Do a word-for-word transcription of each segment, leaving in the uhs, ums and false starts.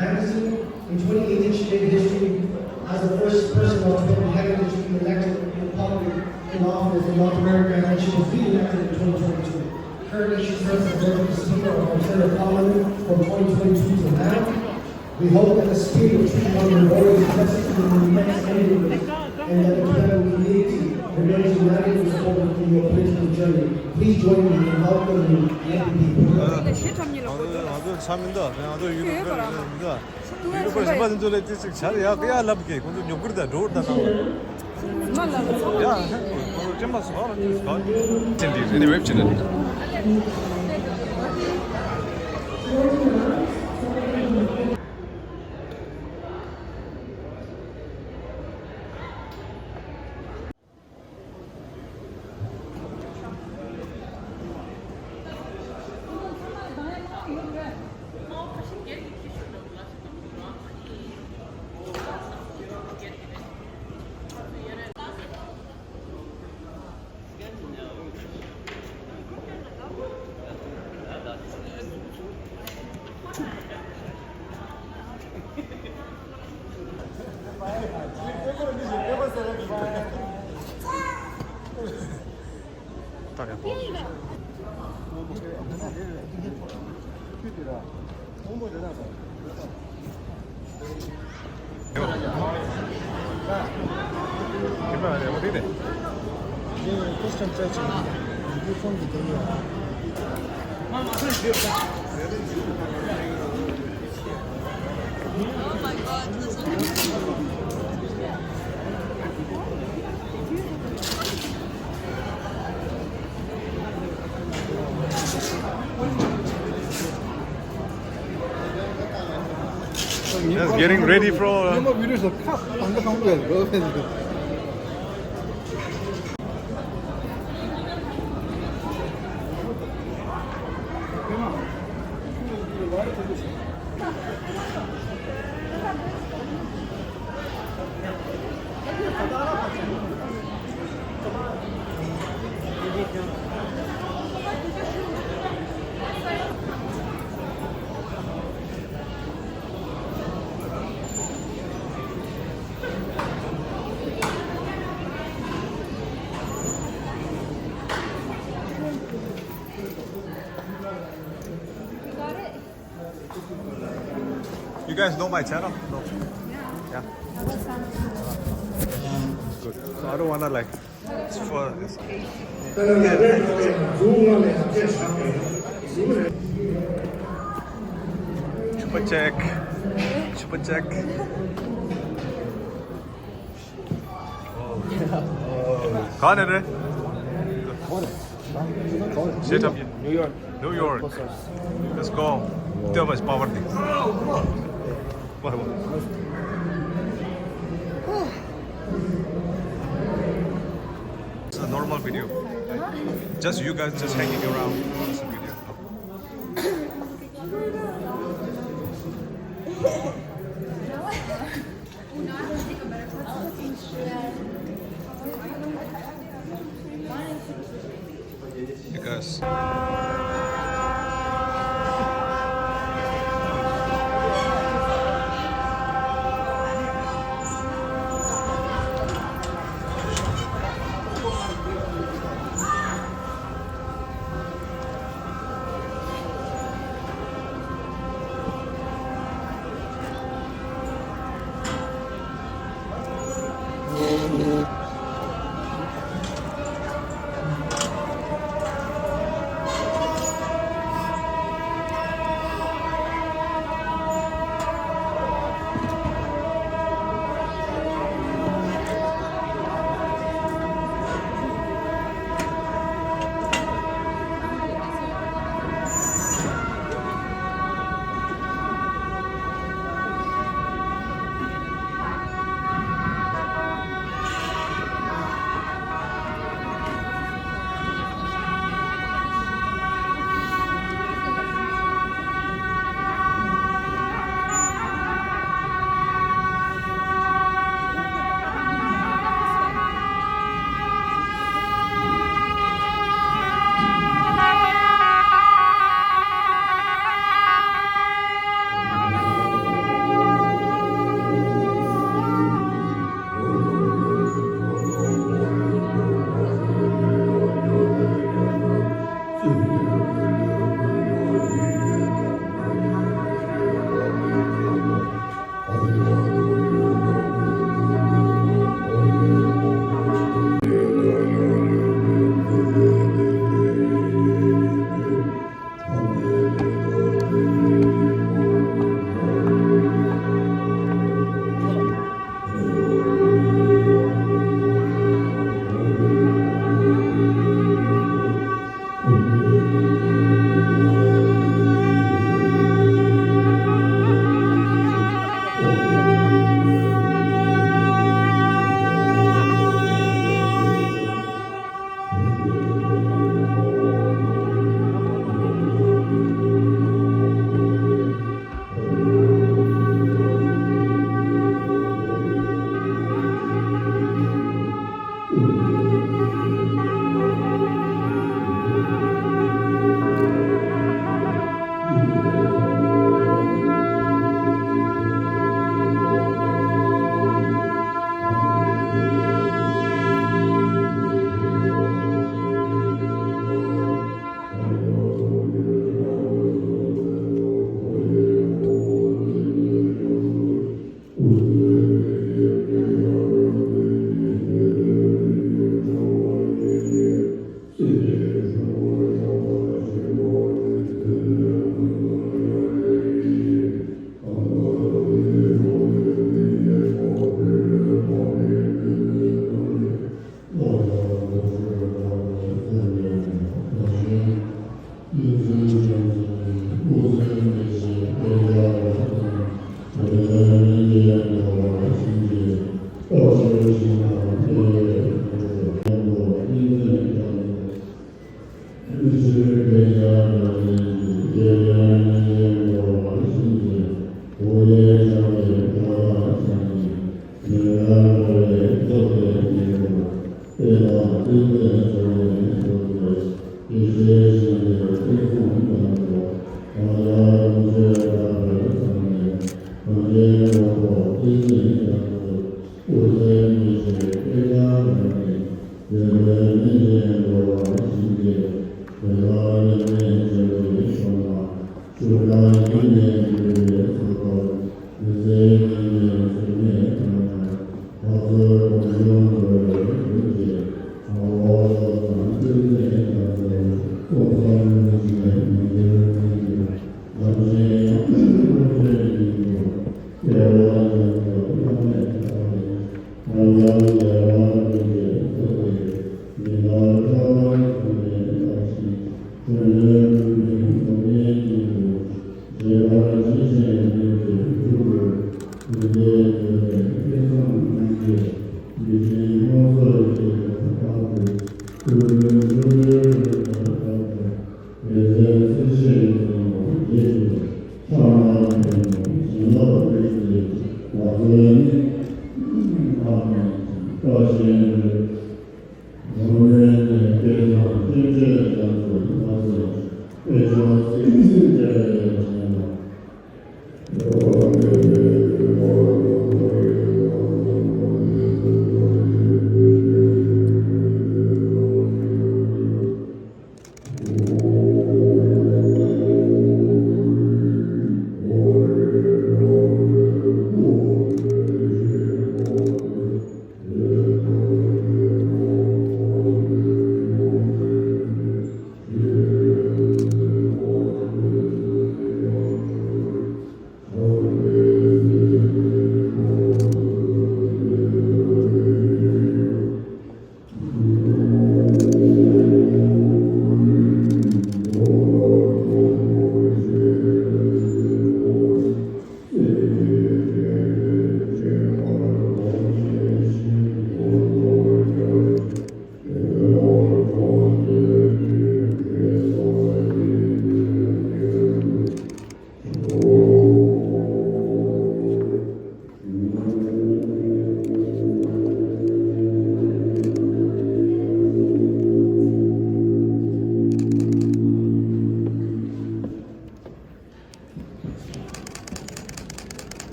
Anderson, in twenty eighteen, she made history as the first person of Tibetan heritage to be elected in public in office in North America, and she was re-elected in twenty twenty-two. Currently, she serves as Deputy Speaker of Ontario Parliament from twenty twenty-two to now. We hope that the spirit of two thousand is always present in the next eight years, and that the Tibetan community remains united and supportive in your political journey. Please join me in welcoming Deputy Speaker. ང་ཚོ་ང་ཚོ་ས་མི་འདུག་ང་ཚོ་ཡུལ་ལུང་མི་འདུག་ཡུལ་ལུང་པ་གཞན་པ་དེ་ཚོ་ལ་དེ་ཅིག་བྱ་རེ་ཡག་གི་ཡ་ལབ་གི་ཁོང་ཚོ་ཉོབ་གི་རེད་ད་འགྲོ་གི་རེད་ད་གང་ལ་ཡ་ཁོང་ཚོ་སྤྱན་པ་སོགས་ལ་དེ་ག་ཅན་དེ་རེ་ནི་ཝེབ་ཅི་ནི་Just getting ready for. You guys know my channel? No. Yeah. Good. So I don't wanna like spoil this. Chupa check. Chupa check. ག་ནས་རེད། Shut up. New York. New York. Let's go. Tell us power thing. What, what? It's a normal video. Just you guys just hanging around. It's a video. Because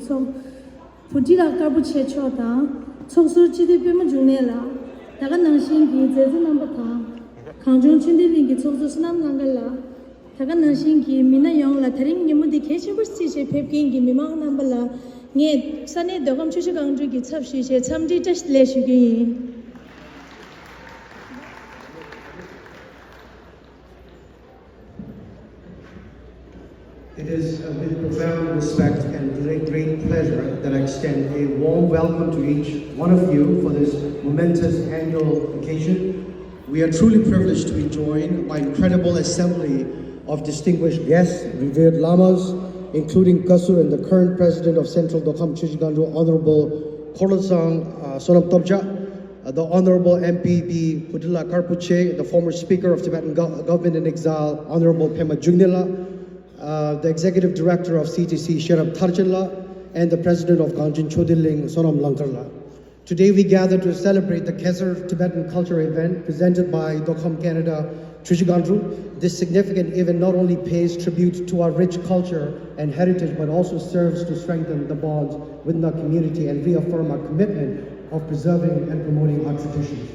ཚོགས། བུ་ཁྲིད་ལགས་དཀར་པོ་ཆེ་མཆོག་དང་། ཚོགས་ཟུར་སྤྱི་འཐུས་པད་མ་འབྱུང་གནས་ལགས། ད་ག་ནང་བཞིན་གྱི་མཛད་གཙོ་རྣམ་པ་དང་། གངས་ལྗོངས་ཆོས་ལྡན་གླིང་གི་ཚོགས་གཙོ་བསོད་ནམས་གླང་དཀར་ལགས། ད་ག་ནང་བཞིན་གྱི་མི་སྣ་ཡོངས་ལ་དེ་རིང་ཉིན་མོ་འདི་གལ་ཆེན་པོར་བརྩིས་བྱས་ཕེབས་མཁན་གྱི་མི་མང་རྣམ་པ་ལ་ངས་ས་གནས་མདོ་ཁམས་ཆུ་བཞི་སྒང་དྲུག་གི་ཚབ་ཞུས་བྱས་འཚམས་འདྲིའི་བཀྲ་ཤིས་བདེ་ལེགས་ཞུ་རྒྱུ་ཡིན། It is, uh, with profound respect and great, great pleasure that I extend a warm welcome to each one of you for this momentous annual occasion. We are truly privileged to be joined by incredible assembly of distinguished guests, revered lamas, including Kasur and the current president of Central Dokham Chuji Gandu, Honorable Khorlsang, uh, Sonam Topja, uh, the Honorable M P P Putila Karpuche, the former speaker of Tibetan Go- Government in Exile, Honorable Pema Jungnila, uh, the executive director of C T C, Sherab Tharchenla, and the president of Gangjin Chodiling, Sonam Langkarla. Today we gather to celebrate the Khesar Tibetan Culture event presented by Dokham Canada, Chuji Gandu. This significant event not only pays tribute to our rich culture and heritage, but also serves to strengthen the bonds within our community and reaffirm our commitment of preserving and promoting our traditions.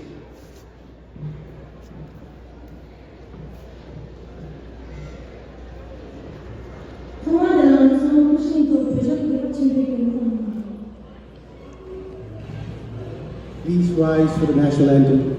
Please rise for the national anthem.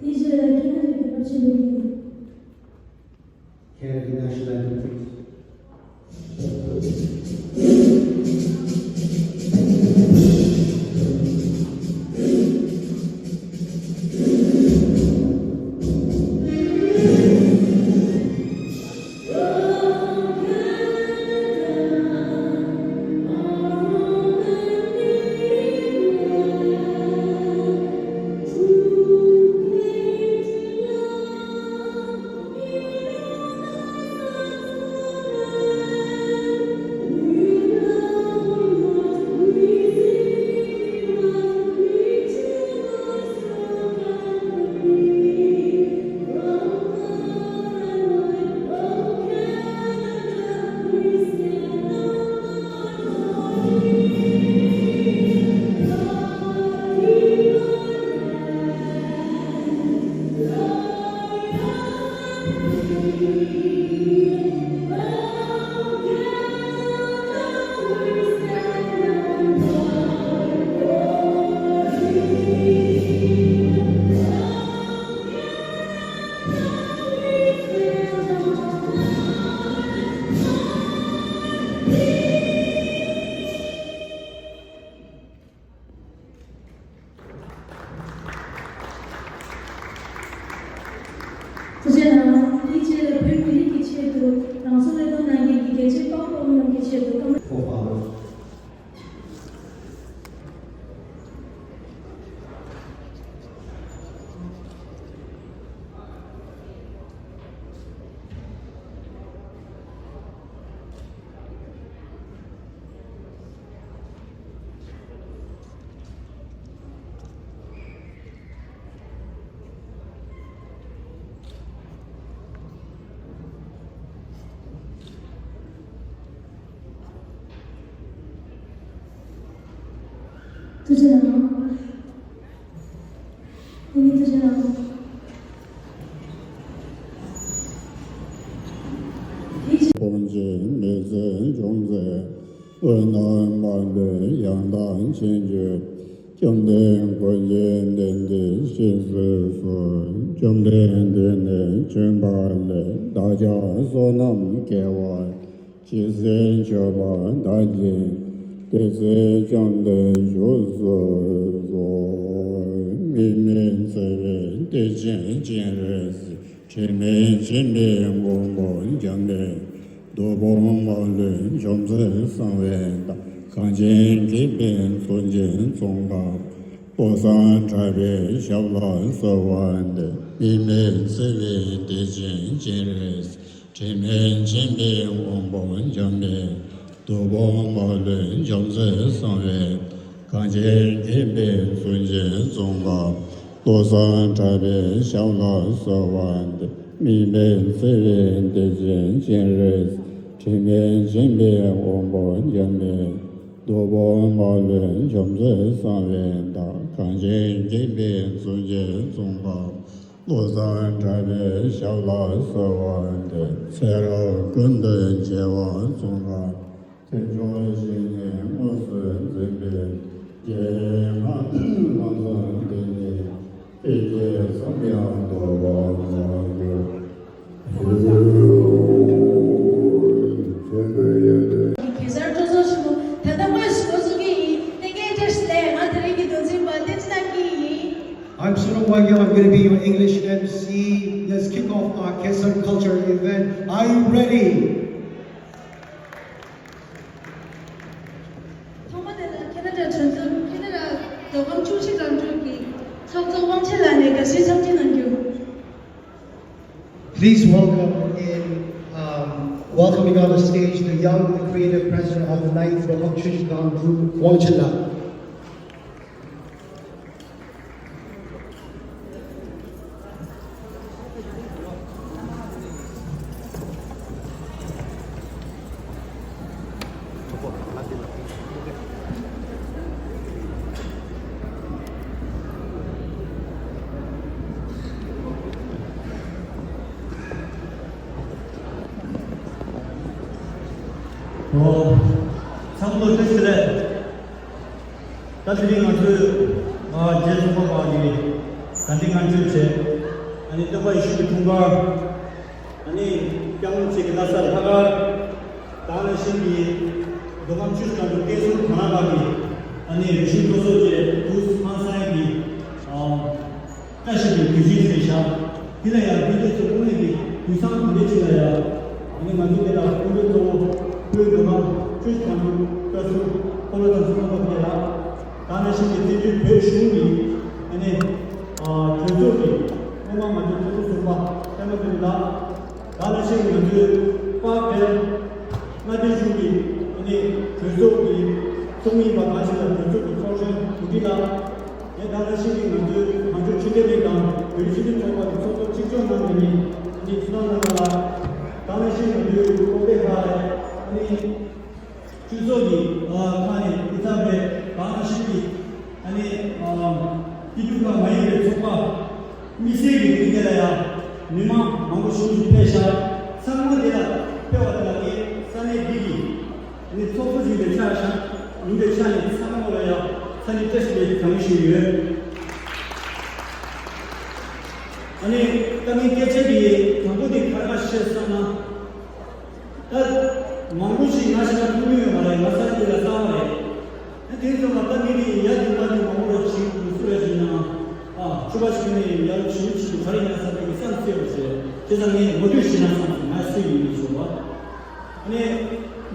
དེའི་རྗེས་ལ་ཁེ་ན་ཌའི་རྒྱལ་ཁབ་ཆེན་པོ་ཡིན། Canada National Anthem, please. ཐུགས་རྗེ་གནང་། དེའི་རྗེས་ལ་བོད་མི་རིགས་ཀྱི་ཆེད་དུ་རང་སྲོག་བློས་གཏོང་གནང་མཁན་གྱི་རྒྱལ་གཅེས་དཔའ་བོ་དཔའ་མོ་རྣམས་ཀྱི་ཆེད་དུ་བཀའ་མོལ། ཐུགས་རྗེ་གནང་། ཐུགས་རྗེ་གནང་། དཔུང་གཅིག་མི་ཚེ་འབྱུང་མཛད། དབུས་ན་མ་ལུས་ཡང་དག་མཁྱེན་གྱུར། བཅོམ་ལྡན་སྐུ་མཁྱེན་གདན་འདིར་གཤེགས་སུ་གསོལ། བཅོམ་ལྡན་འདས་ནས་བྱོན་པ་ལས། བདག་ཅག་བསོད་ནམས་བསྐལ་པ་ཇི་སྲིད་མཆོད་པ་དག་ཀྱང་། དེ་ཚེ་བཅོམ་ལྡན་བཞུགས་སུ་གསོལ། དམིགས་མེད་བརྩེ་བའི་གཏེར་ཆེན་སྤྱན་རས་གཟིགས། དྲི་མེད་མཁྱེན་པའི་མགོན་པོ་འཇམ་དཔལ། སྟོབས་དཔུང་མ་ལུས་འཇོམས་མཛད་གསང་བའི་བདག། གངས་ཅན་མཁྱེན་པའི་གཙུག་རྒྱན་ཙོང་ཁ་པ། བློ་བཟང་གྲགས་པའི་ཞབས་ལ་གསོལ་བ་འདེབས། དམིགས་མེད་བརྩེ་བའི་གཏེར་ཆེན་སྤྱན་རས་གཟིགས། དྲི་མེད་མཁྱེན་པའི་དབང་པོ་འཇམ་དཔལ། སྟོབས་དཔུང་མ་ལུས་འཇོམས་མཛད་གསང་བའི། གངས་ཅན་མཁྱེན་པའི་གཙུག་རྒྱན་ཙོང་ཁ་པ། བློ་བཟང་གྲགས་པའི་ཞབས་ལ་གསོལ་བ་འདེབས། དམིགས་མེད་བརྩེ་བའི་གཏེར་ཆེན་སྤྱན་རས་གཟིགས། དྲི་མེད་མཁྱེན་པའི་དབང་པོ་འཇམ་དཔལ། སྟོབས་དཔུང་མ་ལུས་འཇོམས་མཛད་གསང་བའི་བདག། གངས་ཅན་མཁྱེན་པའི་གཙུག་རྒྱན་ཙོང་ཁ་པ། བློ་བཟང་གྲགས་པའི་ཞབས་ལ་གསོལ་བ་འདེབས། ཚེ་རབས་ཀུན་ཏུ་རྒྱལ་བ་ཙོང་ཁ་པ། ཐེག་མཆོག་བཤེས་གཉེན་དངོས་སུ་འཛིན་པའི་རྗེ་ཡི་ངག་དབང་ཐང་འདི་ཉིད་དཔེ་རྒྱས་བསམ་ཡང་དོར་བར་མ་གྱུར། གེ་སར་སྤྲོ་ཚོགས་ཆེན་མོ་ད་ལྟ་དངོས་སུ་འགོ་ཚུགས་ཀྱི་ཡིན། བསྟན་རྒྱས་བཀྲ་ཤིས་བདེ་ལེགས། ང་དེ་རིང་གི་མདོ་འཛིན་པ་བསྟན་ I'm Sunam Wagyo. I'm going to be your English M C. Let's kick off our Kesang culture event. Are you ready? ཐོག་མ་དེ་ལ་ཁེ་ན་ཌ་གྲོས་ཚོགས་ཁེ་ན་ཌ་མདོ་ཁམས་ཆུ་བཞི་སྒང་དྲུག་གི་ཚོགས་གཙོ་དབང་ཆེན་ལགས་ནས་དགའ་བསུའི་འཚམས་འདྲི་གནང་རྒྱུ། Please welcome in, um, welcoming on the stage the young, the creative president of the ninth Roham Chush Gangdu, Wang Chenla. ཨོ། ཚང་མ་བཀྲ་ཤིས་བདེ་ལེགས། ད་དེ་རིང་ང་ཚོས་ཨ་རྒྱལ་ཚོགས་པ་ཁག་གིས་དགའ་ལྡན་ལྔ་མཆོད་བྱས། ཨ་ནི་སྟོན་པ་ཡེ་ཤུ་གི་འཁྲུངས་སྐར། ཨ་ནི་སྐྱབས་མགོན་ཁྱེད་ཀྱི་བླ་གཟའ་ལྷག་དཀར། ད་ནང་བཞིན་གྱི་མདོ་ཁམས་ཆུ་བཞི་སྒང་དྲུག་བསྟན་སྲུང་དོ་སྣང་ཁང་གི་ཨ་ནི་རིག་གཞུང་སློབ་གསོ་བཅས་དུས་ཧང་སང་གི་ཨ། བཀྲ་ཤིས་པའི་དུས་ཆེན་ཟེར་བཞག་འདི་ལ་ཡང་སྐུ་མདུན་ཚོ་དངོས་གནས་ཀྱི་དུས་བཟང་དུམ་བུ་གཅིག་ལ་ཡང་། ཨ་ནི་ང་ཚོ་འདི་ལ་སྐུ་མགྲོན་གཙོ་བོ་བོད་མདོ་ཁམས་ཆུ་བཞི་སྒང་དྲུག་བཀའ་ཟུར་ཕོ་བྲང་ཚང་ཚོགས་པ་དེ་ལ། ད་ནང་བཞིན་གྱི་བཙན་བྱོལ་བོད་གཞུང་གི་ཨ་ནི་ཨ་གྲོས་ཚོགས་ཀྱི་སྔོན་མ་ང་ཚོའི་གྲོས་ཚོགས་ཟུར་པ་པད་མ་བདུད་ལགས། ད་ནང་བཞིན་ང་ཚོའི་དཔལ་འབྱོར་མངའ་སྡེ་གཞུང་གི་ཨ་ནི་གྲོས་ཚོགས་ཀྱི་ཚོགས་མི་ཡིན་པ་གང་ཞིག་ལ་གྲོས་ཚོགས་ཀྱི་ཚོགས་གཞོན་གོ་སྒྲིག་ལགས། ངས་ད་ལྟ་ཤེས་ཀྱི་ང་ཚོའི་གངས་ལྗོངས་ཆོས་ལྡན་གླིང་དང་བོད་རིགས་ཆོས་ལྡན་ཚོགས་པ་གི་ཚོགས་གཙོ་གཅིག་ལྕོགས་གནང་མཁན་ནི་ཨ་ནི་ཚུལ་ཁྲིམས་རྣམ་པ་ལགས། ད་ལྟ་ཤེས་ཀྱི་ང་ཚོའི་ཀློག་པའི་ཁག་ལས་ཨ་ནི་སྤྱི་ཚོགས་ཀྱི་ཁག་ནས་སྐུ་ཚབ་པའི་ད་ལྟ་ཤེས་ཀྱི་ཨ་ནི་སྐྱིད་སྡུག་ཁག་མ་ཡིན་པའི་ཚོགས་པ། དམིགས་བསལ་གྱི་དེ་རིང་འདི་ལ་ཡང་མི་མང་མང་པོ་ཞིག་ཕེབས་ཤག་ཚང་མ་འདི་ལ་ཕེབས་པ་དེ་ལ་ངས་ས་གནས་འདི་གི་ནི་ཚོགས་གཙོ་ཞིག་ལས་ཆགས་ཤག་ཡིན་པའི་ཆ་ནས་ཚང་མ་ལ་ཡང་ས་གནས་བཀྲ་ཤིས་པའི་གང་ཞུ་ཡོད། ཨ་ནི་ད་ངའི་སྐད་ཆ་འདི་དང་པོ་དེ་ག་རེ་བཤད་བསམ་ན། ད་མང་པོ་ཞིག་ང་ཞིག་ལ་ཐུག་མྱོང་ཡོད་མ་རེད། ང་ས་གནས་འདི་ལ་གསར་པ་རེད། ཨ་དེ་ཚོ་ལ་ད་ངེད་ཀྱི་ཡ་དེ་མ་དེ་མང་པོ་ཞིག་འདུག་སུ་རེད་ཟེར་ན། ཨ་ཆུ་བ་ཞིག་ནས་ཡར་ཆུ་ཆུ་ག་རེ་ཡིན་ན་བསམ་པའི་བསམ་ཚེ་བ་ཟེར། དེ་ཚོ་ངས་ངོ་སྤྲོད་བྱས་ན་བསམ་ང་སུ་ཡིན་མིན་ཞུ་བ། ཨ་ནི་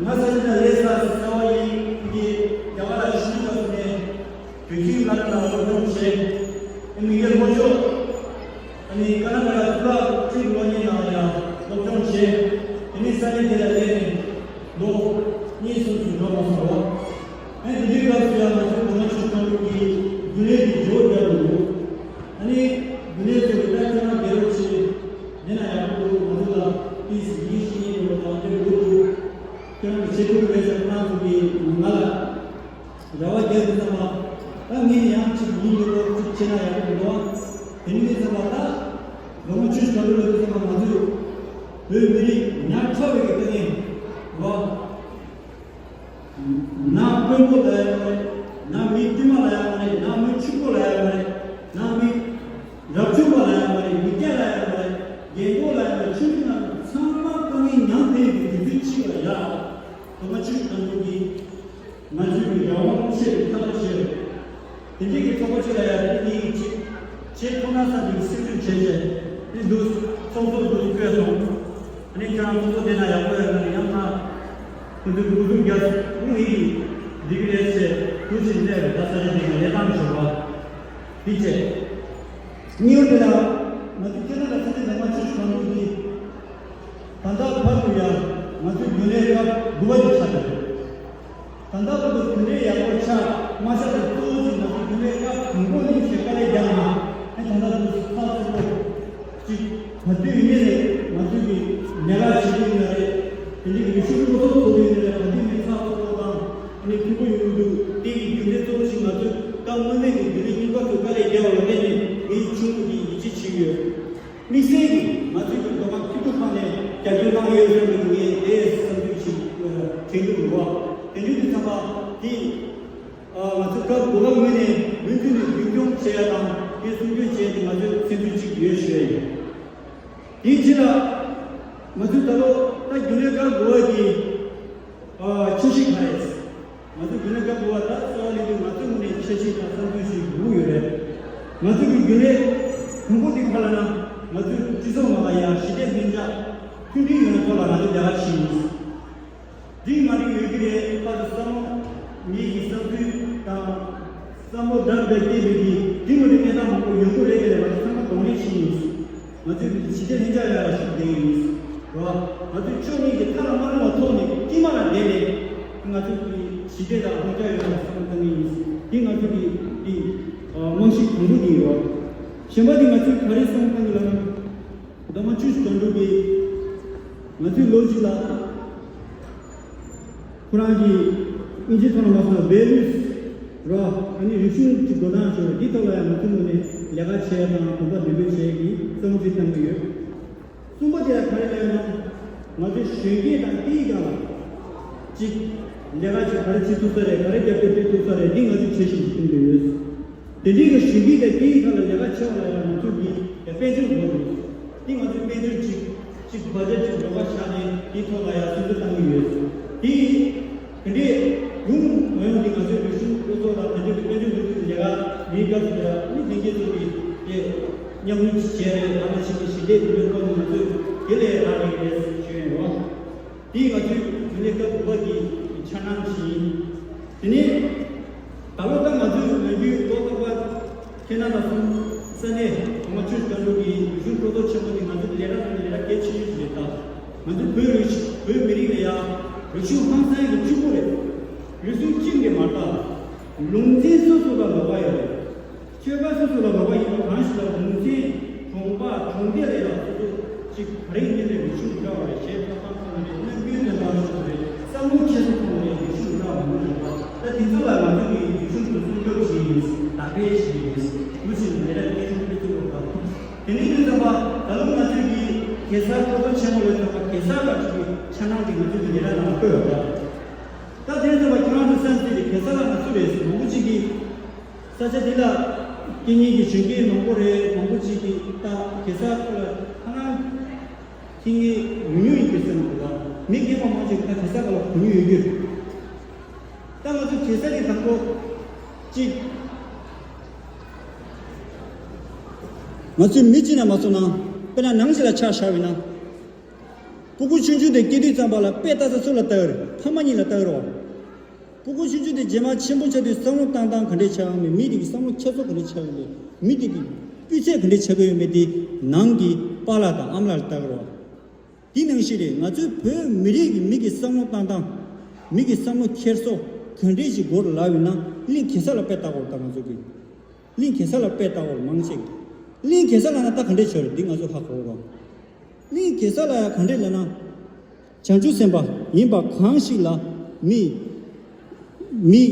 ང་ས་གནས་ལ་ལས་ས་ས་བ་ཡིན་གྱི་རྒྱ་གར་ལ་ཤི་ད་སུ་ནས། དུས་ཆེན་ལ་ལ་སློབ་སྦྱོང་བྱས། ཨ་མི་ཡར་ལྷོ་ཕྱོགས། ཨ་ནི་ཀ་ན་ཀ་ལ་ཏུ་ལ་ཅིག་ལོ་གཉིས་ནང་ལ་ཡང་སློབ་སྦྱོང་བྱས། དེ་ནས་ས་གནས་དེ་ལ་སླེབས་ནས་ལོ་གཉིས་གསུམ་ཞིག་འགྲོ་མ་སོང་བ། ཨ་ནི་དེ་དུས་སྐབས་སུ་ཡང་ང་ཚོའི་གོང་མ་ཆུ་ཁང་ལུགས་ཀྱི་རྒྱུན་ལས་ཀྱི་ཇོ་བོ་རྒྱབ་འདུག་ཨ་ནི་རྒྱུན་ལས་ཚོ་གི་ལྟ་ཁྱོད་རང་དགེ་རོགས་བྱེད། དེ་ན་ཡག་པོ་འདུག་ང་ཚོ་ལ་ཏིས་ཡིན་ཞིག་ཡིན་ཡོད་དང་དེ་འདུག་ཁྱོད་རང་གི་ཆེད་དུ་རེད་ཟེར་ཁོ་རང་ཚོ་གི་ང་ལ། རེ་བ་རྒྱག་དུས་ཙམ་པ། ད་ངས་ཡང་གཅིག་ཡིན་ཡོད་ལོ་གཅིག་བྱས་ན་ཡག་པོ་འདུག་དེ་ནས་ཙམ་པ་ད། ལོ་ངོ་བཅུ་ཞིག་ག་ལོ་ལོ་དུས་ཙམ་པ་ང་ཚོས། བོད་མི་རིགས་ཉག་ཕྲ་བའི་གི་ལྟ་ངན། བ། ན་དཔོན་པོ་ལ་ཡང་མ་རེད། ན་མི་དཀྱུས་མ་ལ་ཡང་མ་རེད། ན་མི་ཕྱུག་པོ་ལ་ཡང་མ་རེད། ན་མི་རབ་བྱུང་པ་ལ་ཡང་མ་རེད། མི་སྐྱ་ལ་ཡང་མ་རེད། རྒན་གོག་ལ་ཡང་མ་རེད། ཆུང་ཆུང་ལ་ཚང་མ་དཀའ་ངལ་མྱངས་བསྡད་ཡོད་པའི་དུས་ཚོད་ཅིག་ལ་ཡ། ལོ་ངོ་བཅུ་ཞིག་ག་ལོ་གི་ང་ཚོའི་མི་རང་དབང་ཆེད་དུ་ཐབས་ཤེས། དེ་འདྲའི་གི་ཚོགས་པ་ཅིག་ལ་ཡང་དེ་འདྲའི་གི་ཆེད་ཆེད་ཐོག་མཐའ་བར་གསུམ་གྱི་སྲིད་བྱུས་བྱས་བྱས་དེ་འདུག་ཚོགས་གཙོ་འདུག་བསྐོས་སོང་། ཨ་ནི་ཁྱོད་རང་ཚོགས་གཙོ་དེ་ན་ཡག་པོ་ཡོད་ན་ཡང་ན་ཁོ་ཚོའི་འགོ་འཛུགས་རྒྱག་ངུ་ཡིན་འདི་གི་ལས་བྱས་དུ་ཕྱིན་གནས་རེད། ད་ས་ཆ་དེ་ན་ལས་སྟངས་ཞོར་བ་དེ་བྱས། གཉིས་པ་དེ་ལ་ང་ཚོ་ཁྱེད་རང་ལ་ཚེ་འདི་ནས་མ་ཆུ་གང་འདུག་གི་ད་ལྟ་བར་དུ་ཡང་ང་ཚོའི་རྒྱུན་ལས་སྐབས་དགུ་པ་དེ་ཆགས་ཡོད། ད་ལྟ་བར་དུ་དེ་འདྲའི་ཡག་པོ་ཆགས་མ་ཆགས་དེ་གཙོ་བོ་ཅིག་ང་ཚོའི་རྒྱུན་ལས་སྐབས་དང་པོ་ནས་ཞེ་དཀའ་ལས་རྒྱག་ན་ཨེ་ད་ལྟ་བར་དུ་ཚགས་ཚུད་པོ་ཅིག་ག་དུས་ཡིན་ནའི་ང་ཚོའི་གི་ལས་ཀ་བྱེད་ཀྱི་ཡིན་ན་རེད། དེ་འདྲའི་གི་རིག་གཞུང་སློབ་གསོ་ཐོག་ཡིན་ན་རེད། ག་དུས་ནས་ཚགས་ཚུད་པོ་དང་ཨ་ནི་མཐུན་པོ་ཡོང་གི་འདུག་དེ་ཡི་རྒྱུན་ལས་གཙོ་བོ་ཞིག་ང་ཚོའི་སྐབས་སྔོན་མའི་གི་རྒྱུན་ལས་རྙིང་པ་ཚོས་དཀའ་ལས་བརྒྱབ་པ་ལ་བརྟེན་ནས་ངའི་ཆུང་མ་གིས་ཡིད་ཆེས་བྱེད་ཀྱི་ཡོད། དམིགས་བསལ་གྱིས་ང་ཚོའི་གི་མདོ་ཁམས་སྤྱི་འཐུས་ཁང་ནས་རྒྱབ་སྐྱོར་གནང་ཡོད་བསམ་པའི་ངས་དེ་བསམ་ཚུལ་ཞིག་དྲན་གྱི་འདུག་བ། དེ་འདྲའི་དུས་ཙམ་པ་དེ་ང་ཚོའི་སྐབས་མདོ་ཁམས་ངོས་ནས་མུ་མཐུད་ནས་རྒྱུན་སྐྱོང་བྱེད་ཡ་དང་དེ་སྲུང་སྐྱོང་བྱེད་ཡ་དེ་ང་ཚོའི་སེམས་ཚུལ་གཅིག་ཡོད་ཞུ་ཡ་ཡིན། དེའི་ཕྱིར་ལ་ང་ཚོའི་ད་ལོ་ད་རྒྱུན་ལས་སྐབས་འགོ་བ་གི་འཆར་གཞི་ག་རེ་རེད། ང་ཚོ་རྒྱུན་ལས་སྐབས་འགོ་བ་ད་གསར་པ་སླེབས་དུས་ང་ཚོའི་ངོས་ནས་འཆར་གཞི་དང་བསམ་ཚུལ་ཞིག་ཡོང་གི་ཡོད་རེད། ང་ཚོ་གི་རྒྱུན་ལས་དང་པོ་དེ་ག་ལ་ན། ང་ཚོའི་སྤྱི་ཚོགས་ནང་ལ་ཡང་ཞི་བདེ་ལྷིང་འཇགས་མཐུན་སྒྲིལ་ཡོང་ཐོག་ལ་ང་ཚོ་ལས་ཀ་བྱེད་ཡིན། འགྲིག་མ་འགྲིག་ཡོད་ཀྱི་རེད། ཁ་ཚོ་བསམ་བློ་མི་གི་བསམ་ཚུལ་དང་བསམ་བློ་འདྲ་འདྲ་སྐྱེས་པའི་གི་འགྲིག་མ་འགྲིག་གནས་སྟངས་མང་པོ་ཡོང་གི་རེད་ཀྱི་རེད། ང་ཚོ་ཚང་མ་གདོང་ལེན་བྱེད་ཡིན། ང་ཚོས་ཞི་བདེ་ལྷིང་འཇགས་ཡོང་བ་ཞིག་བསྡད་ཡིན། རེད་བ། ང་ཚོས་ཕྱོགས་གཉིས་ཀྱི་མཐའ་ལ་མ་ལྷུང་བ་ཐོག་ནས་དཀྱིལ་མ་ལ་བསྡད་ནས་ང་ཚོས་ཀྱི་ཞི་བདེ་དང་ལྷིང་འཇགས་ཡོང་བ་བསམ་བློ་གཏོང་གི་ཡིན། འདི་ང་ཚོ་གི་འདི་རྨང་གཞི་དང་པོ་འདི་ཡིན། རེད་བ། གཞན་པ་འདི་ང་ཚོས་ག་རེ་བསམ་བློ་གཏོང་གི་ལབ་ན། མདོ་སྨད་ཆུ་བཞི་སྒང་དྲུག་གིས་ང་ཚོའི་ལོ་གཅིག་ལ་ཁོ་རང་གི་ཨིན་ཇིའི་ཐོག་ལ་མ་སོང་བ་བེ་ལུས་རོ། ཨ་ནི་རིག་གཞུང་གི་འགྲོ་སྟངས་བྱོས་འདི་ཐོག་ལ་ཡང་ང་ཚོའི་ངོས་ནས་ལས་ཀ་བྱས་དང་གོམ་པ་མདུན་སྤོས་བྱས་ཀྱི་བསམ་བློ་ཅིག་བཏང་གི་ཡོད། གསུམ་པ་དེ་ལ་ག་རེ་ལབ་ན། ང་ཚོའི་གཞོན་སྐྱེས་དང་སྐྱེས་ཀྱང་ལ་གཅིག་ལས་ཀ་ཅིག་ག་རེ་བྱེད་ཐུབ་ས་རེད། ག་རེ་རྒྱབ་སྐྱོར་སྤྲད་ཐུབ་ས་རེད། འདི་ང་ཚོས་བྱེད་བཞིན་གྱི་སྟེང་དུ་ཡོད། དེ་འདྲའི་གི་གཞོན་སྐྱེས་དང་སྐྱེས་ཡིག་ཁག་ལ་ལས་ཀ་བྱེད་པ་ལ་ཡང་ང་ཚོ་གི་དཔལ་འབྱོར་དགོས་འདུག་འདི་ང་ཚོས་དཔལ་འབྱོར་གཅིག་གཅིག་བར་ཆད་གཅིག་ལོགས་ཀ་བཞག་ནས་དེའི་ཐོག་ལ་ཡང་སེམས་ཚོར་བཏང་གི་ཡོད། དེ་དེ་འདྲའི་ཡོང་མ་ཡོང་འདི་ང་ཚོའི་རིག་གཞུང་སློབ་ཚོགས་དང་དེ་འདྲའི་གི་དཔལ་འབྱོར་འདི་ཚོའི་ལས་ཀ་མིའི་སྐབས་སུ་ཡང་མི་ལྷན་རྒྱས་ཚོ་གིས་དེ་མཉམ་རུབ་བྱས་རེད། ཨ་མ་ཞིག་གི་ཞི་བདེ་དེ་འདྲའི་སྐོར་ནས་ང་ཚོས་དེ་ལས་རག་ལས་རེད་ཞུ་ཡོད་རོགས། དེས་ང་ཚོའི་རྒྱུན་ལས་སྐབས་དགུ་པ་གི་འཆར་སྣང་ཞིག་ཡིན། དེ་ནས་ད་ལོ་ད་ང་ཚོའི་ནམ་རྒྱུན་ལོ་རྟག་པར་ཁྱེད་རྣམ་དང་གསུམ་ས་གནས་གོང་མ་ཆུ་སྒང་དྲུག་གི་རིག་གཞུང་སྤྲོ་ཚོགས་ཆེན་མོ་དེ་ང་ཚོའི་ལས་གྲྭ་ནང་ནས་ལས་གྲྭ་གལ་ཆེ་ཤོས་ཤིག་རེད། ད་ང་ཚོའི་བོད་རིགས་བོད་མི་རིགས་ལ་ཡང་རིག་གཞུང་ཧང་སང་གི་གཅིག་པོ་རེད། རིག་གཞུང་གཅིག་ལས་མ་རེད། ད་ལུང་ཚན་སོ་སོ་ལ་ལོགས་ཀ་ཡོད་རེད། ཆོལ་ཁ་སོ་སོ་ལ་ལོགས་ཀ་ཡིན་པ་གང་ཞིག་ལ་ལུང་ཚན་གྲོང་པ་གྲོང་སྡེ་ལ་ཡང་སོ་སོ་གཅིག་ག་རེ་ཡིན་ནའི་རིག་གཞུང་འདྲ་བ་རེད། གཞས་འཁྲབ་སྟངས་འདྲ་བ་རེད། རྣམ་འགྱུར་འདྲ་བ་རེད། བསམ་བློ་ཁྱད་མཚར་པོ་རེད། རིག་གཞུང་འདྲ་བ་མང་པོ་ཡོད་པ། ད་དེ་ཚོ་ལ་ང་ཚོ་གིས་རིག་གཞུང་དེ་སྲུང་སྐྱོབ་བྱེད་ཡིན། བདག་སྐྱེལ་བྱེད་ཡིན། མུ་མཐུད་ནས་ལས་ཀ་སྤེལ་ཐུབ་སྤེལ་ཐུབ་དགོས་པ། དེ་ནས་དུས་ཙམ་པ་ད་ལོ་ང་ཚོས་ཀྱིས་གེ་སར་སློབ་གྲྭ་ཆེན་མོ་ལ་ཚོགས་པ་གེ་སར་ལ་ཅིག་གི་འཆར་སྣང་དེ་ང་ཚོས་ཀྱི་ལས་ཀ་ནང་བཀོད་ཡོད་པ། ད་དེ་ཙམ་པ་ཁྱེད་རང་ཚོ་བསམ་ཚུལ་དེ་གེ་སར་ལ་ང་ཚོ་རེད། མང་པོ་ཅིག་གིས་ས་ཆ་འདི་ལ་སྐྱེ་མཁན་གྱི་གཞོན་སྐྱེས་མང་པོ་རེད། མང་པོ་ཅིག་གིས་ད་གེ་སར་ཁོ་ལ་ཁ་ནང་ཁྱི་ངན་ཉུང་ཉུང་ཡིན་པའི་སེམས་འདུག་ལ། མི་རྒན་པ་མང་ཆེ་གིས་ད་གེ་སར་ཁ་ལ་གོ་མྱོང་ཡོད་རྒྱུ་རེད། ད་ང་ཚོ་གེ་སར་གྱི་དང་པོ་གཅིག་ང་ཚོའི་མི་གཅིག་ན་མ་སོང་ན་དཔེར་ན་ནང་གཅིག་ལ་ཆ་བཞག་པ་ཡིན་ན། སྤུ་གུ་ཆུང་ཆུང་དེ་སྐྱེ་དུས་ཙམ་པ་ལ་དཔེ་ལྟ་ས་སུ་ལ་ལྟ་གི་རེད། ཕ་མ་གཉིས་ལ་ལྟ་གི་རེད་བ། སྤུ་གུ་ཆུང་ཆུང་དེ་རྗེས་མ་ཆེན་པོ་ཆགས་དུས་བསམ་བློ་བཏང་སྟངས་ག་འདྲས་ཆགས་ཡོད་མེད། མི་དེ་གི་བསམ་བློ་ཁྱད་མཚར་ག་འདྲས་ཆགས་ཡོད་མེད། མི་དེ་གི་སྤུས་ཚད་ག་འདྲས་ཆགས་ཀྱི་ཡོད་མེད་དེ་ནང་གི་པཱ་ལགས་དང་ཨ་མ་ལགས་ལ་ལྟ་གི་རེད་བ། དེ་ནང་བཞིན་རེད། ང་ཚོའི་བོད་མི་རིགས་ཀྱི་མི་གི་བསམ་བློ་བཏང་སྟངས། མི་གི་བསམ་བློ་འཁྱེར་སོ་ག་འདྲས་ཞིག་དགོས་རེད་ལབ་ཡོད་ན་གླིང་གེ་སར་ལ་དཔེ་ལྟ་དགོས་རེད། ད་ང་ཚོ་གི་གླིང་གེ་སར་ལ་དཔེ་ལྟ་དགོས་རེད། མང་ཆེ་གི་གླིང་གེ་སར་ལབ་ན་ད་ག་འདྲས་ཆགས་རེད། འདི་ང་ཚོ་ཧ་གོ་རོགས། གླིང་གེ་སར་ལ་ཡང་ག་འདྲས་ལབ་ན། བྱང་ཆུབ་སེམས་དཔའ་ཡིན་པ་གང་ཞིག་ལ་མི། མི།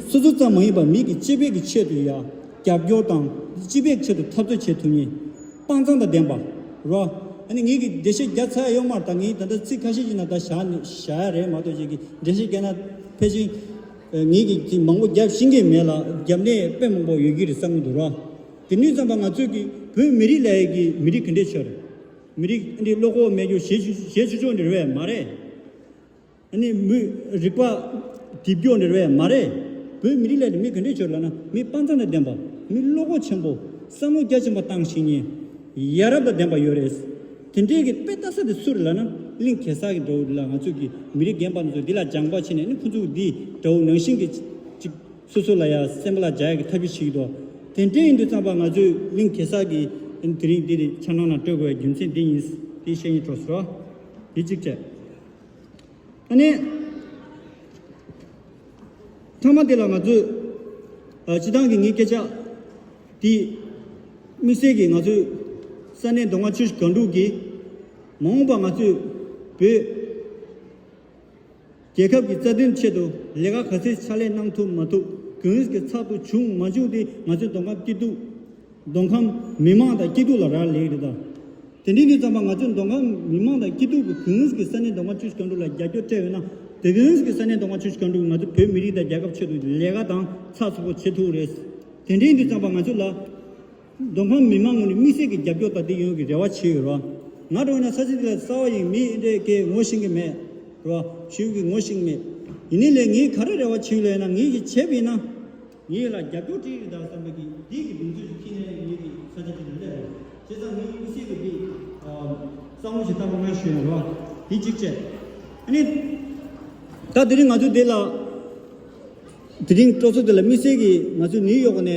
སོ་སོ་ཙམ་མ་ཡིན་པར་མི་གི་སྤྱི་པའི་གི་ཆེད་དུ་ཡང་རྒྱབ་སྐྱོར་དང་སྤྱི་པའི་ཆེད་དུ་འཐབ་རྩོད་བྱེད་ཐུབ་མཁན། དཔའ་མཛངས་དང་ལྡན་པ། རོ། ཨ་ནི་ངེད་ཀྱིས་འགྲེལ་བཤད་རྒྱག་ཚར་ཡོད་མ་རེད། ད་ངས་ད་ལྟ་ཚིག་ཁ་ཤས་ཤིག་ན་ད་བཞག་ནས་བཞག་ཡ་རེད་མ་གཏོགས་ཅིག་གི་འགྲེལ་བཤད་རྒྱག་ན་ཕལ་ཆེར། ངེད་ཀྱིས་ཅིག་མང་པོ་རྒྱབ་ཤེས་ཀྱི་མེད་ལ་རྒྱབ་ནས་དཔེ་མང་པོ་ཡོད་ཀྱི་རེད་བསམ་གྱི་འདུག་རོ། དེ་ནས་ཙམ་པ་ང་ཚོས་ཀྱི་བོད་མི་རིགས་ལབ་ཡས་ཀྱི་མི་རིགས་ག་འདྲས་ཆགས་རེད། མི་རིགས་འདི་བློ་ཁོག་མེད་རྒྱུ་ཞེ་ཆུ་ཞེ་ཆུ་ཆུང་འདྲ་བས་མ་རེད། ཨ་ནི་མི་རིག་པ་རྡིབ་སྐྱོ་འདྲ་བས་མ་རེད། བོད་མི་རིགས་ལ་ནི་མི་ག་འདྲས་ཆགས་ལབ་ན་མི་དཔའ་མཛངས་དང་ལྡན་པ། མི་བློ་ཁོག་ཆེན་པོ། བསམ་བློ་རྒྱ་ཆེན་པོ་བཏང་ཤེས་མཁན། ཡ་རབས་དང་ལྡན་པ་ཡོད་རེད། དེ་འདྲའི་གི་དཔེ་ལྟ་ས་དེ་སུ་རེད་ལབ་ན་གླིང་གེ་སར་གྱི་འདྲ་བོ་རེད་ལ། ང་ཚོ་གི་མི་རིགས་རྒན་པ་ཚོ་འདི་ལ་སྦྱངས་པ་བྱས་ནས་ནི་ཁོ་ཚོ་འདི་འདྲ་བོ་ནང་བཞིན་གྱི་ཅིག་སོ་སོ་ལ་ཡ་སེམས་པ་ལ་འཇགས་ཡ་གི་ཐབས་ཤེས་བྱེད་ཀྱི་འདུག་དེ་འདྲའི་ཡིན་དུས་ཙམ་པ་ང་ཚོས་གླིང་གེ་སར་གྱི་དེ་རིང་འདི་རེད་འཆར་སྣང་ནང་སྤྲོད་དགོས་པའི་རྒྱུ་མཚན་འདི་ཡིན། འདི་བཤད་སྙིང་བྲོ་སོང་། འདི་གཅིག་བྱས། ཨ་ནི། ཐ་མ་དེ་ལ་ང་ཚོས། ཨ། སྤྱི་བཏང་གི་ངའི་སྐད་ཆ་དེ་དམིགས་བསལ་གྱིས་ང་ཚོའི་ས་གནས་མདོ་སྔགས་ཆུ་བཞི་སྒང་དྲུག་གིས་མ་འོངས་པ་ང་ཚོས་བོད་རྒྱལ་ཁབ་ཀྱི་རྩ་དོན་ཆེད་དུ་ལས་ཀ་ག་ཚད་ཕྱག་ལས་གནང་ཐུབ་མ་ཐུབ་གང་ཟག་གི་ཚབ་ཏུ་བྱུང་མ་བྱུང་དེ་ང་ཚོའི་མདོ་ཁམས་སྐྱིད་སྡུག་མདོ་ཁམས་མི་མང་དང་སྐྱིད་སྡུག་ལ་རག་ལས་རེད་ད། དེ་འདྲའི་ནས་ཙམ་པ་ང་ཚོས་མདོ་ཁམས་མི་མང་དང་སྐྱིད་སྡུག་གི་གང་ཟག་གི་ས་གནས་མདོ་ཁམས་ཆུ་བཞི་སྒང་དྲུག་ལ་རྒྱབ་སྐྱོར་སྤྲད་ཡོད་ན། དེ་གང་ཟག་གི་ས་གནས་མདོ་ཁམས་ཆུ་བཞི་སྒང་དྲུག་ང་ཚོ་བོད་མི་རིགས་དང་རྒྱལ་ཁབ་ཆེད་དུ་ལས་ཀ་དང་ཚགས་ཚུད་པོ་བྱེད་ཐུབ་རེད། དེ་འདྲའི་ནས་ཙམ་པ་ང་ཚོ་ལ་མདོ་ཁམས་མི་མང་ངོས་ནས་དམིགས་བསལ་གྱི་རྒྱབ་སྐྱོར་དང་དེ་ཡོང་གི་རེ་བ་བྱེད་ཡོད་རེད་བ། ང་འདྲ་བོ་ན་ས་ཆ་འདི་ལ་གསར་པ་ཡིན། མི་འདྲ་གའི་ངོ་ཤེས་ཀྱི་མེད་རེད་བ། ཞུ་གི་ངོ་ཤེས་ཀྱི་མེད། ཡིན་ནའི་ལས་ངས་ག་རེ་རེ་བ་བྱེད་ཡོད་ལབ་ན་ངས་ཀྱི་བྱས་པ་ཡིན་ན། ངའི་ལ་རྒྱབ་སྐྱོར་སྤྲད་ཀྱི་རེད་ད་བསམ་པའི་གི་འདི་གི་གདེང་ཚོད་ཅིག་ཁྱེར་ནས་ངས་ ས་ཆ་དེ་ལ་སླེབས་རེད། བྱས་ཙང་ངའི་དམིགས་བསལ་གྱི་དེ་བསམ་བློ་ཞིག་བཏང་བ་ང་ཞུས་ན་རོ། དེ་གཅིག་བྱས། ཨ་ནི། ད་དེ་རིང་ང་ཚོ་འདི་ལ། དེ་རིང་སྤྲོ་ཚོགས་འདི་ལ་དམིགས་བསལ་གྱིས་ང་ཚོ་ནིའུ་ཡོག་ནས།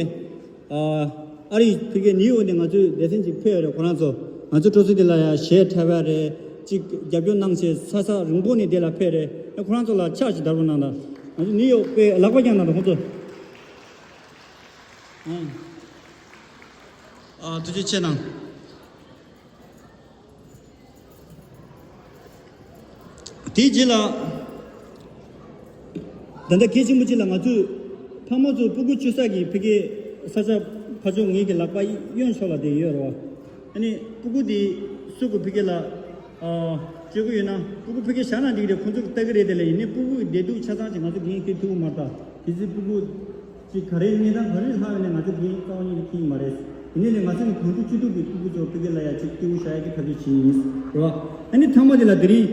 ཨ་རི་ཕ་གིའི་ནིའུ་ཡོག་ནས་ང་ཚོའི་སྡེ་ཚན་ཅིག་ཕེབས་ཡོད་རེད། ཁོ་རང་ཚོ་ང་ཚོ་སྤྲོ་ཚོགས་འདི་ལ་ཡང་གཞས་འཁྲབ་ཡ་རེད། ཅིག་རྒྱབ་སྐྱོར་གནང་བྱས་ས་ས་རིང་པོ་ནས་འདི་ལ་ཕེབས་རེད། ཨ་ཁོ་རང་ཚོ་ལ་ཕྱག་ཅིག་བརྡབ་རོགས་གནང་དང་། ང་ཚོ་ནིའུ་ཡོག་པའི་ལག་པ་བརྐྱངས་གནང་དང་ཁོང་ཚོ། ཨ་ཐུགས་རྗེ་ཆེ་གནང་། དེའི་རྗེས་ལ། ད་ལྟ་གལ་ཆེན་པོ་གཅིག་ལ་ང་ཚོས་ཕ་མ་ཚོ་སྤུ་གུ་སྐྱེ་ས་གི་ཕ་གིའི་ས་ཆ་ཕ་ཕྱོགས་ངེད་ཀྱི་ལག་པ་གཡོན་ཕྱོགས་ལ་དེ་ཡོད་རེད་བ། ཨ་ནི་སྤུ་གུ་དེ་སུ་གི་ཕ་གི་ལ་སྤྲོད་ཀྱི་ཡོད་ན་སྤུ་གུ་ཕ་གི་བཞག་ན་འགྲིག་རེད། ཁོང་ཚོ་གི་ལྟ་གི་རེད། དེ་ལ་ཡིན་ནའི་སྤུ་གུ་གི་བདེ་སྡུག་ཆ་ཚང་ཅིག་ང་ཚོ་འགན་འཁྱེར་ཐུབ་ཀྱི་མ་རེད། ད་གལ་སྲིད་སྤུ་གུ་ཅིག་ག་རེ་གནས་སྟངས་ག་རེ་ལྷག་ཡོད་ན་ང་ཚོ་འགན་རྩ་བ་ཉིད་ནས་འཁྱེར་གྱི་མ་རེད། ཡིན་ནའི་ལས་ང་ཚོ་ནི་གོང་ཚོ་སྤྱི་འཐུས་ཀྱི་སྤུ་གུ་ཚོ་ཕ་གི་ལ་ཡ་ཅིག་སྐྱིད་པོ་བཞག་ཡ་གི་ཐབས་ཤེས་བྱེད་ཡིན་རེད་བ། ཨ་ནི་ཐ་མ་དེ་ལ་དེ་རིང་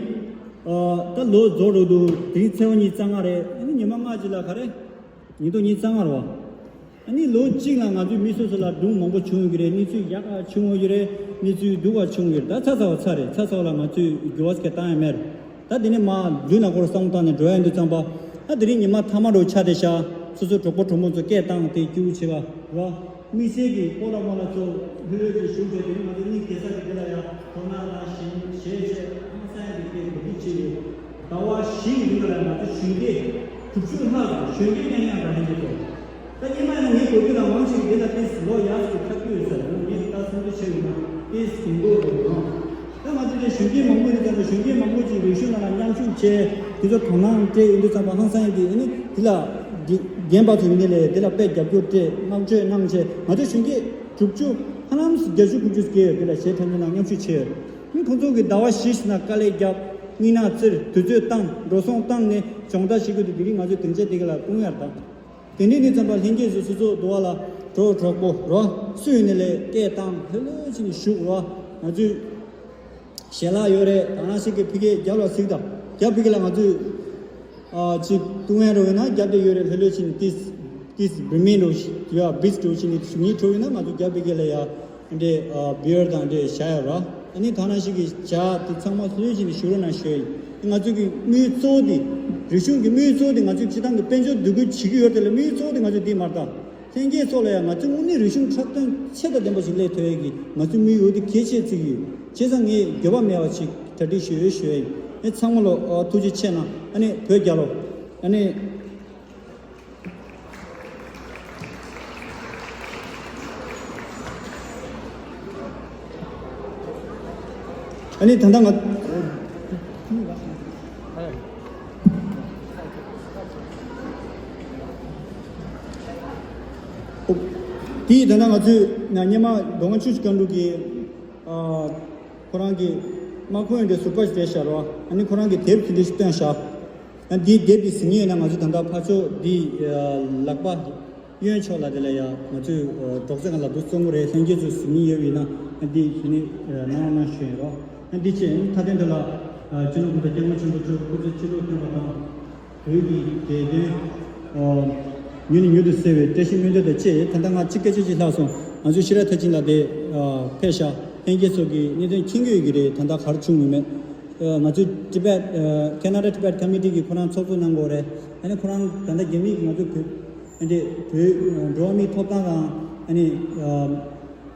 ད་ལོ་རྫོགས་འགྲོ་འདུག་དེ་རིང་ཚེས་པ་ཉི་ཤུ་རྩ་ལྔ་རེད། ཨ་ནི་ཉི་མ་ལྔ་ཅིག་ལ་ག་རེ། ཉིས་སྟོང་ཉི་ཤུ་རྩ་ལྔ་རེད་བ། ཨ་ནི་ལོ་གཅིག་ལ་ང་ཚོའི་མི་སོ་སོ་ལ་སྒྲུང་མང་པོ་བྱུང་ཡོད་ཀྱི་རེད། གནས་ཚུལ་ཡག་ག་བྱུང་ཡོད་ཀྱི་རེད། གནས་ཚུལ་སྡུག་ག་བྱུང་ཡོད་ཀྱི་རེད། ད་ཚ་ཚ་བ་ཚ་རེད། ཚ་ཚ་བ་ལ་ང་ཚོས་འགྱུར་བ་ཟེར་ག་བཏང་ཡ་མེད། ད་དེ་ནས་མ་ལུས་ན་སྐོར་བསམ་བློ་བཏང་ནས་འགྲོ་ཡ་ཡིན་དུས་ཙམ་པ། ད་དེ་རིང་ཉི་མ་མཐའ་མ་འགྲོ་ཆ་དེ་ཤ་སོ་སོ་གྲོགས་པོ་གྲོགས་མོ་ཚོ་སྐད་བཏང་དེ་སྐྱིད་པོ་བྱེད་ག་ར། དམིགས་བསལ་གྱི་སྤོ་ལགས་རྨོ་ལགས་ཚོ་ལྷོད་ལྷོད་ཀྱིས་བཞུགས་བྱས། དེ་རིང་ང་ཚོ་གཉིས་གེ་སར་གྱི་དེ་ལ་ཡང་དོ་སྣང་དང་གཞས་གཞས་བྱས་ཧང་སང་ཡ་དེ་སྐད་གོ་སྒྲིག་བྱས་ཡོད། ཟླ་བ་བཞི་ཡི་རིང་ལ་ང་ཚོ་གཞོན་སྐྱེས་དྲུག་ཅུ་ལྷག་གཞོན་སྐྱེས་མཉམ་མཉམ་དང་ལྷན་རྒྱས་ཚོ། ད་སྔོན་མ་ཡང་ངའི་གོ་རྒྱུ་ལ་མང་ཆེ་གི་དེ་ལ་ཏོག་ཙམ་ལོ་ཡག་ཙམ་ཐག་གཅོད་ཡོད་ས་རེད། ངས་ད་སེམས་ཁྲལ་བྱས་ཡོད་ན་ཏོག་ཙམ་གྱོང་གུད་རེད་ཡོང་། ད་ང་ཚོ་དེ་གཞོན་སྐྱེས་མང་པོ་ཡོད་ཙང་། གཞོན་སྐྱེས་མང་པོ་ཅིག་རིག་གཞུང་ནང་ལ་མཉམ་ཞུགས་བྱས། དེ་ཚོ་དོ་སྣང་སྤྲད་ཡོང་དུས་ཙམ་པ་ཧང་སང་ཡིན་དེ། ཨ་ནི་དེ་ལ་རྒན་པ་ཚོ་ཡིན་ནའི་ལས་དེ་ལ་དཔེ་རྒྱབ་སྐྱོར་སྤྲད། བསྔགས་བརྗོད་གནང་བྱས། ང་ཚོ་གཞོན་སྐྱེས་དྲུག་ཅུ་ཧ་ལམ་བརྒྱད་ཅུ་དགུ་ཅུ་སྐྱེས་ཡོད། དེ་ལ་གཞས་འཁྲབ་མཁན་ནང་མཉམ་ཞུགས་བྱས་ཡོད། ཨ་ནི་ཁོང་ཚོ་གིས་ཟླ་བ་བཞི་ཞིག་ནང་དཀའ་ལས་བརྒྱབ། དངོས་གནས་བཙིར། དུས་ཚོད་བཏང་། འགྲོ་སོང་བཏང་ནས་སྦྱོང་བརྡར་བྱེད་དགོས་འདུག་དེ་རིང་ང་ཚོ་སྡིངས་ཆ་དེ་ག་ལ་སྤུངས་ཡར་དང་། དེ་འདྲའི་ནི་ཙམ་པ་ལྷན་རྒྱས་ཚོ་སོ་སོ་འདུ་བ་ལ་གྲོགས་གྲོགས་པོ་རོ་སུ་ཡིན་ནའི་ལས་སྐད་བཏང་། ལྷོད་ལྷོད་བྱས་ནས་བཞུགས་རོ། ང་ཚོའི་ཞལ་ལག་ཡོད་རེད། ད་ནང་བཞིན་གྱི་ཕ་གིའི་རྒྱབ་ལ་གཟིགས་དང་། རྒྱབ་ཕ་གི་ལ་ང་ཚོས་ཨ་ཅིག་བཏུང་ཡ་འགྲོ་ཡོད་ན་རྒྱབ་དེ་ཡོད་རེད། ལྷོད་ལྷོད་བྱས་ནས་ཏིས་ཏིས་བི་མིན་འགྲོ་ཡ་བིས་འགྲོ་བྱས་ནས་ཞུ་ཡིན་འགྲོ་ཡོད་ན་ང་ཚོ་རྒྱབ་ཕ་གི་ལ་ཡ། འདྲེ་བི་ཡར་དང་འདྲེ་བཞག་ཡོད་ར། ཨ་ནི་ད་ནང་བཞིན་གྱི་བྱ་དེ་ཚང་མ་ལྷོད་ལྷོད་བྱས་ནས་བཞུགས་རོགས་གནང་ཞུ་ཡ་ཡིན། ང་ཚོ་གི་དམིགས་ཡུལ་གཙོ་བོ་དེ། རིག་གཞུང་གི་དམིགས་ཡུལ་གཙོ་བོ་དེ་ང་ཚོའི་སྤྱི་བཏང་གི་དཔལ་འབྱོར་འདུ་འགོད་བྱེད་ཀྱི་ཡོད་དེ་ལ་དམིགས་ཡུལ་གཙོ་བོ་དེ་ང་ཚོ་འདི་མ་རེད། ད་ལྷན་རྒྱས་ཚོ་ལ་ཡང་ང་ཚོའི་དངོས་གནས་རིག་གཞུང་འཁྲབ་སྟོན་ཆེ་དང་ལྡན་པ་ཞིག་སླེབས་ཐུབ་ཡ་གི་ང་ཚོའི་དམིགས་ཡུལ་དེ་གལ་ཆེ་བརྩི་གི་ཡོད། བྱས་ཙང་ངས་འགྱོད་པ་མེད་པ་ཞིག་གྲ་སྒྲིག་ཞུ་ཡོད་ཞུ་ཡ་ཡིན། ཨེ་ཚང་མ་ལོ་ཨ་ཐུགས་རྗེ་ཆེ་གནང་། ཨ་ནི་བོད་རྒྱལ་ལོ། ཨ་ནི། ཨ་ནི་ད་ལྟ་ང་དེ་ད་ལྟ་ང་ཚོས་སྔོན་མ་མདོ་སྔགས་ཆོས་ཀྱི་བཀའ་འགྲུབ་ཀྱི་ཨ་ཁོ་རང་གི་དམག་དཔོན་འདྲ་ཟུར་པ་ཞིག་བསྡད་བཞག་རོགས། ཨ་ནི་ཁོ་རང་གི་དེབ་དེ་འདྲ་ཞིག་བཏོན་བཞག་ཨ་འདིའི་དེབ་འདི་གཟིགས་མཁན་ཡོད་ན་ང་ཚོ་ད་ལྟ་ཕར་ཕྱོགས་འདི་ལག་པ་གཡོན་ཕྱོགས་ལ་དེ་ལ་ཡ་ང་ཚོས་སྒྲོག་ཙེ་སྒང་ལ་འདུག་བཙོང་གི་རེད། ལྷན་རྒྱས་ཚོས་གཟིགས་མཁན་ཡོད་པ་ཡིན་ན་ཨ་འདི་གཟིགས་ནས་གནང་རོགས་གནང་ཞུ་ཡིན་རོགས། ཨ་འདི་བྱས་མཐའ་དོན་དེ་ལ་སྤྱི་ནོར་༸གོང་ས་༸སྐྱབས་མགོན་ཆེན་པོ་མཆོག་སྐུ་ཚེ་ཁྲི་ལོར་བརྟན་པ་དང་། བོད་ཀྱི་བདེ་དོན་ཨ་མྱུར་ནས་མྱུར་དུ་གསལ་བའི་བཀྲ་ཤིས་སྨོན་འདུན་དང་བཅས། ད་ལྟ་ང་གཅིག་སྐད་ཆ་གཅིག་ལྷག་སོང་། ང་ཚོའི་ཤེས་རབ་མཐར་ཕྱིན་ལགས་དེ་ཨ་ཕེབས་ཤག་ལྷན་རྒྱས་ཚོ་གིས་གནད་དོན་མཁྱེན་གྱི་ཡོད་ཀྱི་རེད། ད་ལྟ་ག་རེ་བྱུང་ཡོད་མེད། ཨ་ང་ཚོའི་ཊི་བེཊ་ཨ་ཁེ་ན་ཌ་ཊི་བེཊ་ཀོ་མི་ཊི་གིས་ཁོ་རང་ཚོགས་གཙོ་གནང་དགོས་རེད། ཨ་ནི་ཁོ་རང་ད་ལྟ་རྒྱ་མི་གིས་ང་ཚོ་བོད་ཨ་འདྲེ་བོད་འགྲོ་བ་མིའི་ཐོབ་ཐང་དང་ཨ་ནི་ཨ་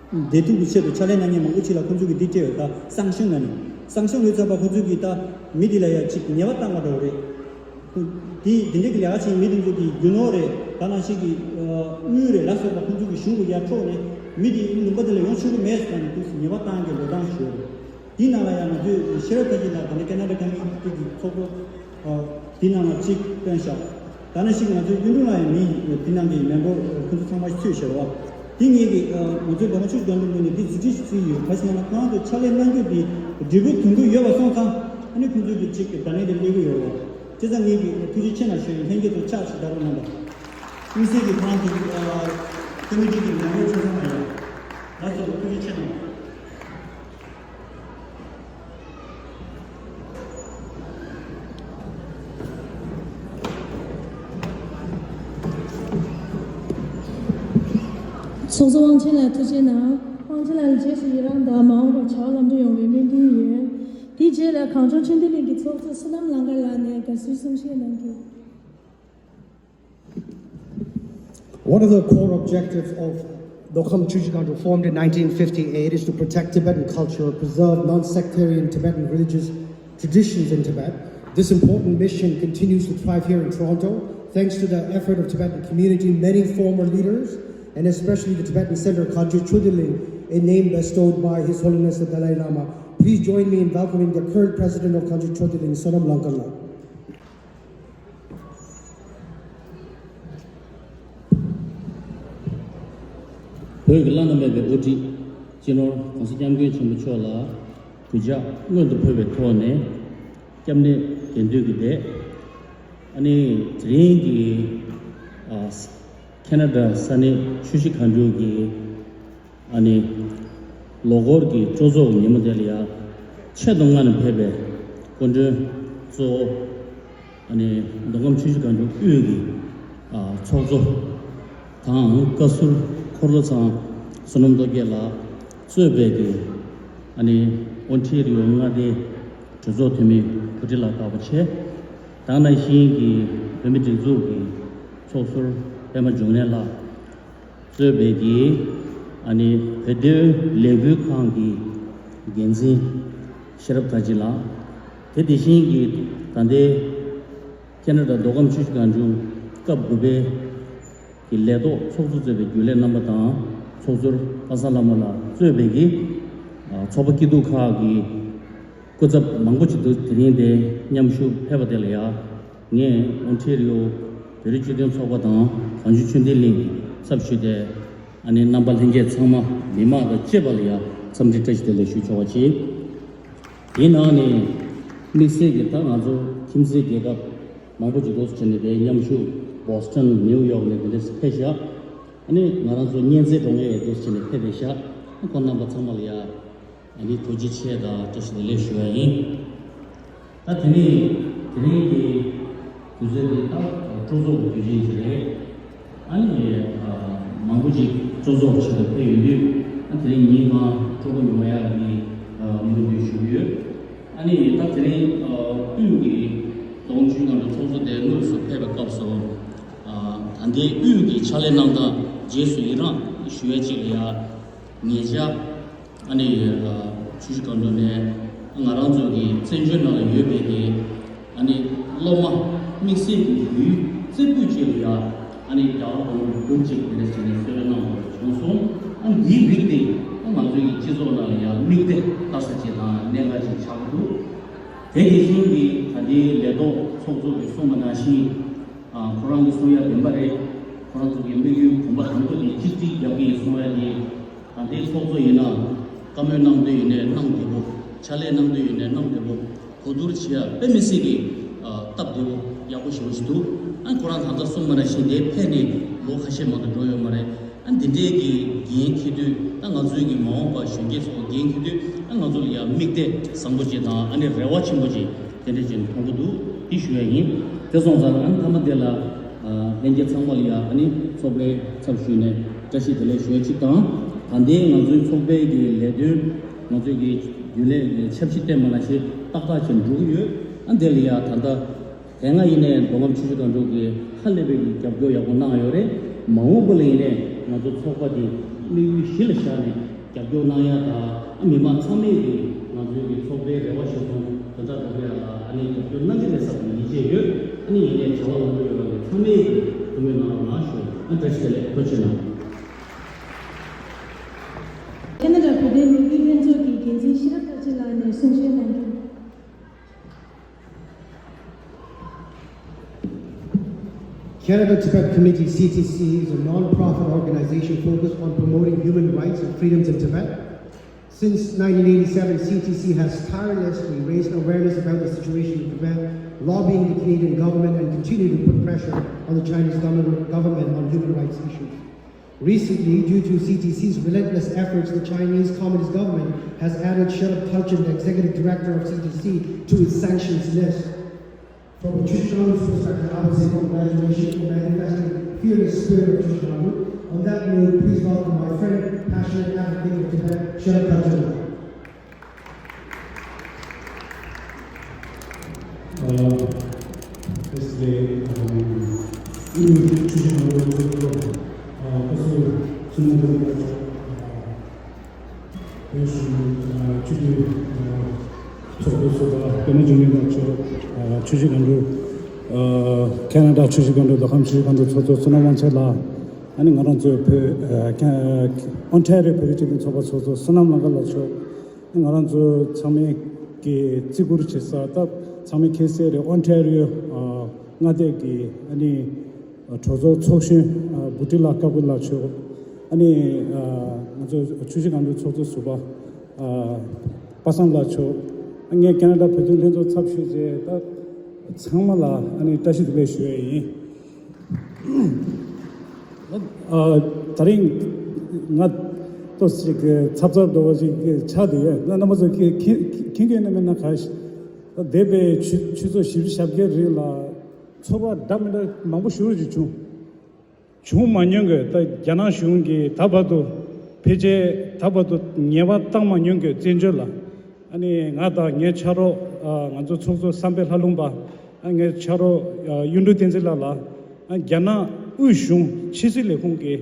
བདེ་སྡུག་གི་ཆེད་དུ་ཕྱག་ལས་གནང་མཁན་མང་པོ་ཅིག་ལ་ཁོང་ཚོ་གིས་འདི་སྤྲད་ཡོད། ད་སང་ཞོན་ན་ནི་སང་ཞོན་ལོས་ཚར་བ་ཁོང་ཚོ་གིས་ད་མི་འདི་ལ་ཡ་ཅིག་ཉེས་པ་བཏང་བ་འདྲ་བོ་རེད། དེ་དེ་འདྲ་གི་ལས་ཀ་བྱེད་མི་དེ་ཚོ་གི་རྒྱུ་ནོར་རེད། ད་ནང་བཞིན་གྱི་དངུལ་རེད་ལ་སོགས་པ་ཁོང་ཚོ་གི་གཞུང་གི་ཡར་འཕྲོག་ནས་མི་དེ་ལུང་པ་དེ་ལ་ཡོང་ཆོག་གི་མེད་ཟེར་ནས་དུས་སུ་ཉེས་པ་བཏང་གི་འགྲོ་སྟངས་ཤིག་ཡོད་རེད། དེའི་ནང་ལ་ཡང་ང་ཚོས་ཤེས་རབ་མཐར་ཕྱིན་ལགས་ད་ནི་ཁེ་ན་ཌ་ཀོ་མི་ཊི་གི་ཚོགས་གཙོ་དེའི་ནང་ལ་གཅིག་བཏོན་བཞག་ད་ནང་བཞིན་ང་ཚོའི་གཡུང་དྲུང་ལ་ཡང་མི་དེ་ནང་གི་མེམ་བར་ཁོང་ཚོ་ཚང་མ་ཚུད་བཞག་རེད་བ། དེ་ངེད་ཀྱི་ང་ཚོའི་མདོ་སྔགས་ཆོས་ཀྱི་བཀའ་འགྲུབ་ངོས་ནས་འདི་གཟི་བརྗིད་ཞིག་བརྩིས་ཡོད། ག་ཞིག་ཡང་ན་ཁོང་ཚོ་ཕྱག་ལས་གནང་རྒྱུ་འདི་འབྲས་བུ་ཐོན་གྱི་ཡོད་པ་སོང་ཙང་ཨ་ནི་ཁོང་ཚོ་གི་གཅིག་གི་བརྡ་ལན་དེ་སླེབས་ཀྱི་ཡོད་རེད་བ། བྱས་ཙང་ངེད་ཀྱིས་ཐུགས་རྗེ་ཆེ་གནང་ཞུ་ཡིན། ལྷན་རྒྱས་ཚོ་ཕྱག་ཞིག་བརྡབ་རོགས་གནང་དང་། དམིགས་བསལ་གྱི་ཁོ་རང་ཚོ་ཀོ་མི་ཊི་གི་མེམ་བར་ཆ་ཚང་མ་ཡོད། ལགས་སོ། ཐུགས་རྗེ་ཆེ་གནང་། ཚོགས་གཙོ་དབང་ཆེན་ལགས་ཐུགས་རྗེ་གནང་། ཁོང་ཚོ་ལ་རྗེས་སུ་ཡི་རང་དང་མ་འོངས་པར་བྱ་བ་ལམ་འགྲོ་ཡོང་བའི་སྨོན་འདུན་ཡོད། དེའི་རྗེས་ལ་གངས་ལྗོངས་ཆོས་ལྡན་གླིང་གི་ཚོགས་གཙོ་བསོད་ནམས་ལང་ཀར་ལགས་ནས་དགའ་བསུའི་གསུང་བཤད་གནང་རྒྱུ། One of the core objectives of Dokham Chuchi Gandu, formed in nineteen fifty-eight, is to protect Tibetan culture, preserve non-sectarian Tibetan religious traditions in Tibet. This important mission continues to thrive here in Toronto, thanks to the effort of Tibetan community, many former leaders, and especially the Tibetan Center Kangchung Choden Ling, a name bestowed by His Holiness the Dalai Lama. Please join me in welcoming the current president of Kangchung Choden Ling, Sonam Langkala. བོད་ཀྱི་བླ་ན་མེད་པའི་དབུ་ཁྲིད་སྤྱི་ནོར་༸གོང་ས་༸སྐྱབས་མགོན་ཆེན་པོ་མཆོག་ལ་གུས་ཕྱག་སྔོན་དུ་ཕུལ་བའི་ཐོག་ནས་སྐྱབས་གནས་དགེ་འདུན་གྱི་སྡེ། ཨ་ནི་དེ་རིང་གི་ཨ་ཁེ་ན་ཌ་ས་གནས་ཆུ་བཞི་སྒང་དྲུག་གི་ཨ་ནི་ལོ་འཁོར་གྱི་སྤྲོ་ཚོགས་ཀྱི་ཉིན་མོ་དེ་ལ་ཡ་ཆེད་དུ་མངགས་ནས་ཕེབས་པའི་སྐུ་མགྲོན་གཙོ་བོ། ཨ་ནི་མདོ་ཁམས་ཆུ་བཞི་སྒང་དྲུག་དབུས་ཀྱི་ཨ་ཚོགས་གཙོ་དང་བཀའ་ཟུར་འཁོར་ལོ་ཚང་བསོད་ནམས་རྡོ་རྗེ་ལགས་གཙོས་པའི་གི་ཨ་ནི་ཨོན་ཊེ་རི་ཡོ་མངའ་སྡེའི་གྲོས་ཚོགས་འཐུས་མི་བུ་ཁྲིད་ལགས་དགའ་པོ་ཆེ། དེ་ནང་བཞིན་གྱི་བོད་མིའི་སྒྲིག་འཛུགས་ཀྱི་ཚོགས་ཟུར་པད་མ་འབྱུང་གནས་ལགས་གཙོས་པའི་གི་ཨ་ནི་བོད་དོན་ལས་འགུལ་ཁང་གི་འགན་འཛིན་ཤེས་རབ་དར་རྒྱས་ལགས། དེ་དེ་བཞིན་གྱི་ད་ལྟའི་ཁེ་ན་ཌ་མདོ་ཁམས་ཆུ་བཞི་སྒང་དྲུག་སྐབས་དགུ་པའི་གི་ལས་ཐོག་ཚོགས་གཙོ་གཙོས་པའི་རྒྱུན་ལས་རྣམ་པ་དང་ཚོགས་ཟུར་པ་སངས་བླ་མ་ལགས་གཙོས་པའི་གི་ཚོགས་པ་སྐྱིད་སྡུག་ཁག་གི་སྐུ་ཚབ་མང་པོ་ཅིག་འདུག་དེ་རིང་དེ་མཉམ་ཞུགས་ཕེབས་པ་དེ་ལ་ཡ། ངས་ཨོན་ཊེ་རི་ཡོ་བོད་རིགས་སྤྱི་མཐུན་ཚོགས་པ་དང་གངས་ལྗོངས་ཆོས་ལྡན་གླིང་གི་ཚབ་ཞུས་ཏེ། ཨ་ནི་རྣམ་པ་ལྷན་རྒྱས་ཚང་མ་མི་མང་དང་བཅས་པ་ལ་ཡ་འཚམས་འདྲི་བཀྲ་ཤིས་བདེ་ལེགས་ཞུ་ཆོག་པ་བྱེད། དེའི་ནང་ནས་དམིགས་བསལ་གྱི་ད་ང་ཚོ་ཁྱིམ་མཚེས་རྒྱལ་ཁབ་མང་པོ་ཅིག་འདུག་སེ་བྱས་ནས་དེ་མཉམ་ཞུགས་བྷོ་སི་ཊོན་ནིའུ་ཡོག་ནས་དེ་འདྲས་ཕེབས་ཤག་ཨ་ནི་ང་རང་ཚོ་གཉེན་ཚན་འགྲོ་མཁན་ཡོད་འདུག་སེ་བྱས་ནས་ཕེབས་པའི་ཤག་ཁོང་རྣམ་པ་ཚང་མ་ལ་ཡ། ཨ་ནི་ཐུགས་རྗེ་ཆེ་དང་བཀྲ་ཤིས་བདེ་ལེགས་ཞུ་བ་ཡིན། ད་དེ་ནས་དེ་རིང་གི་དུས་ཚོད་འདི་ད་སྤྲོ་ཚོགས་ཀྱི་དུས་ཆེན་ཞིག་རེད། ཨ་ནི་ཨ་མང་པོ་ཅིག་སྤྲོ་ཚོགས་ཆེད་དུ་ཕེབས་ཡོང་དུས་ཨ་དེ་རིང་ཉིན་གང་སྤྲོ་པོ་ཡོང་ཡག་གི་ཨ་སྨོན་འདུན་ཞུ་གི་ཡོད། ཨ་ནི་ད་དེ་རིང་ཨ་དབུས་ཀྱི་རྫོང་ཆུང་ནང་དུ་ཚོགས་གཙོ་དེ་དངོས་སུ་ཕེབས་པའི་སྐབས་སུ་ཨ་ད་ལྟའི་དབུས་ཀྱི་ཕྱག་ལས་གནང་སྟངས་རྗེས་སུ་ཡི་རང་ཞུ་ཡ་ཅིག་ལ་ཡ། ཉེ་ཆར་ཨ་ནི་ཆུ་བཞི་སྒང་དྲུག་ནས་ང་རང་ཚོ་གི་བཙན་བྱོལ་ནང་ལ་ཡོད་པའི་གི་ཨ་ནི་སློབ་མ་དམིགས་བསལ་གྱི་ཡུལ་རྩེ་ཕུད་ཅིག་ལ་ཡ་ཨ་ནི་རྒྱ་གར་གོང་བུ་དགུ་གཅིག་དེ་འདྲ་བྱས་ནས་གསོལ་རས་གནང་བ་བྱུང་སོང་། ཨ་ནི་འདིའི་རིགས་དེ་ཨ་ང་ཚོའི་གི་སྤྱི་ཚོགས་ནང་ལ་ཡ་དམིགས་གཏད་ལྟ་ས་ཅིག་དང་གནད་འགག་ཅིག་ཆགས་ཀྱི་འདུག་དེ་དེ་བཞིན་གྱི་ད་ལྟའི་ལས་ཐོག་ཚོགས་གཙོ་གིས་གསུངས་པ་ནང་བཞིན་ཨ་ཁོ་རང་གིས་གསུང་ཡ་བདེན་པ་རེད། ཁོ་རང་ཚོ་གི་དམིགས་ཡུལ་གོམ་པ་དང་པོ་དེ་གཅིག་སྒྲིལ་རྒྱབ་ཀྱི་ཡིན་གསུང་ཡ་དེ། ད་ལྟའི་ཚོགས་གཙོ་ཡིན་ན་བཀའ་མོལ་གནང་འདོད་ཡིན་ནའི་གནང་བདེ་པོ། ཕྱག་ལས་གནང་འདོད་ཡིན་ནའི་གནང་བདེ་པོ། གོ་བསྡུར་བྱེད་ཡ་དཔེ་མི་སྲིད་ཀྱི་ཨ་སྟབས་བདེ་པོ་ཡག་པོ་ཞེ་པོ་ཞིག་འདུག་ཨ་ཁོ་རང་ད་ལྟ་གསུངས་པ་ནང་བཞིན་དེ་ཕེབས་ནས་ལོ་ཁ་ཤས་མ་གཏོགས་འགྲོ་ཡོད་མ་རེད། ཨ་འདི་འདྲའི་གི་འགན་འཁྱེར་དུས་ད་ང་ཚོའི་གི་མ་འོངས་པ་གཞོན་སྐྱེས་ཚོ་འགན་འཁྱེར་དུས་ད་ང་ཚོ་ལ་ཡ་དམིགས་གཏད་བཟང་པོ་ཅིག་དང་ཨ་ནི་རེ་བ་ཆེན་པོ་ཅིག་དེ་འདྲ་ཅིག་མཐོང་གི་འདུག་འདི་ཞུ་ཡ་ཡིན། དེ་སོང་ཙང་ཨ་ནི་མཐའ་མ་དེ་ལ་ཨ་ལྷན་རྒྱས་ཚང་མ་ལ་ཡ་ཨ་ནི་ཚོགས་པའི་ཚབ་ཞུས་ནས་བཀྲ་ཤིས་བདེ་ལེགས་ཞུ་ཡ་གཅིག་དང་། ད་ལྟའི་ང་ཚོའི་ཚོགས་པའི་གི་ལས་དོན་ང་ཚོའི་གི་རྒྱུན་ལས་ཀྱི་འཆར་གཞི་བཏོན་པ་ནང་བཞིན་ཏག་ཏག་ཅིག་འགྲོ་གི་ཡོད། ཨ་འདི་ལ་ཡ་ད་ལྟ་དེ་སྔ་ཡིན་ནའི་མདོ་ཁམས་ཆུ་བཞི་སྒང་དྲུག་གིས་ཧ་ལས་པའི་གི་རྒྱབ་སྐྱོར་ཡག་པོ་གནང་ཡོད་རེད། མ་འོངས་པ་ལ་ཡིན་ནའི་ང་ཚོ་ཚོགས་པ་འདི་དམིགས་ཡུལ་གཞི་ལ་བཞག་ནས་རྒྱབ་སྐྱོར་གནང་ཡ་དང་། ཨ་མི་མང་ཚང་མས་ཀྱི་ང་ཚོའི་གི་ཚོགས་པའི་རེ་བ་གཞིར་བཟུང་དོན་དག་སྒྲུབ་ཡ་ལ་ཨ་ནི་རྒྱབ་སྐྱོར་གནང་གི་རེད་བསམ་པའི་ཡིད་ཆེས་ཡོད། ཨ་ནི་ཡིན་ནའི་བྱ་བ་ལམ་འགྲོ་ཡོང་བ་ལ་ཚང་མས་ཀྱི་ཐུགས་སྨོན་གནང་རོགས་གནང་ཞུ། ཨ་བཀྲ་ཤིས་བདེ་ལེགས། ཐུགས་རྗེ་ཆེ་གནང་། ཁེ་ན་ཌ་བོད་དོན་ལས་འགུལ་ལྷན་ཚོགས་ཀྱི་འགན་འཛིན་ཤེས་རབ་དར་རྒྱས་ལགས་ནས་གསུང་བཤད་གནང་རྒྱུ། Canada Tibet Committee, C T C, is a non-profit organization focused on promoting human rights and freedoms in Tibet. Since nineteen eighty-seven, C T C has tirelessly raised awareness about the situation in Tibet, lobbying the Canadian government, and continue to put pressure on the Chinese government, government on human rights issues. Recently, due to C T C's relentless efforts, the Chinese Communist government has added Sherab Tharchin, the executive director of C T C, to its sanctions list. From a Chushangu's perspective, I would say congratulations for manifesting fearless spirit of Chushangu. On that note, please welcome my friend, passionate advocate of Tibet, Sherpa Tengpa. Firstly, um, ཨུ་ཆུ་ཆུ་ནང་ལོ་ཚོགས་གཙོ་ཨ་ཁོ་ཚོ་ཚུལ་ཁྲིམས་དང་ཨ་བོད་གཞུང་ཨ་སྤྱི་འཐུས་ཨ་ཚོགས་གཙོ་ཟུར་པ་པད་མ་འབྱུང་གནས་ལགས་མཆོག་ཨ་ཆུ་བཞི་སྒང་དྲུག་ཨ་ཁེ་ན་ཌ་ཆུ་བཞི་སྒང་དྲུག་མདོ་ཁམས་ཆུ་བཞི་སྒང་དྲུག་ཚོགས་གཙོ་བསོད་ནམས་དབང་ཆེན་ལགས། ཨ་ནི་ང་རང་ཚོའི་བོད་ཨ་ཁེ་ཨོན་ཊ་རི་ཡོ་བོད་རིགས་སྤྱི་མཐུན་ཚོགས་པ་ཚོགས་གཙོ་བསོད་ནམས་ལྷ་དགའ་ལགས་མཆོག་ང་རང་ཚོ་ཚང་མས་ཀྱི་བརྩི་བཀུར་བྱེད་ས་སྟབས་ཚང་མས་མཁྱེན་གསལ་རེད། ཨོན་ཊ་རི་ཡོ་ཨ་མངའ་སྡེ་གི་ཨ་ནི་གྲོས་ཚོགས་ཚོགས་གཞོན་ཨ་བུ་ཁྲིད་ལགས་སྐབས་ཀྱི་ལགས་མཆོག་ཨ་ནི་ཨ་ང་ཚོ་ཆུ་བཞི་སྒང་དྲུག་ཚོགས་གཙོ་ཟུར་པ་ཨ་པ་སངས་ལགས་མཆོག་ཨ་ངས་ཁེ་ན་ཌ་བོད་དོན་ལྷན་ཚོགས་ཚབ་ཞུས་བྱས་ད་ཚང་མ་ལ་ཨ་ནི་བཀྲ་ཤིས་བདེ་ལེགས་ཞུ་ཡས་ཡིན། ཨ་ད་རིང་ང་ཏོག་ཙམ་ཅིག་ཚབ་ཚབ་འདྲ་བོ་ཞིག་ཆགས་བསྡད་ཡོད། ད་རྣམ་པ་ཚོ་མཁྱེན་མཁྱེན་མཁྱེན་གྱི་ཡོད་ན་མེད་ན་ག་ཞིག་ད་འདས་པའི་ཆུ་ཆུ་ཚོད་བཞི་བཅུ་ཞེ་བརྒྱད་རིང་ལ་ཚོགས་པ་འདྲ་མི་འདྲ་མང་པོ་ཞེ་པོ་ཅིག་བྱུང་། བྱུང་མ་མྱོང་གི་ད་རྒྱ་ནག་གཞུང་གིས་ད་བར་དུ་ཕལ་ཆེར་ད་བར་དུ་ཉེས་པ་བཏང་མ་མྱོང་གི་བཙན་བྱོལ་ལ། ཨ་ནི་ང་དང་ངའི་ཕྱག་རོགས་ཨ་ང་ཚོ་ཚོགས་གཙོ་བསམ་འཕེལ་ལྷ་ལུང་པ། ཨ་ངའི་ཕྱག་རོགས་ཨ་གཡུང་དྲུང་བསྟན་འཛིན་ལགས་ལ། ཨ་རྒྱ་ནག་དབུས་གཞུང་ཕྱི་སྲིད་ལས་ཁུངས་ཀྱི་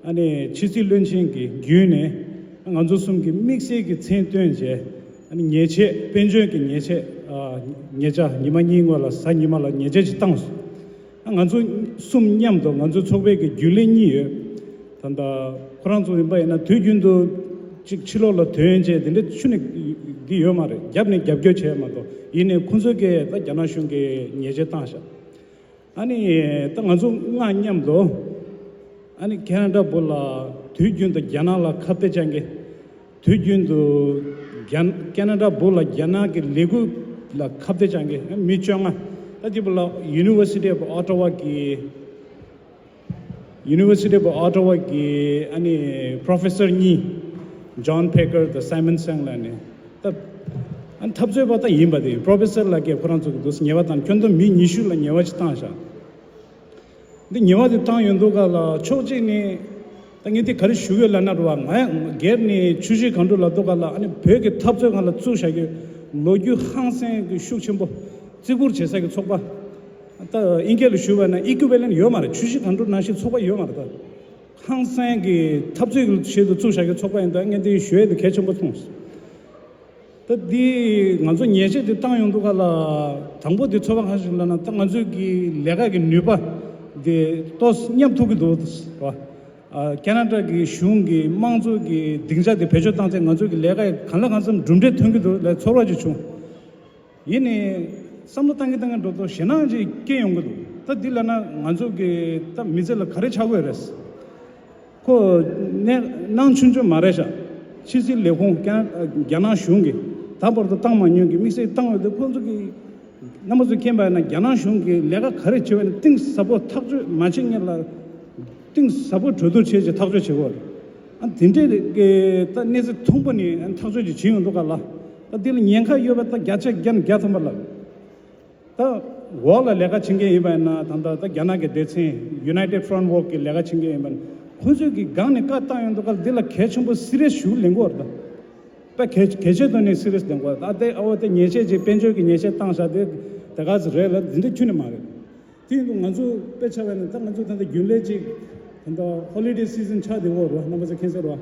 ཨ་ནི་ཕྱི་སྲིད་བློན་ཆེན་གྱི་བརྒྱུད་ནས་ང་ཚོ་གསུམ་གྱིས་དམིགས་བསལ་གྱི་མཚན་བཏོན་བྱས། ཨ་ནི་ཉེས་ཆད་དཔལ་འབྱོར་གྱི་ཉེས་ཆད་ཨ་ཉེས་ཆད་ཉི་མ་གཉིས་སྔོན་ལ་གཟའ་ཉི་མ་ལ་ཉེས་ཆད་ཅིག་བཏང་སོང་། ང་ཚོ་གསུམ་མཉམ་དུ་ང་ཚོའི་ཚོགས་པའི་གི་རྒྱུན་ལས་གཉིས་ཡོད། ད་ལྟ་ཁོ་རང་ཚོ་ཡིན་པ་ཡིན་ན་དུས་རྒྱུན་དུ་ཅིག་ཕྱི་ལོགས་ལ་ཐོན་བྱས་དེ་འདྲ་ཆུ་ནས་འདི་ཡོད་མ་རེད། རྒྱབ་ནས་རྒྱབ་སྐྱོར་བྱས་མ་གཏོགས། ཡིན་ནའི་ཁོ་ཚོ་གིས་ད་རྒྱ་ནག་གཞུང་གིས་ཉེས་ཆད་བཏང་ཤག་ཨ་ནི་ད་ང་ཚོ་ལྔ་མཉམ་དུ་ཨ་ནི་ཁེ་ན་ཌ་བོད་ལ་དུས་རྒྱུན་དུ་རྒྱ་ནག་ལ་ཁ་གཏད་བཅག་མཁན། དུས་རྒྱུན་དུ་རྒྱ་ཁེ་ན་ཌ་བོད་ལ་རྒྱ་ནག་གི་ལས་འགུལ་ལ་ཁ་གཏད་བཅག་མཁན་མི་བཅོ་ལྔ། ད་དེ་བོད་ལ་University of Ottawa གི་University of Ottawa གི་ཨ་ནི་Professor གཉིས། John Packer དང་Simon Tseng ལ་ནི་ད་ཨ་ནི་འཐབ་རྩོད་པ་ད་ཡིན་པ་དེ་Professor ལ་གས་ཁོ་རང་ཚོ་གི་འདུག་ཉེས་པ་དང་ཁྱོན་བསྡོམས་མི་ཉི་ཤུ་ལ་ཉེས་པ་ཅིག་བཏང་ཤག་འདི་ཉེས་པ་དེ་བཏང་ཡོང་དུས་ག་ལ་ཕྱོགས་གཅིག་ནས་ད་ངས་འདི་ག་རེ་ཞུ་གི་ཡོད་ལབ་ན་རེད་བ། ང་སྒེར་ནས་ཆུ་བཞི་སྒང་དྲུག་ལབ་དུས་ག་ལ་ཨ་ནི་བོད་ཀྱི་འཐབ་རྩོད་སྒང་ལ་བཙུགས་བཞག་གི་ལོ་རྒྱུས་ཧང་སང་གི་ཤུགས་ཆེན་པོ་བརྩི་བཀུར་བྱེད་ས་གི་ཚོགས་པ། ད་དབྱིན་སྐད་ལ་ཞུ་བ་ན་equivalent ཡོད་མ་རེད། ཆུ་བཞི་སྒང་དྲུག་ནང་བཞིན་ཚོགས་པ་ཡོད་མ་རེད། ད་ཧང་སང་གི་འཐབ་རྩོད་ཀྱི་ཆེད་དུ་བཙུགས་བཞག་གི་ཚོགས་པ་ཡིན་ད་ངས་འདི་ཞུ་ཡས་དེ་གལ་ཆེན་པོ་མཐོང་སོང་། ད་འདི་ང་ཚོ་ཉེས་ཆད་འདི་བཏང་ཡོང་དུས་ག་ལ་དང་པོ་འདི་ཚོར་བ་ག་རེ་ཞིག་ལབ་ན་ད་ང་ཚོའི་གི་ལས་ཀ་གི་ནུས་པ་འདི་ཏོག་ཙམ་ཉམས་ཐུབ་ཀྱི་འདུག་བ། ཨ་ཁེ་ན་ཌ་གི་གཞུང་གི་དམངས་གཙོ་གི་སྡིངས་ཆ་འདི་བེད་སྤྱོད་བཏང་ཚེ་ང་ཚོའི་གི་ལས་ཀ་གང་ལ་གང་འཚམ་གྲུབ་འབྲས་ཐོན་གྱི་འདུག་ལ་ཚོར་བ་ཅིག་བྱུང་། ཡིན་ནའི་བསམ་བློ་བཏང་གི་བཏང་གི་འགྲོ་དུས་ཞེད་སྣང་ཅིག་སྐྱེ་ཡོང་གི་འདུག་ད་འདི་ལབ་ན་ང་ཚོ་གི་ད་མི་ཚེ་ལ་ག་རེ་ཆགས་ཀྱི་ཡོད་རེད། ཁོ་གནས་སྣང་ཆུང་ཆུང་མ་རེད་ཤག་ཕྱི་སྲིད་ལས་ཁུངས་ཀྱང་རྒྱ་ནག་གཞུང་གིས་ད་བར་དུ་བཏང་མ་མྱོང་གི་དམིགས་བསལ་བཏང་ཡོད་དུས་ཁོང་ཚོ་གིས་རྣམ་པ་ཚོས་མཁྱེན་པ་ཡིན་ན་རྒྱ་ནག་གཞུང་གིས་ལས་ཀ་ག་རེ་བྱེད་པ་ཡིན་ན་གཏིང་ཟབ་པོ་ཐག་གཅོད་མ་བྱེད་སྔོན་ལ་གཏིང་ཟབ་པོ་གྲོས་བསྡུར་བྱས་ཀྱི་ཐག་གཅོད་བྱེད་དགོས་རེད། ཨ་དེ་འདྲའི་གི་ད་གནས་ཚུལ་ཐུང་པོ་ནས་ཐག་གཅོད་ཅིག་བྱེད་ཡོང་འདུག་ག་ལ། ད་དེ་ལ་ཉེན་ཁ་ཡོད་པ་ད་བརྒྱ་ཆ་བརྒྱ་ནས་བརྒྱ་ཐམ་པ་ལ། ད་འོག་ལ་ལས་ཀ་བྱེད་མཁན་ཡིན་པ་ཡིན་ན་ད་ལྟ་ད་རྒྱ་ནག་གི་སྡེ་ཚན་United Front Work གི་ལས་ཀ་བྱེད་མཁན་ཡིན་པ་ཡིན་ན་ཁོ་ཚོས་ཀྱི་སྒང་ནས་བཀའ་བཏང་ཡོང་དུས་ག་ལ་འདི་ལ་གལ་ཆེན་པོ་སི་རི་ཡས་ཞུ་ལེན་དགོས་རེད་ད། ད་གལ་གལ་ཆེ་དོན་ནས་སི་རི་ཡས་ལེན་དགོས་རེད་ད། དེ་ཨ་འོ་དེ་ཉེས་ཆད་ཅིག་དཔལ་འབྱོར་གྱི་ཉེས་ཆད་བཏང་བཞག་དེ་དེ་ག་ཚོད་རེད་ལ་འདི་འདྲ་ཁྱོན་ནས་མ་རེད། དེ་ཡིན་དུས་ང་ཚོ་དཔེ་ཆ་བས་ན་ད་ང་ཚོ་ད་ལྟ་རྒྱུན་ལས་ཅིག་ད་ལྟ་Holiday Season ཆགས་བསྡད་ཡོད་རེད་བ། རྣམ་པ་ཚོ་མཁྱེན་གསལ་རེད་བ།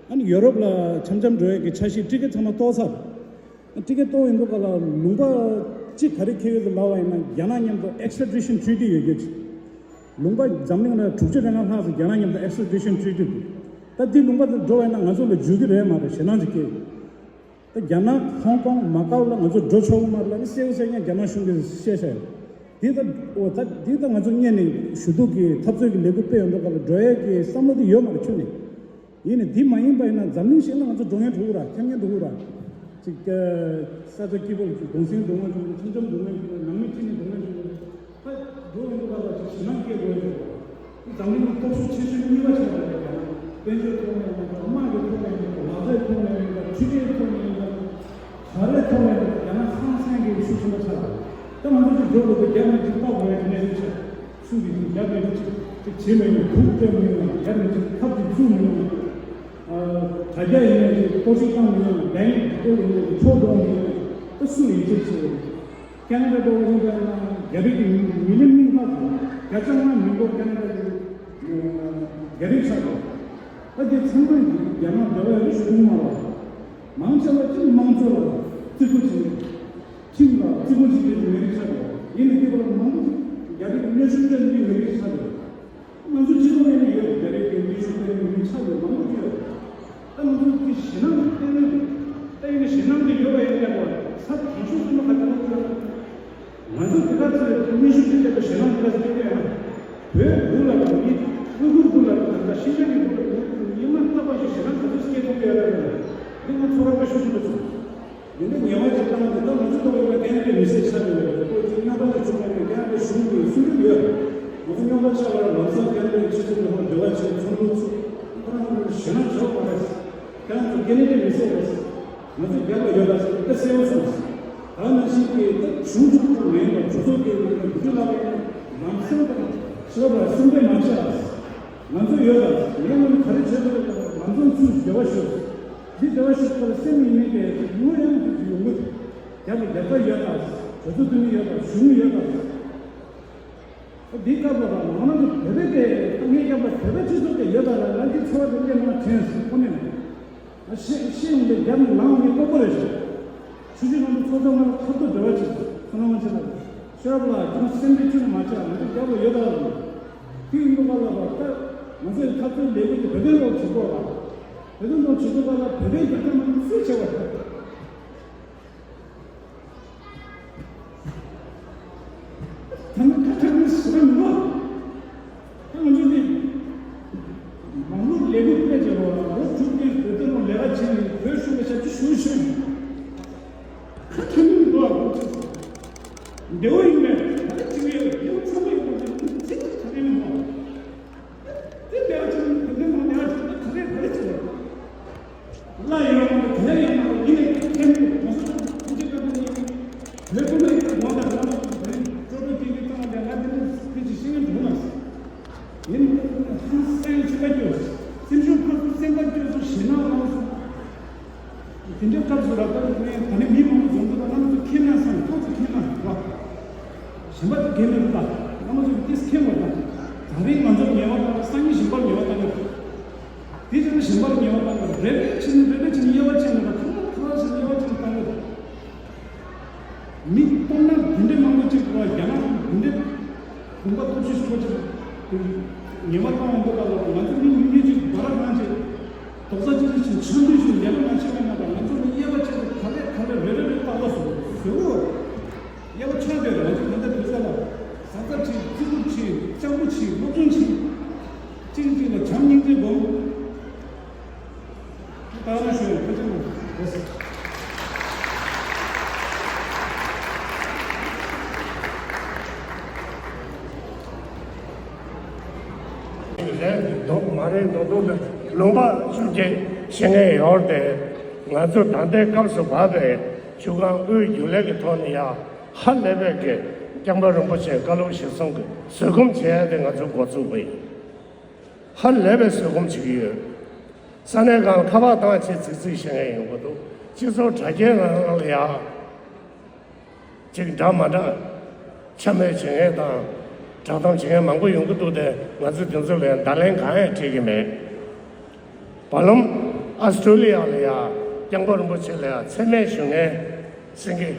ཨ་ནི་ཡོ་རོབ་ལ་འཆམ་འཆམ་འགྲོ་ཡས་ཀྱི་འཆར་གཞི་ཊི་ཀེ་ཊི་ཚང་མ་གཏོར་ཚར། ཊི་ཀེ་ཊི་གཏོར་ཡོང་དུས་ག་ལ་ལུང་པ་གཅིག་ག་རེ་འཁེལ་ཡོད་དུ་ལབ་པ་ཡིན་ན་རྒྱ་ནག་མཉམ་དུ་Extradition Treaty ཡོད་རྒྱུ་ཅིག་ལུང་པ་འཛམ་གླིང་ལ་དྲུག་ཅུ་རེ་ལྔ་ལྷག་ཙམ་རྒྱ་ནག་མཉམ་དུ་Extradition Treaty འདུག་ད་འདི་ལུང་པ་དེ་འགྲོ་བ་ཡིན་ན་ང་ཚོ་ལ་འཇུག་གི་རེད་མ་རེད་ཞེད་སྣང་ཅིག་སྐྱེ་ཡོད། ད་རྒྱ་ནག་ཧོང་ཀོང་མ་ཀའོ་ལ་ང་ཚོ་འགྲོ་ཆོག་གི་མ་རེད་ལབ་ནས་གསལ་པོ་གསལ་རྐྱང་རྒྱ་ནག་གཞུང་གིས་བཤད་བཞག་ཡོད། འདི་ད་འོ་ད་འདི་ད་ང་ཚོ་སྔོན་ནས་ཞུ་གཏུག་གི་འཐབ་རྩོད་ཀྱི་ལས་འགུལ་སྤེལ་ཡོང་དུས་ག་ལ་འགྲོ་ཡས་ཀྱི་བསམ་བློ་དེ་ཡོད་མ་རེད་ཁྱོན་ནས། ཡིན་ནའི་འདི་མ་ཡིན་པ་ཡིན་ན་འཛམ་གླིང་གཞན་ལ་ང་ཚོ་འགྲོ་མཁན་འགྲོ་གི་ར། འཁྱམ་མཁན་འགྲོ་གི་ར། ཅིག་ས་ཆ་སྐྱིད་པོ་ལ་ཅིག་གུང་སེང་འགྲོ་མཁན་འགྲོ་གི་ར། འཆམ་འཆམ་འགྲོ་མཁན་འགྲོ་གི་ར། ནང་མི་ཁྲིད་ནས་འགྲོ་མཁན་འགྲོ་གི་ར། ད་འགྲོ་མི་འདུག་ག་ལ་ཅིག་ཞེད་སྣང་སྐྱེ་དགོས་ཡོད་རེད། འདི་འཛམ་གླིང་གི་སྟོབས་ཤུགས་ཆེ་ཤོས་གཉིས་པ་ཆགས་པ་རེད་ཀྱང་། དཔལ་འབྱོར་ཐོག་ནས་ཡིན་པ། དམག་གི་ཐོག་ནས་ཡིན་པ། ལག་རྩལ་ཐོག་ནས་ཡིན་པ། ཕྱི་འབྲེལ་ཐོག་ནས་ཡིན་པ། ག་རེ་ཐོག་ནས་ཡིན་པ་རྒྱ་ནག་ཧང་སང་གི་ཤུགས་ཆེན་པོ་ཆགས་པ་རེད། ད་ང་ཚོ་ཅིག་འགྲོ་དགོས་དུས་རྒྱ་ནག་ཅིག་ལྟ་དགོས་ཡ་གནས་ཚུལ་ཆགས། སུ་གིས་ཅིག་རྒྱབ་ཡོད་ཅིག་དེ་བྱེད་མི་ཡོང་། དུག་སྤྲད་མི་ཡོང་། ཡར་མི་ཚུགས། ཐབས་ཀྱིས་ཚུགས་མི་ཡོང་། ཨ། དྲ་རྒྱ་ཡིན་ནའི་ཅིག་གཏོར་བཤིག་བཏང་མི་ཡོང་། བེང་ལྟོ་ཡིན་ནའི་ཅིག་འཕྲོག་འགྲོ་མི་ཡོང་། ད་སུ་ཡིན་ཆེད་བྱེད། ཁེ་ན་ཌ་འགྲོ་བ་ཡིན་པ་ཡིན་ན་རྒྱ་རིགས་ཀྱི་མི་ལི་ཉིས་ལྔ་དང་བརྒྱ་ཆ་ལྔ་མི་འགོར་ཁེ་ན་ཌ་གི་རྒྱ་རིགས་ཆགས་འགྲོ། ད་དེ་ཚང་མ་རྒྱ་ནག་འབྲེལ་བ་ཡོད་ཞུ་གི་མ་རེད། མང་ཆེ་བ་ཅིག་དམངས་གཙོ་ལ་བརྩི་བཀུར་བྱེད། ཁྲིམས་ལ་བརྩི་བཀུར་བྱེད་མཁན་གྱི་མི་རིགས་ཆགས་འགྲོ། ཡིན་ནའི་དེ་བར་མང་པོ་ཞིག་རྒྱ་རིགས་ཀྱི་གནོན་ཤུགས་སྤྲད་མཁན་གྱི་མི་རིགས་ཆགས་འགྲོ། ང་ཚོ་སྤྱི་ཚོགས་ནང་ནས་ཡོད། རྒྱ་རིགས་ཀྱི་གནོན་ཤུགས་སྤྲད་མཁན་མི་ཆགས་འགྲོ། མང་པོ་ཞིག་ཡོད། ད་ང་ཚོ་དེ་ཞེད་སྣང་སྤྲད་ན། ད་ཡིན་ན་ཞེད་སྣང་དེ་ཡོད་པ་ཡིན་ན། ས་དང་ཤོག་ཚོད་མ་ག་དེ་ལོག་ཚོད། ང་ཚོ་དེ་ག་ཚོད་གནོན་ཤུགས་ཅིག་བྱས་པ་ཞེད་སྣང་དེ་ག་ཚོད་སྐྱེ་གི་ཡོད་ན། བོད་ལུགས་ལ་དང་མི་ཨུ་གུར་ལུགས་ལ་དང་ད་ཤིན་ཅང་གི་ལུགས་ལ་ཉི་མ་རྟག་པར་ཞིག་ཞེད་སྣང་ག་ཚོད་སྐྱེ་ཐུབ་ཀྱི་ཡོད་རེད། འདི་ང་ཚོར་བ་ཤུགས་ཆེན་པོ་བྱུང་། འདི་འདྲ་ངལ་བ་ཅིག་བཏང་སྟེ། ད་ང་ཚོ་ལྟ་བུ་ཡིན་ན་རྒན་པའི་མི་སེར་ཆགས་ཡོད་རེད། ཁོ་ཚོ་རྙོག་དྲ་ཅིག་བྱུང་བ་ཡིན་ན་རྒན་པའི་གཞུང་གི་སྲུང་སྐྱོབ་ཡོད། ང་ཚོ་རྙོག་དྲ་ཆགས་པ་ལ་ལམ་སང་རྒན་པའི་སྤྱི་ཚོགས་ནང་འབྲེལ་བ་བྱས། ཚོགས་འདུ་ཚོགས། ཁོ་རང་ཚོ་ཞེད་སྣང་བྱེད་དགོས་མ་རེད། ཁྱེད་རང་ཚོ་སྐད་ནི་དེ་མི་ཟེར་རེད། ང་ཚོ་རྒྱབ་ལ་ཡོད་ད་ཟེར་ཏེ་གསལ་པོ་གསུངས། ད་ནང་བཞིན་གྱི་ད་གཞུང་ཚོགས་ཁག་མེད་པ། གྲོས་ཚོགས་ཀྱི་འགོ་ཁྲིད་ལགས་ཀྱིས་ལམ་སང་དང་ཕྱི་ལོགས་ལ་སེམས་ཁྲལ་མ་བྱེད་ཨ། ང་ཚོ་ཡོད་ད། ངས་ང་ཚོ་ག་རེ་བྱེད་དགོས་རེད། ལམ་སང་ཚུར་འབྲེལ་བ་ཞུ། འདི་འབྲེལ་བ་ཞུ་སྐོར་ལ་སེམས་ཡིན་མིན་དེ་ངོས་ཡང་དུ་ཡོང་གི། རྒྱབ་ལ་རྒྱབ་ལྟ་ཡོད་ད། གྲོས་ཚོགས་འཐུས་མི་ཡོད་ད། གཞུང་ཡོད་ད། འདི་སྐབས་ལ་རང་རང་གི་བོད་པའི་དེ་ངས་རྒྱབ་ལ་བོད་པའི་སྤྱི་ཚོགས་དེ་ཡོད་ད་ལ། ང་འདི་འཚོ་བ་དེ་སྐྱེལ་ན་དྲན་སོང་། ཁོ་ནས་ཤེས་ཤེས་ཡོང་དེ་རྒྱབ་ནས་ལངས་ནས་ལྐོག་པོ་རེད་ཤག་ཆུ་ཆུ་ནང་དུ་ཚོགས་གཙོ་ང་ལ་ཐོབ་ཐོབ་འབྲེལ་བ་བྱེད་སོང་། ཁོ་ན་མ་བྱེད་ལ། ཤོག་ལ་ཁྱོད་སེམས་པའི་ཆུ་མ་ཆག་ང་ཚོ་རྒྱབ་ལ་ཡོད་ད་ལ། དེ་ཡིན་དུས་ག་ལ་བ་ད་ང་ཚོའི་འཐབ་རྩོད་ལས་འགུལ་དེ་བོད་དོན་ཐོག་བྱེད་དགོས་ལ། བོད་དོན་ཐོག་བྱེད་དགོས་ག་ལ། བོད་དོན་རྒྱབ་སྐྱོར་གནང་སུས་བྱེད་པ། ད་ནི་ཁ་ཁ་ནི་ཞེ་དྲག་མི་འདུག་ད་ང་ཚོ་འདི་མང་ལུགས་ལས་འགུལ་སྤེལ་བྱས་པ་ལོ་དྲུག་གི་བོད་དོན་ལས་ཀ་བྱས་ནས། བོད་གཞུང་གི་ཞབས་ཕྱི་ཞུ་ཞུ་ཁ་ཁ་ནི་མི་འདུག་ཨ། ཁོ་ཚོ་འདེའུ་ཡིན་པས་ད་ནི་ཅི་ཡོད་འདེའུ་ཚང་མ་ཡོད་པ་འདི་ཚིག་ཁ་ནི་མི་འདུག་དེ་ལས་ཀ་བྱེད་ན་དེ་འདྲ་མང་ལས་ཀ་བྱེད་ན་ག་རེ་ག་རེ་བྱེད་ལ། ཡོད་མ་རེད། དེ་ཡིན་ན་ཡིན་ནས་ཁྱེད་ནི་ང་ཚོ་ཐམས་ཅད་ཀྱི་ནི་བོད་ཀུན་ནས་ཡོང་བ་དང་། ང་ཚོ་བོད་སྤྲོ་པོའི་སྐད་ཀྱི་སྟེང་ལ་ང་འདི་འདྲ་སྐད་ཅིག་བཤད་ཀྱི་འདུག་ན། ཡིན་ནའང་སེམས་ཤུགས་སྐྱོ། སེམས་ཤུགས་ཕར་ཚུར་སེམས་པ་སྐྱོ་སོང་། ཞེད་སྣང་ལངས་སོང་། དེ་འདྲའི་སྐབས་སུ་ར་ད་ནི་ད་ནི་མི་མང་པོ་འཛོམས་འདུག་ང་ཚོ་མཁྱེན་ན་བསམ། ཏོག་ཙམ་མཁྱེན་ན་རེད་པ། གཞན་པ་དེ་གལ་མི་འདུག་ད། ང་ཚོ་གི་ཏིས་མཁྱེན་པ་དང་། ད་རེས་ང་ཚོ་ཉེ་བ་དང་སང་ཉིན་གཞན་པར་ཉེ་བ་དང་། དེ་བྱས་ན་གཞན་པར་ཉེ་བ་དང་། རེ་རེ་བྱས་ནས་རེ་རེ་བྱས་ནས་དབྱེ་བ་ཕྱེ་ནས། ད་ཐོག་མ་ཐོག་མ་བྱས་ནས་དབྱེ་བ་ཕྱེ་ནས་བཏང་གི། མི་སྟོང་ན་འདི་འདྲའི་མང་པོ་ཅིག་གོ། རྒྱ་ནག་འདི་འདྲའི་དགོན་པ་སྟོབས་ཆེ་ཤོས་ཅིག་ཉེ་བ་བཏང་བ་འདུག་ག་ལ། ང་ཚོ་མི་ཉུང་ཉུང་ཅིག་འབའ་ར་གང་ཅིག་རྡོག་རྩ་གཅིག་སྒྲིལ་ཞིག་འཆམ་མཐུན་ཞིག་ལས་ཀ་མ་བྱས་པ་ཡིན་ན། ད་ང་ཚོ་ནི་དབྱེ་བ་ཕྱེ་ནས་ག་ལེ་ག་ལེ་རེ་རེ་རེ་བཏགས་པ་སོང་ཟེར་བ། དབྱེ་བ་ཆགས་བསྡད་རེད། ང་ཚོ་གང་ལྟར་དུས་ཚོད་ལ་བཟའ་ཚབ་བྱེད། བརྩི་བཀུར་བྱེད། སྤྱང་པོ་བྱེད། སློབ་སྦྱོང་བྱེད། གཅིག་གིས་གཅིག་ལ་བྱམས་སྙིང་རྗེ་སྒོམ། ད་ང་ཞུ་ཡ་ཕལ་ཆེར་རེད། རེད་འདུག་མ་རེད་འདུག་འདུག་ལུང་པ་ཆུ་སྐྱེས་ཤེས་ངེས་ཡོད་དེ། ང་ཚོ་ད་ལྟའི་སྐབས་སུ་བབས་པའི་ཆུ་སྒང་དབུས་རྒྱུན་ལས་ཀྱི་ཐོག་ནས་ཡ་ཧ་ལས་པའི་གི་སྐྱབས་མགོན་རིན་པོ་ཆེའི་བཀའ་སློབ་གཞིར་བཟུང་གི་བཟོད་སྒོམ་བྱེད་ཡ་དེ་ང་ཚོ་འགོ་བཙུགས་པ་ཡིན། ཧ་ལས་པའི་བཟོད་སྒོམ་བྱེད་ཀྱི་ཡོད། ས་གནས་སྒང་ལ་ཁ་པར་བཏང་བྱས་རྫིག་རྫིག་བཤད་མཁན་ཡོང་གི་འདུག་སྤྱི་ཚོགས་དྲ་རྒྱའི་ནང་ལ་ཡ་ཅིག་འདྲ་མ་འདྲ་འཕྱ་སྨོད་བྱེད་མཁན་དང་བསྒྲགས་གཏམ་བྱེད་མཁན་མང་པོ་ཡོང་གི་འདུག་སྟེ། ང་ཚོས་དེ་ཚོ་ལ་ཡང་བརྡ་ལན་གང་ཡང་སྤྲད་ཀྱི་མེད། བར་ལམ་ཨ་སི་ཀྲོ་ལི་ཡ་ལ་ཡ་སྐྱབས་མགོན་རིན་པོ་ཆེ་ལ་ཡ་མཚན་སྨད་ཞུ་མཁན་སེང་གེ་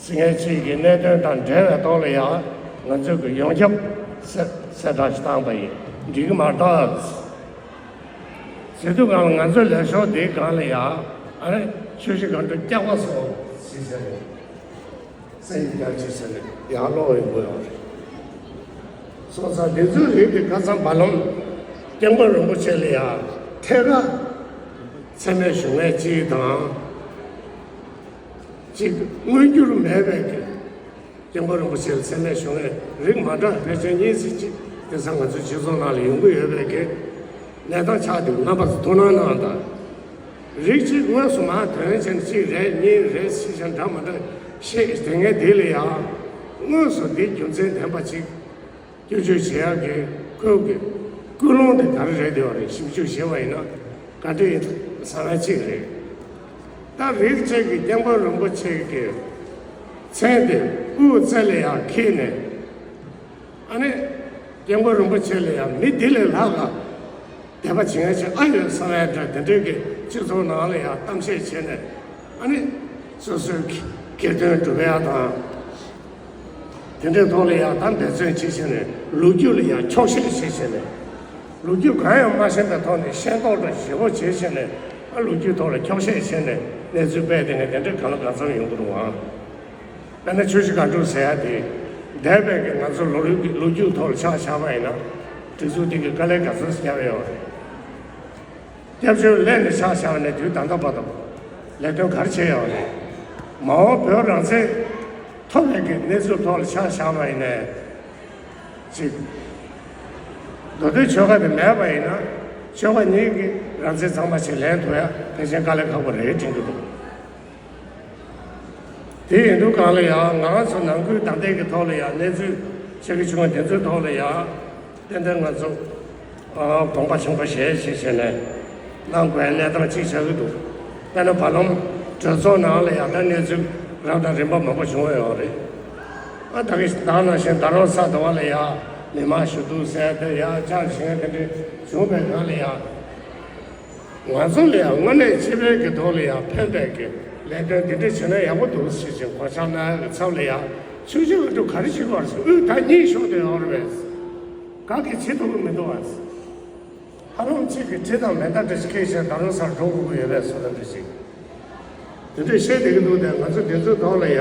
སེང་གེ་གཅིག་གི་གནད་དོན་དང་འབྲེལ་བའི་ཐོག་ལ་ཡ་ང་ཚོས་ཀྱི་ཡོངས་ཁྱབ་གསལ་གསལ་བསྒྲགས་ཤིག་བཏང་པ་ཡིན། འགྲིག་གི་མ་རེད་ད་ཟེར་དུས་སྒང་ལ། ང་ཚོའི་ལས་ཤོག་འདིའི་སྒང་ལ་ཡ་ཨ་ནི་ཆུ་བཞི་སྒང་དྲུག་སྐྱག་པ་བཟོ་ཟེར་ཟེར་ནས། སེམས་ཀྱི་རྒྱ་ཆེ་ཟེར་ནས་ཡར་ལོག་ཡོང་དགོས་ཡོད་རེད། སོང་ཙང་འདི་ཚོའི་རིགས་དེ་ཁ་སང་བར་ལམ་སྐྱབས་མགོན་རིན་པོ་ཆེ་ལ་ཡང་ཐད་ཀར་མཚན་སྨད་ཞུ་མཁན་གཅིག་དང་། གཅིག་མངོན་འགྱུར་མེད་པའི་གི་སྐྱབས་མགོན་རིན་པོ་ཆེ་ལ་མཚན་སྨད་ཞུ་མཁན་རིགས་མ་འདྲ་ཕལ་ཆེར་གཉིས་ཙམ་ཅིག་དེང་སང་ང་ཚོའི་སྤྱི་ཚོགས་ནང་ལ་ཡོང་གི་ཡོད་པའི་གི་གནས་སྟངས་ཆགས་འདུག་རྣམ་པ་ཚོ་ཐུགས་སྣང་གནང་དང་། རིགས་གཅིག་དངོས་སུ་མར་དོན་ཆེན་གཅིག་རེད་གཉིས་རེད་ཟེར་བཞིན་འདྲ་མ་འདྲ་བཤད་དེ་ངས་འདི་ལ་ཡང་དངོས་སུ་འདི་རྒྱུ་མཚན་ལྡན་པ་ཅིག་སྐྱོན་བརྗོད་བྱེད་ཡག་གི་ ཁོའི་གི་ཀུན་སློང་དེ་ག་རེ་རེད་དེ་བ་རེད། ཞིབ་འཇུག་བྱས་པ་ཡིན་ན་བཀའ་དྲིན་བཟང་བ་གཅིག་རེད། ད་རིགས་གཅིག་གིས་སྐྱབས་མགོན་རིན་པོ་ཆེ་གི་མཚན་དེ་དབུ་རྩེ་ལ་ཡང་འཁྱེར་ནས། ཨ་ནི་སྐྱབས་མགོན་རིན་པོ་ཆེ་ལ་ཡང་མི་འདི་ལས་ལྷག་ག་དད་པ་བྱེད་མཁན་ཅིག་ཨ་ཡོད་བསམ་ཡ་འདྲ། དེ་འདྲའི་གི་སྤྱི་ཚོགས་ནང་ལ་ཡང་གཏམ་བཤད་བྱས་ནས། ཨ་ནི་སོ་སོའི་ཁེ་ཕན་སྒྲུབ་ཡ་དང་། དེ་འདྲའི་ཐོག་ལ་ཡང་ད་འབད་བརྩོན་བྱེད་བྱས་ནས། ལོ་རྒྱུས་ལ་ཡང་འཁྱོག་བཤད་བྱེད་བྱས་ནས། ལོ་རྒྱུས་གང་ཡང་མ་ཤེས་པའི་ཐོག་ནས་ཤེས་རྟོགས་དང་ཞིབ་པོ་བྱེད་བྱས་ནས། ཨ་ལོ་རྒྱུས་ཐོག་ལ་འཁྱོག་བཤད་བྱས་ནས་གནས་ཚུལ་སྤེལ་དེ་ནས་དེ་འདྲའི་གང་ལ་གང་འཚམ་ཡོང་གི་འདུག་ཨང་། དཔེར་ན་ཆུ་བཞི་སྒང་དྲུག་ཟེར་ཡ་དེ། འདས་པའི་གི་ང་ཚོ་ལོ་རྒྱུས་ལོ་རྒྱུས་ཐོག་ལ་ཆ་བཞག་པ་ཡིན་ན། སྒྲིག་འཛུགས་དེ་གི་དཀའ་ལས་ག་ཚོད་བརྒྱབ་ཡོད་རེད། སྐྱབས་བཅོལ་སླེབས་ནས་ཆ་བཞག་པ་ནས་དུས་ད་ལྟ་བར་དུ་ལས་དོན་ག་རེ་བྱས་ཡོད་རེད། མ་འོངས་བོད་རང་བཙན་ཐོབ་པའི་གི་གནས་ཚུལ་ཐོག་ལ་ཆ་བཞག་པ་ཡིན་ནའི། གཅིག་མདོ་སྟོད་ཆོལ་ཁ་དེ་མེད་པ་ཡིན་ན། ཆོལ་ཁ་གཉིས་ཀྱི་རང་བཙན་གཙང་མ་ཞིག་ལེན་ཐུབ་ཡ་ཕལ་ཆེར་དཀའ་ལས་ཁག་པོ་རེད་དྲན་གྱི་འདུག་དེ་ཡིན་དུས་གང་ལ་ཡང་ང་རང་ཚོ་ནང་ཁུལ་ད་ལྟའི་གི་ཐོག་ལ་ཡང་གནས་ཚུལ་ཆེ་གི་ཆུང་བ་དེ་ཚོའི་ཐོག་ལ་ཡང་ཏན་ཏན་ང་ཚོ་ཨ་དགོངས་པ་ཆེན་པོ་བཞེས་བྱས་བྱས་ནས་གནང་དགོས་གནས་སྟངས་གཅིག་ཆགས་ཀྱི་འདུག་དཔེར་ན་བར་ལམ་གྲོས་ཚོགས་ནང་ལ་ཡང་ད་གནས་ཚུལ་རབ་དང་རིམ་པ་མང་པོ་བྱུང་ཡོད་རེད། ཨ་ད་གི་ད་ནང་བཞིན་ད་རོང་ས་དེ་བ་ལ་ཡང་མི་མང་ཞུ་གཏུག་ཟེར་དེ་ཡང་བཅར་ཞིང་དེ་འདྲ་བྱུང་བའི་སྒང་ལ་ཡང་། ང་ཚོ་ལ་ཡང་དངོས་གནས་སྤྱི་པའི་གི་ཐོག་ལ་ཡང་ཕན་པའི་གི་ལས་དོན་འདི་འདྲ་བྱས་ན་ཡག་པོ་འདུག་ཟེར་བཞིན་གོ་ཆ་གནང་གི་ཚབ་ལ་ཡང་ཆུ་བཞི་སྒང་དྲུག་ག་རེ་བྱེད་དགོས་རེད་ཟེར། དབུས་ད་གཉིས་ཤོར་དུ་ཡོང་རེད་པས། ག་གི་བྱེད་ཐུབ་ཀྱི་མི་འདུག་བས། ཧ་ལམ་གཅིག་གི་གྲི་དང་མེ་མདའ་འདྲ་ཞིག་འཁྱེར་བྱས་ད་རུང་སར་འགྲོ་དགོས་ཀྱི་ཡོད་པས་བཟོ་ལྟ་འདྲ་ཞིག་དེ་འདྲ་བཤད་བསྡད་ཀྱི་འདུག་སྟེ། ང་ཚོ་དེ་ཚོའི་ཐོག་ལ་ཡང་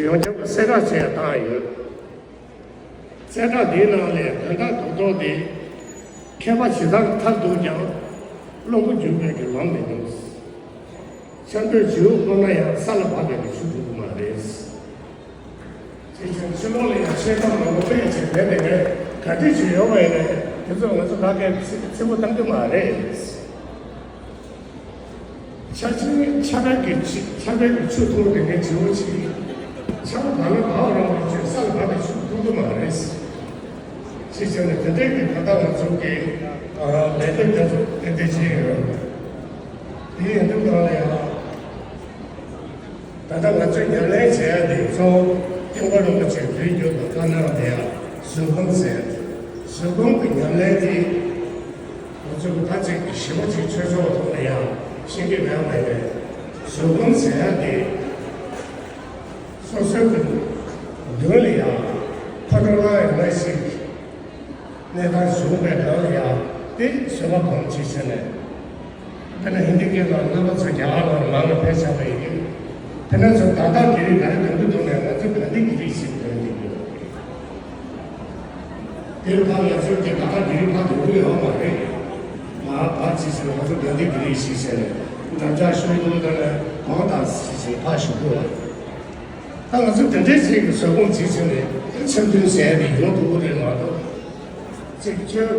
ཡོངས་ཁྱབ་ཀྱི་གསལ་བསྒྲགས་བྱས་བཏང་ཡོད། གསལ་བསྒྲགས་འདིའི་ནང་ལས་དོན་དག་རྡོག་རྡོག་དེ། མཁས་པ་ཇི་ལྟར་ཐར་འདུག་ཀྱང་། བློ་མགོ་འཇུག་པའི་གི་ལམ་མི་འདུག་ཤར་འདོད་བྱིའུ་ཁོ་ན་ཡང་། ས་ལ་བབས་པའི་གི་ཆུ་འཐུང་གི་མ་རེད། དེ་བཞིན་ཕྱི་ལོགས་ལ་ཡང་ཤེས་ཐབས་མང་པོ་སྤེལ་བྱས་བསྡད་པའི་གི་ག་དུས་ཅིག་ཡོད་པ་ཡིན་ནའི་དེ་ཚོ་ང་ཚོ་ད་གའི་ཚིག་ཚིག་པོ་བཏང་གི་མ་རེད། ཆ་ཆེན་ཆ་ར་གི་ཆི་ཆ་ར་གི་ཆུ་འཐུང་དེ་ངས་བྱིའུ་ཆི། ཆ་ར་བ་ལ་བ་རང་གི་ཆུ་ས་ལ་བ་གི་ཆུ་འཐུང་གི་མ་རེད། ཅི་བྱས་ནས་དེ་འདྲའི་གི་ད་ལྟ་ང་ཚོ་གི་ལས་དོན་དེ་ཚོ་ཏན་ཏན་བྱས་ཡོད། དེ་ཡིན་དུས་གང་ལ་ཡང་ད་ལྟ་ང་ཚོས་ཉམས་ལེན་བྱས་ཡ་དེ་གཙོ་བོ་སྐྱབས་མགོན་རིན་པོ་ཆེ་དུས་རྒྱུན་དུ་བཀའ་གནང་བསྡད་ཡ་བཟོད་སྒོམ་ཟེར། བཟོད་སྒོམ་གི་ཉམས་ལེན་དེ། ང་ཚོས་ད་ཅིག་ཞིབ་པོ་ཅིག་ཆོས་ཕྱོགས་ཐོག་ལ་ཡང་ཤེས་ཀྱི་མེད་པ་ཡིན། བཟོད་སྒོམ་ཟེར་ཡ་དེ་སོ་སོའི་གི་མདུན་ལ་ཡང་ཕ་ཊོ་ལ་ཡང་ན་ཞིག་གནས་སྟངས་བྱུང་བའི་སྒང་ལ་ཡང་དེ་བཟོད་པ་སྒོམ་ཅིག་བྱས་ནས། དཔེར་ན་ཧིན་དི་སྐད་ནང་རྣམ་པ་ཚོ་རྒྱ་གར་ནང་ལ་མང་ལ་ཕེབས་ཚར་བ་ཡིན་དུས། དཔེར་ན་ཚོ་ད་ལྟ་གི་རིགས་ག་རེ་འདོན་གི་འདུག་ནས་ང་ཚོ་ག་འདི་གི་རིགས་ཤིག་འདོན་གི་ཡོད། དེར་ཕར་ང་ཚོའི་དེ་ད་ལྟ་དེ་རིང་ཕར་འགྲོ་གི་ཡོད་མ་རེད། མར་ཕར་ཅིག་ཟེར་ང་ཚོ་དགའ་ལྡན་གྱི་རིགས་ཤིག་ཟེར་ནས་འགྲམ་ལྕག་ཤོར་འདུག་ད་ནས་གང་དང་ཅིག་ཟེར་ཕར་ཞུ་དགོས་བ། ད་ང་ཚོ་དེ་འདྲའི་ཅིག་གི་བཟོད་སྒོམ་ཅིག་བྱས་ནས་འཆམ་མཐུན་ཟེར་ནས་ཡོང་ཐུབ་ཀྱི་རེད་མ་གཏོགས། ཅིག་ཁྱོད་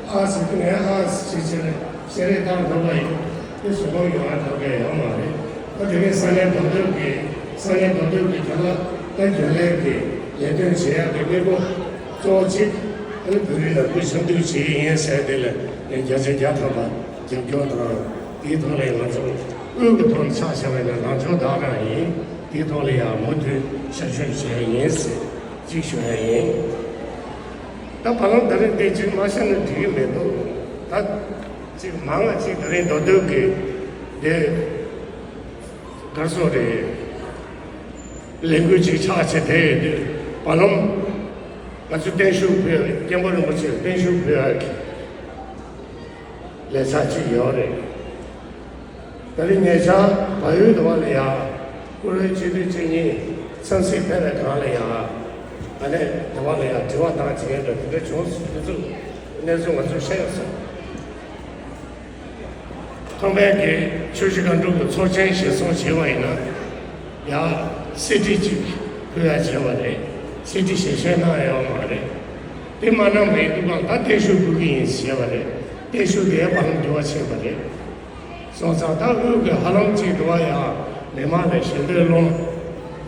ཨ་ཟེར་དུས་ངས་ཨ་ཟེར་བྱས་ནས་ཞལ་རས་བཏང་འགྲོ་བ་ཡིན། དེ་བཟོད་སྒོམ་ཡོང་ཡ་ཐོག་གས་ཡོད་མ་རེད། ཨ་དེ་ནས་ས་གནས་མདོ་སྟོད་ཀྱི་ས་གནས་མདོ་སྟོད་ཀྱི་དོན་ལ་ད་རྒྱུན་ལས་ཀྱི་ལས་དོན་བྱེད་ཡག་གི་དངོས་པོ་གཙོ་བོ་གཅིག་ཨ་ནི་བོད་རིགས་ལ་སྐུ་ཞབས་འདུས་བྱེད་ཀྱི་ཡིན་ཟེར་དེ་ལ་ངས་བརྒྱ་ཆ་བརྒྱ་ཐམ་པ་རྒྱབ་སྐྱོར་དང་། དེའི་ཐོག་ལ་ང་ཚོ་དབུས་ཀྱི་ཐོག་ལ་ཆ་བཞག་པ་ཡིན་ན་ལངས་ཕྱོགས་བདག་རང་ཡིན། དེའི་ཐོག་ལ་ཡང་མུ་མཐུད་ཤར་བསྐྱོད་བྱེད་ཡ་ཡིན་ཟེར་གཅིག་ཞུ་ཡ་ཡིན། ད་བར་ལམ་ད་རིང་འདི་གཅིག་མ་བཤད་ན་འགྲིག་གི་མི་འདུག་ད་གཅིག་མང་ང་གཅིག་ད་རིང་མདོ་སྟོད་ཀྱི་འདི། གར་སོང་རེད། ལས་འགུལ་ཅིག་ཆགས་བྱས་དེ་ཡོད་དུས་བར་ལམ་ང་ཚོ་བརྟན་བཞུགས་ཕུལ་ཡ། སྐྱབས་མགོན་རིན་པོ་ཆེར་བརྟན་བཞུགས་ཕུལ་ཡ་གི་ལས་འཆར་ཅིག་ཡོད་རེད། ད་རིང་ཉེ་ཆར་བལ་ཡུལ་དུ་བ་ལ་ཡ་བཀུར་འོས་སྤྱི་འཐུས་གཅིག་གཉིས་འཚམས་གཟིགས་ཕེབས་པའི་སྒང་ལ་ཡ། ཨ་ནི་དུ་བ་ལ་ཡ་དྲི་བ་བཏང་བྱས་ཡོད་འདྲ་དེ་འདྲ་བྱུང་སོང་། དེ་ཚོ་གནས་ཚུལ་ང་ཚོས་ཤེས་ཡོད་སོང་། ཐོག་མའི་གི་ཆུ་བཞི་སྒང་དྲུག་གི་ཚོགས་ཆེན་གཞིར་བཟུང་བྱས་པ་ཡིན་ན། ཡང་གསེར་ཁྲི་གཅིག་ཕུལ་ཡ་བྱས་པ་རེད། གསེར་ཁྲི་ཞལ་བཞེས་གནང་ཡོད་མ་རེད། དེ་མ་གནང་བའི་འདུག་གང་ད་བརྟན་བཞུགས་ཕུལ་གི་ཡིན་ཞེས་པ་རེད། བརྟན་བཞུགས་དེ་བར་ལམ་འགྱུར་བ་ཕྱིན་པ་རེད། སོང་ཙང་ད་དབུས་ཀྱི་ཧ་ལམ་གཅིག་འདུག་བ་ཡ། མི་མང་ལ་ཞལ་འདོན་སློང་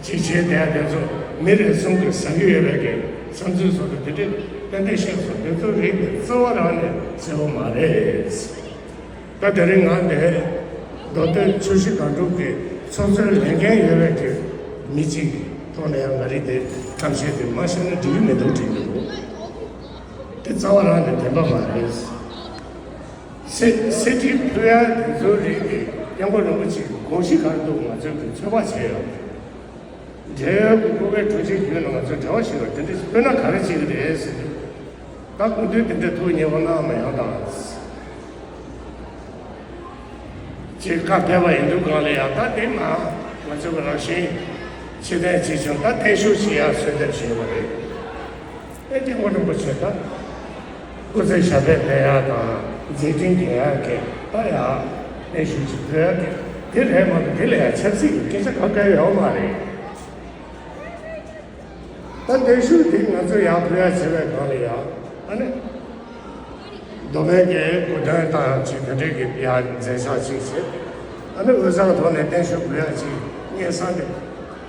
གཅིག་བྱས་བསྡད་དེ་ཚོ་མི་རེ་ཟུང་གིས་ཟ་གི་ཡོད་པའི་གི་ བསམ་ཚུལ་བཟོ་འདྲ་དེ་འདྲས་ཏན་ཏན་བཤད་སོང་། དེ་ཚོ་རིགས་དེ་རྩ་བ་རང་ནས་གསལ་པོ་མ་རེད། ད་དེ་རིང་ང་འདིར་མདོ་སྟོད་ཆུ་བཞི་སྒང་དྲུག་གི་ཚོགས་གཙོའི་ལས་འགན་ཡོད་པའི་གི་མི་གཅིག་གི་ཐོག་ནས་ཡང་ང་རིག་དེ་གཏམ་བཤད་དེ་མ་བཤད་ན་འགྲིག་གི་མི་འདུག་དྲན་གྱི་འདུག་དེ་རྩ་བ་རང་ནས་བདེན་པ་མ་རེད། གསེར་གསེར་ཁྲི་ཕུལ་ཡ་དེ་ཚོའི་རིགས་ཀྱི་སྐྱབས་མགོན་རིན་པོ་ཆེ་གི་དགོངས་གཞི་ག་རེ་འདུག་ང་ཚོས་ཀྱི་ཚོད་དཔག་བྱས་ཡོད། འབྲེལ་ཡོད་ཀྱི་བཀོད་པའི་གྲོས་ཆོད་བརྒྱུད་ནས་ང་ཚོས་འབྲེལ་བ་ཞིག་ལ་དེ་འདྲ་ཞིག་སྤེལ་ན་ག་རེ་བྱེད་ཀྱི་རེད་ཟེར་དུས། ད་སྐུ་མདུན་དེ་འདྲ་ཐུགས་མཉེས་པོ་གནང་མ་ཡོང་དང་། ཅེས་བཀའ་ཕེབས་པ་ཡིན་དུས་གང་ལ་ཡང་ད་དེ་མ་ང་ཚོ་གི་རང་བཞིན་ཕྱི་བསྟན་ཅིག་བྱུང་ད་བརྟན་བཞུགས་བྱེད་ཡག་གསོལ་འདེབས་ཞུས་པ་རེད། ཨེ་སྐྱབས་མགོན་རིན་པོ་ཆེ་ད་སྐུ་ཚེ་ཞབས་པད་བརྟན་ཡག་དང་མཛད་འཕྲིན་རྒྱས་ཡག་གི་ད་ཡག་བརྟན་བཞུགས་ཅིག་ཕུལ་ཡག་གི་དེ་རེད་མ་གཏོགས་དེ་ལ་ཡང་ཆབ་སྲིད་ཀྱི་སྐད་ཆ་གང་གང་ཡོད་མ་རེད། ད་བརྟན་བཞུགས་དེ་ང་ཚོས་ཡར་ཕུལ་ཡག་བྱེད་པའི་སྒང་ལ་ཡང་ཨ་ནི། མདོ་སྨད་ཀྱི་སྐུ་མགྲོན་དང་ཅིག་དེ་འདྲས་ཀྱི་ཡར་མཛད་འཆར་ཅིག་བྱེད། ཨ་ནི་དབུས་གཙང་ཐོག་ནས་བརྟན་བཞུགས་ཕུལ་ཡག་ཅིག་སྙན་སེང་དེ་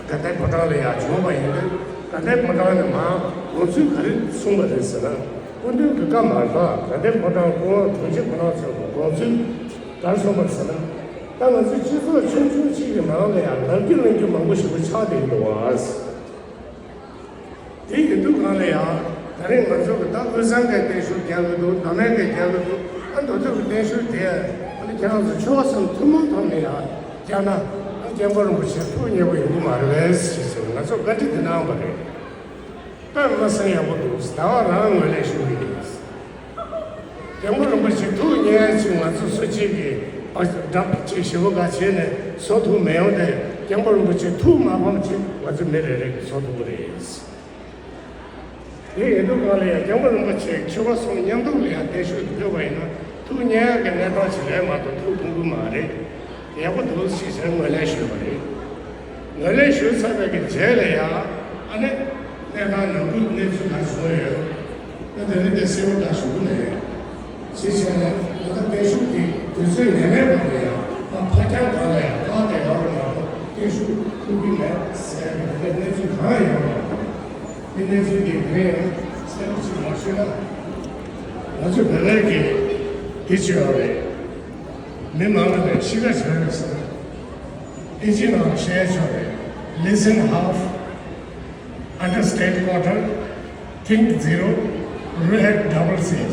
དགའ་ལྡན་ཕོ་བྲང་ལ་ཡར་བྱུང་བ་ཡིན་དུས་དགའ་ལྡན་ཕོ་བྲང་ནས་མར་དགོངས་ཚུལ་ག་རེ་གསུངས་པ་རེད་ཟེར་ན། སྐུ་མདུན་གྱི་བཀའ་མ་བརླག་དགའ་ལྡན་ཕོ་བྲང་སྐུ་ངོ་དྲུང་ཆེ་ཕོ་བྲང་ཚོའི་དགོངས་ཚུལ་ག་རེ་གསུངས་པ་རེད་ཟེར་ན། ད་ང་ཚོའི་སྤྱི་ཚོགས་ཆུང་ཆུང་གཅིག་གི་ནང་ལ་ཡང་ལབ་རྒྱུ་གླེང་རྒྱུ་མང་པོ་ཞིག་པོ་ཆགས་བསྡད་ཀྱི་འདུག་བ། དེ་ཡིན་དུས་གང་ལ་ཡང་ད་རེས་ང་ཚོ་གི་ད་དབུས་གཙང་གི་བརྟན་བཞུགས་རྒྱག་གི་འདུག་མདོ་སྨད་གི་རྒྱག་གི་འདུག་ཨ་མདོ་སྟོད་ཀྱི་བརྟན་བཞུགས་དེ་ཨ་ནི་ཁྱེད་རང་ཚོ་ཆོལ་ཁ་གསུམ་ཐུན་མོང་ཐོག་ནས་ཡང་རྒྱག་ན་ཨ་སྐྱབས་མགོན་རིན་པོ་ཆེ་ཐུགས་མཉེས་པོ་ཡོང་གི་མ་རེད་པས་ཞེས་ཟེར་ང་ཚོ་བཀའ་འདྲི་དེ་གནང་བ་རེད། དཔེ་མི་སྲིད་ཡག་པོ་འདུག་ཟླ་བ་རང་ངོས་ལེན་ཞུ་གི་ཡིན། སྐྱབས་མགོན་རིན་པོ་ཆེ་ཐུགས་མཉེས་ཅིག་ང་ཚོ་སུ་གཅིག་གིས་འདྲ་ཅིག་ཞེ་པོ་འགའ་བྱས་ནས་བཟོ་ཐུབ་མི་ཡོང་སྟེ་སྐྱབས་མགོན་རིན་པོ་ཆེ་ཐུགས་མ་ཕམ་ཅིག་ང་ཚོ་མི་རེ་རེ་གིས་བཟོ་ཐུབ་ཀྱི་རེད། དེ་ཡིན་དུས་གང་ལ་ཡང་སྐྱབས་མགོན་རིན་པོ་ཆེ་ཆོལ་ཁ་གསུམ་མཉམ་དུ་ལ་ཡང་བརྟན་བཞུགས་ཕུལ་བ་ཡིན་ན་ཐུགས་མཉེས་ཡག་གི་གནས་སྟངས་ཤིག་རེད་མ་གཏོགས་ཐུགས་ཕམ་གྱི་མ་རེད། ཡག་པོ་འདུག་ཞེས་ཟེར་ངོས་ལེན་ཞུས་པ་རེད། ངོས་ལེན་ཞུས་ཚར་བའི་གི་རྗེས་ལ་ཡང་ཨ་ནི་གནས་སྟངས་ནང་ཁུལ་གནས་ཚུལ་ག་རེ་བྱུང་ཡོད། ད་དེ་རིང་དེ་གསལ་པོ་ད་ཞུ་གི་མེད། ཅེས་བྱས་ནས་ད་ལྟ་བརྟན་བཞུགས་དེ་དུས་ཚོད་ངེས་མེད་པ་རེད་ཡང་ད་ཕ་རྒྱང་གང་ལ་ཡང་ཕར་དེ་ཡོང་རོགས་མ་གཏོགས་བརྟན་བཞུགས་ཐུབ་ཀྱི་མེད་ཟེར་བའི་གནས་ཚུལ་གང་ཡང་ཡོང་མ་རེད། དེ་གནས་ཚུལ་དེ་དེ་ཡང་གསལ་པོ་ཅིག་མ་ཤེས་ན་ང་ཚོས་བོད་པའི་གི་དེ་བྱེད་ཡོད་རེད། མི་མང་ལ་ནས་ཤི་ཁ་བྱས་རེད་ཟེར། ཨིན་ཇི་ནང་བཤད་ཆོག་རེད། Listen half, understand quarter, think zero, react double ཟེར།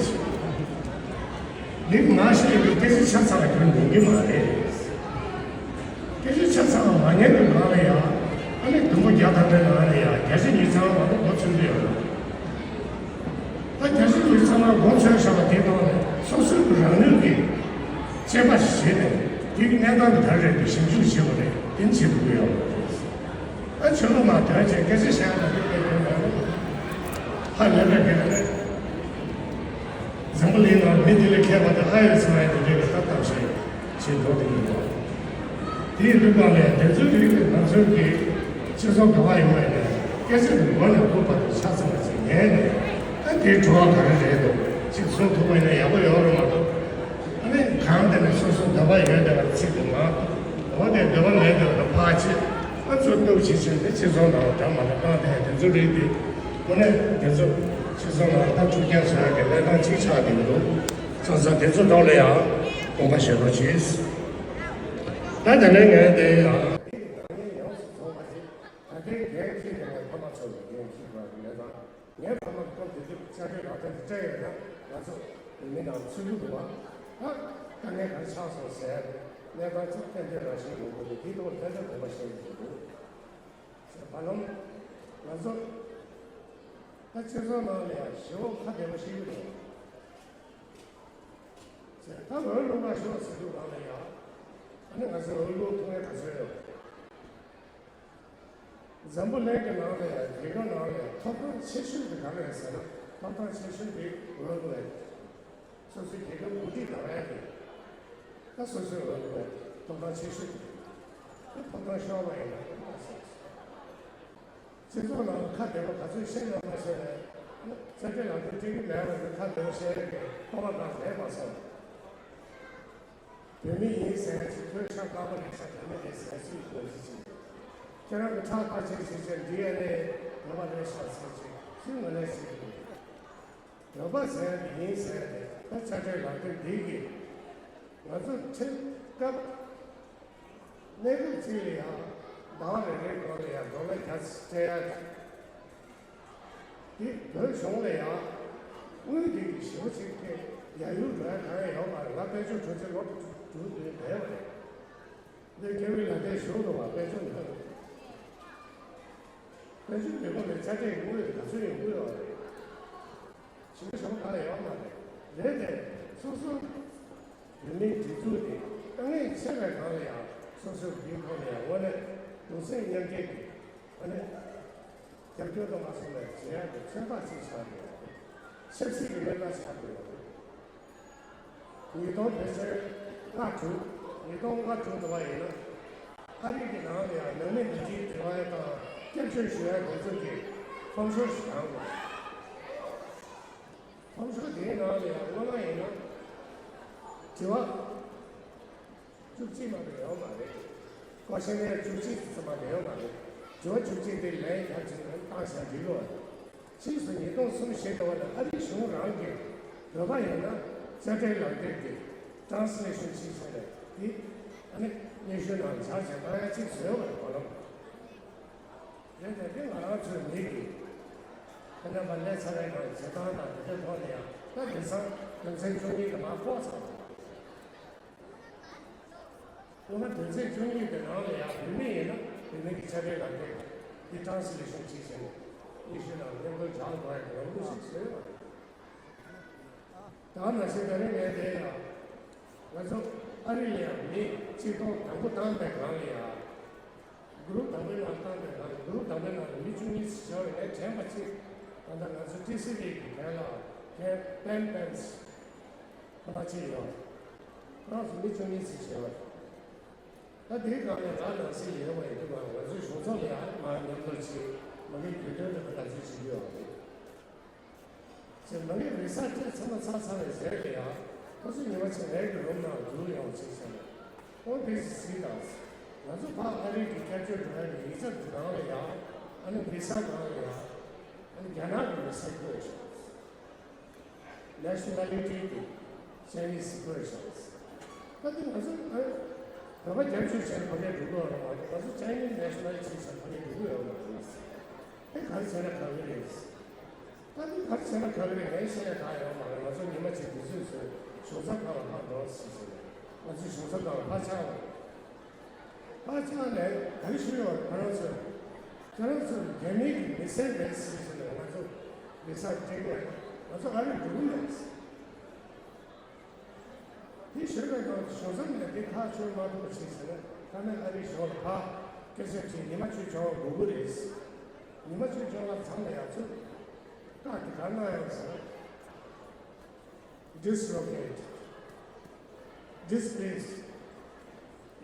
མི་མང་ཞིག་གིས་སྐད་ཆ་ཆ་ཚང་བ་འདོན་ཉན་གྱི་མ་རེད། སྐད་ཆ་ཆ་ཚང་བ་མ་ཉན་པའི་ནང་ལ་ཡང་ཨ་ནི་དུམ་བུ་བརྒྱ་ཐམ་པའི་ནང་ལ་ཡང་བརྒྱ་ཆ་ཉི་ཤུ་ལྷག་མ་གཏོགས་མགོ་ཚོས་ཀྱི་ཡོད་རེད། ད་བརྒྱ་ཆ་ཉི་ཤུ་ལྷག་མ་གཏོགས་མགོ་ཚོས་བཞག་པ་དེའི་ཐོག་ནས་སོ་སོའི་རང་ནུས་ཀྱིས་དཔྱད་པ་ཞིག་བྱས་ནས་དེའི་གནས་སྟངས་དེ་ག་རེ་རེད་འདུག་ཞིབ་འཇུག་བྱེད་དགོས་རེད། དེ་བྱེད་ཐུབ་ཀྱི་ཡོད་རེད། ད་ཆོས་ལུགས་མ་དོན་ཆེད་སྐད་ཆ་བཤད་ཡ་ད་དེ་དཔེ་དོན་མེད་རེད། ཧ་ལས་པའི་སྐད་རེད། འཛམ་བུ་གླིང་ནང་མི་དེ་ལས་མཁས་པ་དེ་ཧ་ཡོད་ཚོར་ཡ་དེ་འདྲའི་ལྟ་སྟངས་ཤིག་བྱེད་འགྲོ་དེ་ཡིན་པ། དེ་ཡིན་དུས་གང་ལས་དེ་ཚོའི་རིགས་ཀྱི་ང་ཚོའི་གི་སྤྱི་ཚོགས་འགལ་བ་ཡོང་བ་ཡིན་ན་སྐད་ཆ་དེ་མགོ་ནས་མགོ་བར་དུ་ཆ་ཚང་བ་ཅིག་ཉན་ནས་ཨ་དེའི་གྲོགས་ག་རེ་རེད་འདུག་ཅིག་གསུང་ཐུབ་པ་ཡིན་ན་ཡག་པོ་ཡོད་རེད་མ་གཏོགས། ཨ་ནི་གང་དེ་ནས་སོ་སོ་འདོད་པ་ཡོད་བསྡད་པ་ཚིག་དེ་མ་འོ་དེ་འདོད་པ་མེད་བསྡད་པ་དེ་ཕར་བྱེད། ང་ཚོ་སྟོབས་ཆེ་ཆེ་འདི་སྤྱི་ཚོགས་ནང་ལ་འདྲ་མ་འདྲ་བཏང་དེ་དེ་ཚོ་རིགས་དེ་དངོས་གནས་དེ་ཚོ་སྤྱི་ཚོགས་ནང་ལ་ད་འཁྲུག་རྐྱེན་བཟོ་ཡག་གི་གནས་སྟངས་གཅིག་ཆགས་བསྡད་ཀྱི་འདུག་ཚང་ཚང་དེ་ཚོ་ཐོག་ལ་ཡང་དགོངས་པ་བཞེས་རོགས་གྱིས། ད་དེ་ནས་ངས་དེ་ཡང་། ད་ལྟའི་འགན་འཁྱེར་བསྡད་པའི་ཕ་མ་ཚོ་ལ་འགན་འཁྱེར་དགོས་པ་ཡིན་ན་ད། ངའི་ཕ་མ་སྐབས་དེ་དུས་དཔྱ་ཁྲལ་རག་ཐབས་ཀྱི་སྤྲད་ཡོད་ན་ང་ཚོ་མི་ནང་ཚུད་ཀྱི་འདུག་བ། ད་དཀའ་ངལ་ག་རེ་ཆགས་སོང་ཟེར་གནས་སྟངས་ཚོ་ཏན་ཏན་རང་བཞིན་ཡོང་གི་འདུག་དེའི་ཐོག་ཏན་ཏན་དགོངས་པ་བཞེས་ཡོང་གི་འདུག་ཟེར། བར་ལམ་ང་ཚོ་ད་སྤྱི་ཚོགས་ནང་ལ་ཡང་ཞེ་པོ་ཁ་བདེ་པོ་ཤེས་ཀྱི་རེད་ཟེར། ད་འོས་བླུག་ག་ཤོག་ཟེར་དུས་གང་ལ་ཡང་ཨ་ནི་ང་ཚོ་འོས་བླུག་ཐུབ་མཁན་ག་ཚོད་ཡོད། འཛམ་བུ་གླིང་གི་ནང་ལ་ཡང་རྒྱལ་ཁབ་ནང་ལ་ཡང་ཐོབ་ཐང་ཆེ་ཤོས་དེ་ག་རེ་རེད་ཟེར་ན་ཐོབ་ཐང་ཆེ་ཤོས་དེ་འོས་བླུག་ཡ་རེད། སོ་སོའི་རྒྱལ་ཁབ་འགོ་ཁྲིད་ལངས་ཡ་རེད། ད་སོ་སོའི་འོས་བླུག་ཡ་ཐོབ་ཐང་ཆེ་ཤོས་དེ་རེད། ད་ཐོབ་ཐང་ཤོར་བ་ཡིན་ན་ད་ཟེར། སྤྱི་ཚོགས་ནང་ཁ་བདེ་པོ་ག་ཚོད་བཤད་ཡོད་མ་ཤེས་ནས་རྩ་ཁྲིམས་ལག་དེབ་སྤྲད་ཀྱི་མེད་པ་ནི་ཁ་བདེ་པོ་བཤད་ཡ་གི་ཁོ་པ་གང་མེད་མ་སོང་། བོད་མི་ཡིན་ཟེར་ཅིག་ཐོས་ཤ་དཀར་པོ་རེད་ཤག་བོད་མི་རེད་ཟེར་སུས་གོ་རྒྱུ་ཅིག་ཁྱེད་རང་གི་ཁྲག་དཀར་ཆེན་ཟེར་ཅིག་ཌི་ཨེན་ཨེ་བོད་པ་རེད་ཤག་ཟེར་ཅིག་ཚུལ་ངོས་ལེན་བྱེད་དགོས། འདོད་པ་ཟེར་ཡ་དེ་ཡིན་ཟེར་ཡ་དེ་ད་དཔྱ་ཁྲལ་ལག་དེབ་འདི་གིས་ང་ཚོ་ཁྲིམས་སྐབས་གནས་སྐབས་གཅིག་ལ་ཡང་ཟླ་བ་རེ་རེའི་སྐོར་ལ་ཡང་ཌོ་ལར་བརྒྱ་སྤྲད་ཡ་དེ་བོད་གཞུང་ལ་ཡང་དངུལ་དེ་གི་ཞེ་པོ་ཅིག་དེ་ཡར་ཡུར་འགྲོ་ཡ་གང་ཡང་ཡོད་མ་རེད། ང་དཔལ་འབྱོར་དྲུང་ཆེ་ལོ་དྲུག་ནས་བསྡད་པ་རེད། འདི་རྒྱ་མི་ལ་དེ་ཞུ་རུ་བ་དཔལ་འབྱོར་ནང་དཔལ་འབྱོར་མི་ཁོ་ལས་ཆ་འདྲེན་དངུལ་ག་ཚོད་ཡོང་གི་ཡོད་རེད། ཞིང་ཆ་ཞོག་ག་ལ་ཡོད་མ་རེད། རེད་དེ་སོ་སོ་བོད་མིའི་སྒྲིག་འཛུགས་དེ་དཀའ་ངལ་ཆེ་བའི་སྒང་ལ་ཡང་སོ་སོའི་རྒྱུན་ཐོག་ནས་དངོས་གནས་གདུང་སེམས་མཉམ་སྐྱེད་ཀྱི་ཨ་ནི་རྒྱབ་སྐྱོར་དུ་མ་སོང་བའི་བྱེད་ཡག་གི་མཚོན་རྟགས་ཅིག་ཆགས་ཡོད་རེད། ཆབ་སྲིད་ཀྱི་སྨན་པ་ཆགས་ཡོད་རེད། ཉིས་སྟོང་ཕལ་ཆེར་ལྔ་དྲུག་ཉིས་སྟོང་ལྔ་དྲུག་འདྲ་བ་ཡིན་ན། ཨ་རི་གི་ནང་ལ་ཡང་ནང་མི་འདི་འདྲའི་དྲི་བ་དང་སྐྱབས་བཅོལ་ཞུ་ཡ་དེ་ཚོ་གི་ཕོམ་ཤོག་ཞིག་བཏང་དགོས། ཕོམ་ཤོག་དེའི་ནང་ལ་ཡང་སྔོན་མ་ཡིན་ན་དྲི་བ་བཅུ་གཅིག་མ་གཏོགས་ཡོད་མ་རེད། ཀོ་ཤེ་ནེར་བཅུ་གཅིག་ཙམ་མ་གཏོགས་ཡོད་མ་རེད། དྲི་བ་བཅུ་གཅིག་དེ་ལན་རྒྱབ་ཅིག་བཏང་བཞག་འགྲིག་གི་རེད། ཕྱིས་སུ་ཉིས་སྟོང་གསུམ་བཞི་འདྲ་བ་ལ་ཨ་རིའི་གཞུང་རང་གིས་འདོད་པ་ཡོད་ན་དཔྱ་ཁྲལ་ལག་དེབ་ཀྱི་ཊེ་རན་སི་ལེ་ཤན་བྱེད་བྱས་ནས་དེ་ཨ་ནི་སྙན་ཞུ་ནང་འཇགས་བྱས་བཏང་ཡ་གཅིག་བཟོས་པ་རེད། གོ་ལོ་རེད་དེ། དེ་ང་རང་ཚོའི་མི་གིས་ཁ་ཉན་པ་ལས་ཚ་བའི་ནང་བྱེད་སྟངས་དང་དེ་འདྲའི་ཐོག་ནས་ཡང་ད་དེང་སང་དོན་ཚན་བཅུ་གཉིས་དེ་མར་ཕོག་ཚར་བ་རེད། སྔོན་མ་དོན་ཚན་བཅུ་གཉིས་དེ་ནང་ལ་ཡང་བོད་མི་ཡིན་ན་བོད་མི་གི་ཆ་འཕྲིན་ལ་འདི་འདི་ཊེ་རན་སི་ལེ་ཤན་བྱེད་བྱས་ནས་ཨི་ཤུ་ནང་སྙན་ཐོ་སྦྱང་དགོས་ཡ་གི་ལམ་ལུགས་ཤིག་བཟོས་ཡོད་རེད། ད་ནང་བཞིན་ད་རིང་ངས་དེ་ཡང་ང་ཚོ་ཨ་རི་ལ་ཡང་མི་གཅིག་སྟོང་དང་པོ་བཏང་པའི་སྒང་ལ་ཡང་གུ་རུབ་དང་པོའི་ནང་བཏང་པའི་སྒང་ལ་གུ་རུབ་དང་པོའི་ནང་ལ་མི་བཅུ་གཉིས་ཙམ་ཡོད་རེད། ངས་དྲན་པ་གཅིག་ད་ལྟ་ང་ཚོ་ཊི་སི་ཝི་གི་གན་ལ་གན་པེན་པེན་སི་ཁོ་ན་གཅིག་ཡོད། ཁོ་རང་ཚོ་མི་བཅུ་གཉིས་ཙམ་བྱས་པ་རེད། ད་དེའི་སྒང་ནས་ང་ནང་སྲིད་ཡོད་པ་ཡིན་དུས་ང་ང་ཚོའི་གཞུང་ཚབ་ལ་ཡང་མར་མཉམ་དུ་ཕྱིན། མ་གི་རྒྱུས་སྟོན་དེ་ཚོ་ང་ཚོས་བྱེད་ཀྱི་ཡོད་རེད། ཅེས་མ་གི་རེས་གཟའ་སྤྲད་ཚར་ན་ཚར་ཚར་བའི་རྗེས་ལ་ཡང་ཁོ་ཚོ་ཉི་མ་གཅིག་ངའི་གི་རུམ་ནང་འཛུལ་ཡོང་ཅེས་ཟེར་ནས་ཁོང་དེ་ཞིག་གཟིགས་དང་། ང་ཚོ་ཕར་ཨ་རི་གི་སྐྱབས་བཅོལ་འགྲོ་ཡ་གི་ཡིག་ཚང་དེ་ནང་ལ་ཡང་ཨ་ནི་རེས་གཟའ་ནང་ལ་ཡང་ཨ་ནི་རྒྱ་ནག་གི་མི་སེར་བཀོད་ཡོད་ཤག Nationality དེ་Chinese་བཀོད་བཞག་ད་དེ་ང་ཚོ་ཨ་བོད་པ་རྒྱབ་སྐྱོར་བྱས་ནས་ཕ་གིར་འགྲོ་དགོས་རེད་མ་གཏོགས་ང་ཚོ་Chinese nationality་བྱས་ནས་ཕ་གིར་འགྲོ་གི་ཡོད་མ་རེད། དེ་ག་རེ་བྱས་ན་ག་གི་རེད། ད་དེ་ག་རེ་བྱས་ན་ག་གི་རེད། ངས་བཤད་ཡ་གང་ཡོད་མ་རེད། ང་ཚོ་ཉི་མ་གཅིག་དུས་ཚོད་བཟོས་གཞུང་ཚབ་ཁང་ལ་ཕར་འགྲོ་ཟེར་ཟེར་ནས་ང་ཚོ་གཞུང་ཚབ་ཁང་ལ་ཕར་ཆགས་རེད། ཕར་ཆགས་ནས་ག་རེ་ཞུ་ཡོད་རེད། ཁོ་རང་ཚོས་ཁོ་རང་ཚོ་རྒྱ་མི་གི་མི་སེར་རེད་ཟེར་ཟེར་ནས་ང་ཚོ་མི་སེར་སྤྲད་ཀྱི་རེད། ང་ཚོ་ཨ་རིར་འགྲོ་གི་མེད་ཟེར། དེ་ཞུས་པའི་ནང་དུ་གཞུང་ཚབ་ནས་དེ་ཐག་གཅོད་མ་ཐུབ་པ་ཞིག་བྱས་ན་ཁ་སྣོན་ཨ་རིའི་གཞུང་ལ་ཕར་སྐད་ཆ་དྲིས། ཉི་མ་བཅུ་བྱུང་བ་དགོས་ཀྱི་རེད། ཉི་མ་བཅུ་བྱུང་བ་ཚང་ལ་ཡང་ཚུར་བཀག་གི་ག་རེ་གནང་ཡོང་ཟེར་ན། Dislocate, displaced,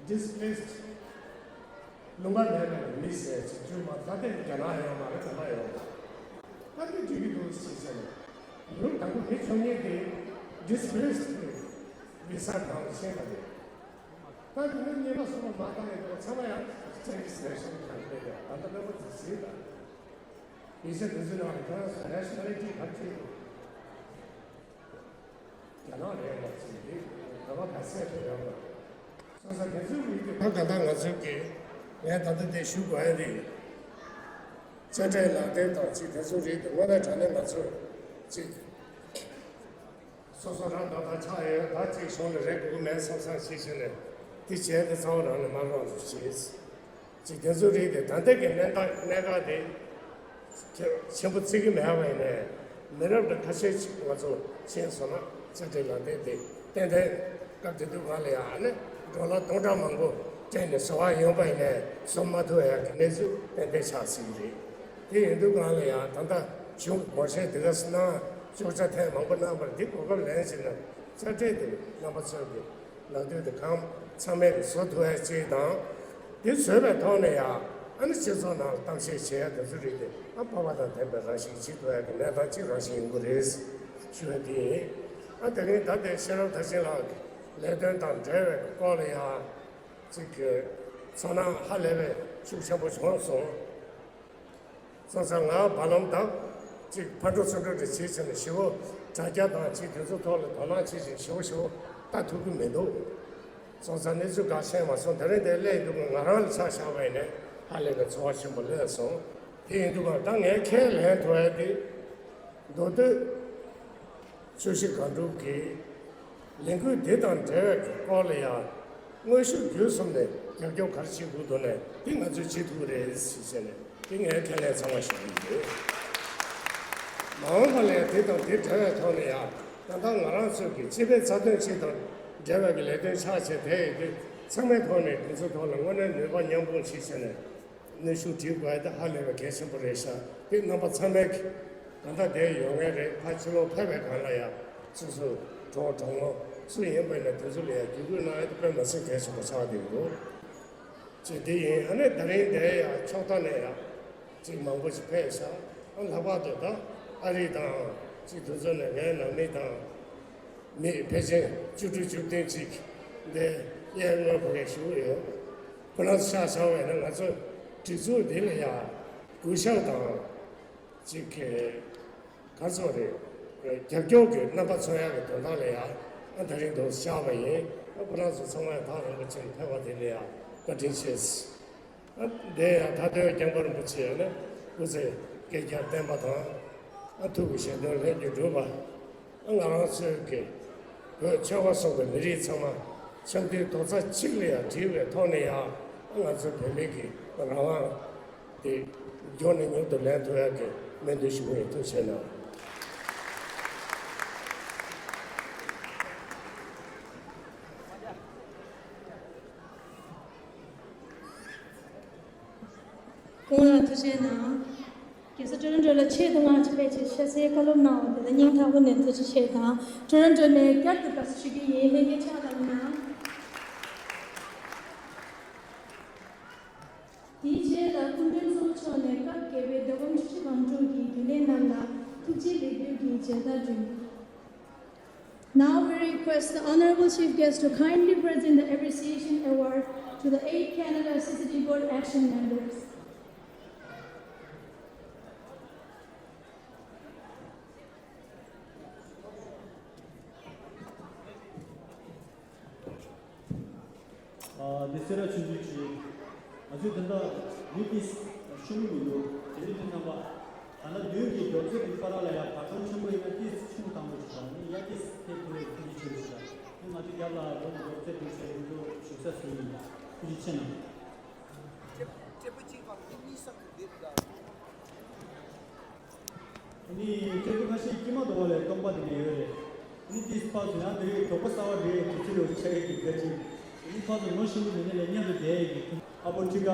displaced. ལུང་པ་མེད་པའི་མི་ཟེར་ཅིག་བསྒྱུར་མ་ད་ལྟའི་རྒྱ་ནག་ཡོད་མ་རེད། ག་པར་ཡོད་རེད། ད་དེ་འགྲིག་གི་འདུག་ཟེར་ཟེར་ནས་ལུང་དང་པོ་མི་བཅུ་གཉིས་དེ་displaced་རེད། བི་ས་ནང་ལ་ཕྱིན་པ་རེད། ད་དེ་ནས་གཉིས་པ་གསུམ་པ་མ་བཏང་ཡོད་དུས་ཚང་མ་ཡང་བཙན་གྱིས་ཟེར་བཞིན་གང་སྤེལ་ཡོད། ད་ལྟ་སློབ་མ་ཚོས་གཟིགས་དང་། ཡིག་ཆ་དེ་ཚོའི་ནང་ལ་ཁྱོད་རང་ཚོ་nationality་ག་རེ་བྲིས་འདུག་རྒྱ་ནག་རེད་ལབ་ཅིག་རེད། བོད་པ་ག་ཚད་རེད་ལབ་ལ། སོང་ཙང་དེ་ཚོའི་རིགས་དེ་ད་ད་ལྟ་ང་ཚོའི་གི་ངས་ད་ལྟ་དེ་ཞུ་དགོས་ཡ་རེད། དཔྱ་ཁྲལ་ལག་དེབ་དང་ཅིག་དེ་ཚོའི་རིགས་དེ་དངོས་གནས་དྲང་གནས་ང་ཚོ་ཅིག་སོ་སོ་རང་ད་ལྟ་ཆགས་ཡོད། ད་ཅིག་གཞུང་ལ་རེ་དགོས་ཀྱི་མེད་བསམ་བསམ་ཞིག་བྱས་ནས་དེ་བྱས་དེ་རྩ་བ་རང་ནས་མ་རང་བྱས། ཅིག་དེ་ཚོའི་རིགས་དེ་ད་ལྟའི་གི་གནས་སྟངས་གནད་འགག་དེ་ཆེན་པོ་བརྩི་གི་མེད་པ་ཡིན་ནའི་མི་རབས་ལ་ཁ་ཤས་ཅིག་ང་ཚོ་ཕྱིན་སོང་ན་དཔྱ་ཁྲལ་ལག་དེབ་དེ་ཏན་ཏན་སྐབས་དེ་དུས་སྒང་ལ་ཡང་ཨ་ནི་ཌོ་ལར་སྟོང་ཕྲག་མང་པོ་སྤྲད་ནས་བཟོ་བ་ཡོང་པ་ཡིན་ནའི་བཟོ་མ་ཐུབ་ཡ་གི་གནས་ཚུལ་ཏན་ཏན་ཆགས་སྲིད་ཀྱི་རེད། དེ་ཡིན་དུས་སྒང་ལ་ཡང་ད་ལྟ་གཞུང་ངོ་ཤེས་དེ་ག་སུ་ན་ཅོག་ཆ་ཐེངས་མང་པོ་གནང་བར་འདི་གོ་སྐབས་ལེན་བྱས་ན་དཔྱ་ཁྲལ་དེ་རྣམ་པ་ཚོས་ཀྱི་ལག་དེབ་དེ་གང་ཚང་མས་བཟོ་ཐུབ་ཡ་གཅིག་དང་། དེ་བཟོས་པའི་ཐོག་ནས་ཡང་ཨ་ནི་སྤྱི་ཚོགས་ནང་ལ་གཏམ་བཤད་བྱེད་ཡ་དེ་ཚོ་རིགས་དེ་ཨ་སྤོབས་པ་དང་ལྡན་པའི་རང་བཞིན་བྱེད་ཐུབ་ཡ་གི་གནས་སྟངས་གཅིག་རང་བཞིན་ཡོང་གི་རེད་ཞུ་ཡ་དེ་ཡིན། ཨ་དེ་རིང་ད་ལྟའི་ཤེས་རབ་མཐར་ཕྱིན་ལགས་ཀྱི་ལས་དོན་དང་འབྲེལ་བའི་སྐོར་ལ་ཡང་ཅིག་གི་ཚོར་སྣང་ཧ་ལས་པའི་ཤུགས་ཆེན་པོ་བྱུང་སོང་། སོང་ཙང་ང་བར་ལམ་དང་ ཅིག་ཕར་འགྲོ་ཚུར་འགྲོ་དེ་བྱེད་བྱས་ནས་ཞེ་པོ་དྲ་རྒྱ་དང་ཅིག་དེ་ཚོ་ཐོག་ལ་དོ་སྣང་བྱེད་བཞིན་ཞེ་པོ་ཞེ་པོ་ལྟ་ཐུབ་ཀྱི་མི་འདུག་སོང་ཙང་གནས་ཚུལ་འགའ་ཤས་མ་སོང་། དེ་རིང་དེ་སླེབས་འདུག་གི། ང་རང་ལ་ཆ་བཞག་པ་ཡིན་ན་ཧ་ལས་པའི་ཚོར་བ་ཆེན་པོ་སླེབས་སོང་། དེ་ཡིན་དུས་ད་ངས་ཁས་ལེན་ཐུབ་ཡ་དེ་མདོ་སྟོད་ཆུ་བཞི་སྒང་དྲུག་གི་ལས་འགུལ་འདི་དང་འབྲེལ་བའི་སྐོར་ལ་ཡང་དངོས་ཤུགས་བརྒྱུད་གསུམ་ནས་རྒྱབ་སྐྱོར་ག་རེ་བྱེད་དགོས་འདུག་ནས་འདི་ང་ཚོས་བྱེད་ཐུབ་ཀྱི་རེད་ཟེར་བྱས་ནས་འདི་ངས་ཁས་ལེན་ཚང་མ་ཞུ་གི་ཡོད། མ་འོངས་པ་ལ་ཡང་འདི་དང་འདི་འབྲེལ་བའི་ཐོག་ནས་ཡང་ད་ལྟ་ང་རང་ཚོའི་གི་སྤྱི་པའི་རྩ་དོན་ཆེད་དང་འབྲེལ་བའི་གི་ལས་དོན་ཆགས་བྱས་དེ་ཡིན་དུས་ཚང་མའི་ཐོག་ནས་དེ་ཚོའི་ཐོག་ལ་དངོས་གནས་ནུས་པ་མཉམ་སྤུངས་བྱེད་བྱས་ནས། གནོན་ཤུགས་སྒྲིལ་དགོས་ཡ་དེ་ཧ་ལས་པའི་གལ་ཆེན་པོ་རེད་ཤག་དེ་རྣམ་པ་ཚང་མས་ད་ལྟ་བསྡད་ཡོད་ངེས་རེད། ཕར་ཕྱི་ལོགས་ཕེབས་པའི་སྒང་ལ་ཡང་སོ་སོའི་གྲོགས་གྲོགས་མོ་སུ་ཡིན་པ་ཡིན་ན་དེ་ཚོ་ལ་ཡང་བརྒྱུད་སྐུལ་གནང་ཡ་དེ་དཔེ་མི་སྲིད་གལ་ཆེན་པོ་ཆགས་བསྡད་ཡོད། ཅེས་དེ་ཡིན། ཨ་ནི་ད་རིང་འདིར་ཡང་ཕྱོགས་མཐའ་ནས་ཡང་ཅིག་མང་པོ་ཞིག་ཕེབས་ཤག་ཨ་ལྷག་པར་དུ་ད་ཨ་རི་དང་ཅིག་དེ་ཚོ་ནས་ངའི་ནང་མི་དང་། མི་ཕལ་ཆེར་བཅུ་དྲུག་བཅུ་བདུན་ཅིག་འདིར་གཡས་སྔོན་བོད་སྐད་ཞུ་གི་ཡོད། ཁོ་རང་ཚོ་ཆ་བཞག་པ་ཡིན་ན་ང་ཚོ་སྒྲིག་འཛུགས་འདི་ལ་ཡང་གུས་ཞབས་དང་ཅིག་གི་ག་ཚོད་རེད། རྒྱབ་སྐྱོར་གྱི་རྣམ་པ་མཚོན་ཡག་གི་དོན་དག་ལ་ཡང་ཨ་ད་རིང་འདུག་བཞག་པ་ཡིན། ཁོ་རང་ཚོ་ཚང་མ་ཐག་རིང་པོ་ཕྱིན་ཕེབས་པ་དེ་ལ་ཡང་བཀའ་དྲིན་ཆེ། ཨ་འདི་ཡང་ཐར་འདོད་སྐྱབས་མགོན་རིན་པོ་ཆེ་ཡང་ནི་སྐུ་ཚེ་བསྐལ་བརྒྱར་བརྟན་པ་དང་། ཨ་ཐུགས་ཀྱི་བཞེད་དོན་ལྷུན་གྱིས་འགྲུབ་པ། ཨ་ང་རང་ཚོའི་གི་བོད་ཆོལ་ཁ་གསུམ་གྱི་མི་རིགས་ཚང་མ་ཆབ་མདོའི་རྡོག་རྩ་གཅིག་ལ་ཡང་སྒྲིལ་བའི་ཐོག་ནས་ཡང་ཨ་ང་ཚོའི་བོད་མི་གི་རང་དབང་དེ་མགྱོགས་ནས་མྱུར་དུ་ལེན་ཐུབ་ཡག་གི་སྨོན་འདུན་ཞུ་གི་ཡིན། ཐུགས་རྗེ་གནང་། སྐུ་ངོ་ལ་ཐུགས་རྗེ་གནང་། རྒྱལ་ས་ཊོ་རོན་ཊོ་ལ་ཆེད་དུ་མངགས་ཀྱིས་ཕེབས་ཀྱིས་ཤ་ཚའི་བཀའ་སློབ་གནང་བ་དེ་ལ་སྙིང་ཐག་པ་ནས་ཐུགས་རྗེ་ཆེ་དང་། ཊོ་རོན་ཊོ་ནས་བསྐྱར་དུ་དགའ་བསུ་ཞུ་རྒྱུ་ཡིན། ལྷན་རྒྱས་ཕྱག་རྒྱ་གནང་། དེའི་རྗེས་ལ་སྐུ་མགྲོན་གཙོ་བོ་མཆོག་ནས་སྐབས་བརྒྱད་པའི་མདོ་ཁམས་ཆུ་བཞི་སྒང་དྲུག་གི་རྒྱུན་ལས་རྣམས་ལ་ཐུགས་རྗེ་ལེགས་འབུལ་གྱི་མཇལ་དར་བསྒྲོན། Now we request the Honorable Chief Guest to kindly present the Appreciation Award to the eight Canada C C T Board Action members. ཨ་འདི་སེ་ར་ཆུང་ཆུང་གིས་ང་ཚོས་དེ་འདྲ་ཡུལ་དེ་ཤོར་མི་མི་འདུག་དེ་རིང་དེ་རྣམ་པ་ད་ལྟ་མདུན་གྱི་མགྱོགས་ཚད་ཀྱི་བར་ལ་ཡང་བར་སྟོང་ཆེན་པོ་ཡིན་ན་ཏིས་ཆུང་དང་པོ་ཞིག་དང་ནི་ཡ་ཏིས་ཐེབས་ཐུབ་པའི་ཐུགས་རྗེ་ཆེ་ཞུ་ཞིག་ནི་ང་ཚོའི་རྒྱབ་ལ་རོགས་མགྱོགས་ཚད་འདུག་ཟེར་ཡིན་འདུག་ཞུ་ས་སུ་ཡིན། ཐུགས་རྗེ་ཆེ་གནང་། ནི་སྐྱེ་རྒུ་ཁ་ཤས་དཀྱིལ་མ་དོ་བ་ལས་སྟོང་པ་དེ་ནས་ཡོད་རེད། ནི་དེའི་ཕར་ཚུར་ཡང་དེ་རིང་གྲོགས་པོ་གསར་བ་རེད་དེ་ཚོ་ལོ་ཆ་ཡི་གི་བརྒྱ་ཅིག་ནི་ཕར་ཚུར་ངོ་ཤེས་མི་མེད་ནི་ལས་མཉམ་དུ་བསྡད་ཡི་གི་ཨ་པོ་ཁྲི་ཀ།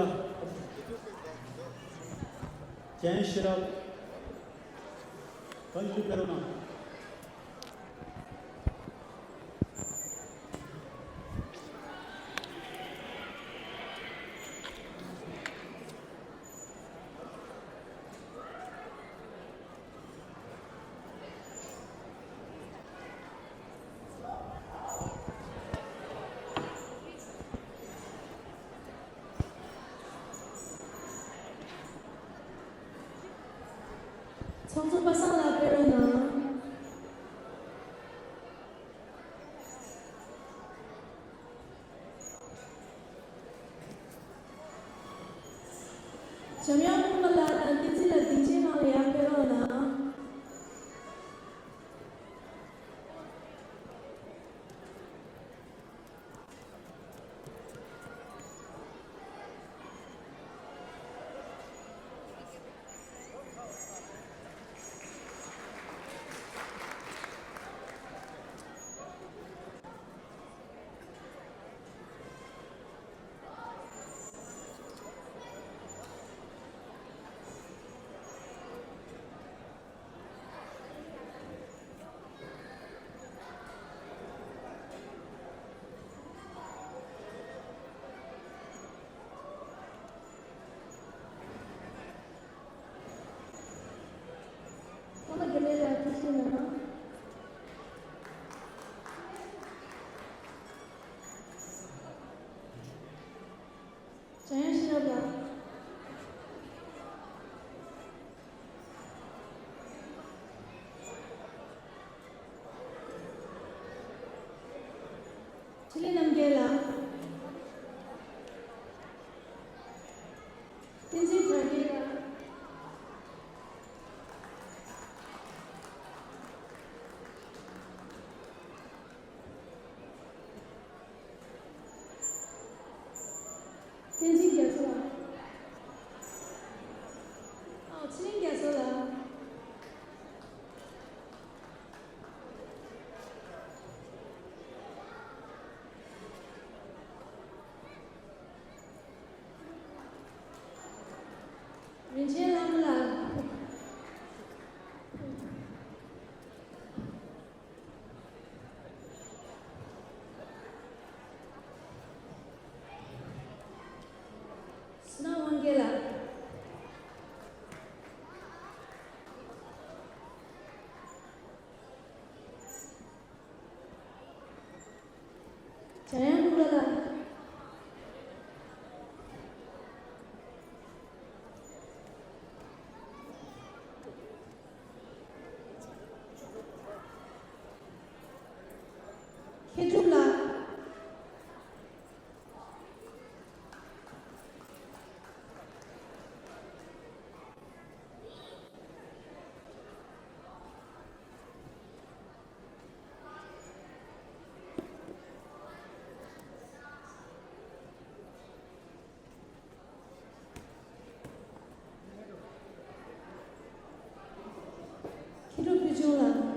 ཇན་ཤེས་རབ། གང་ཞིག་ཕེབས་རོགས་གནང་། ཚོགས་གཙོ་པ་སངས་ལགས་ཕེབས་རོགས་གནང་། འཇམ་དབྱངས་ཕུན་པ་ལགས་དང་བསྟན་འཛིན་ལགས་སྡིངས་ཆའི་ནང་ལ་ཡར་ཕེབས་རོགས་གནང་། འཇམ་དབྱངས་ཤེས་རབ་ལགས། ཆི་ལི་རྣམ་རྒྱལ་ལགས། བསྟན་འཛིན་དར་རྒྱས་ལགས། བསྟན་འཛིན་རྒྱ་མཚོ་ལགས། ཨ། ཚེ་རིང་རྒྱ་མཚོ་ལགས། རིན་ཆེན་ལྷ་མོ་ལགས། བསོད་ནམས་དབང་རྒྱལ་ལགས། འཇམ་དབྱངས་ཕུག་ལ་ལགས། མཁས་གྲུབ་ལགས། མཁས་གྲུབ་ཕུལ་བྱུང་ལགས།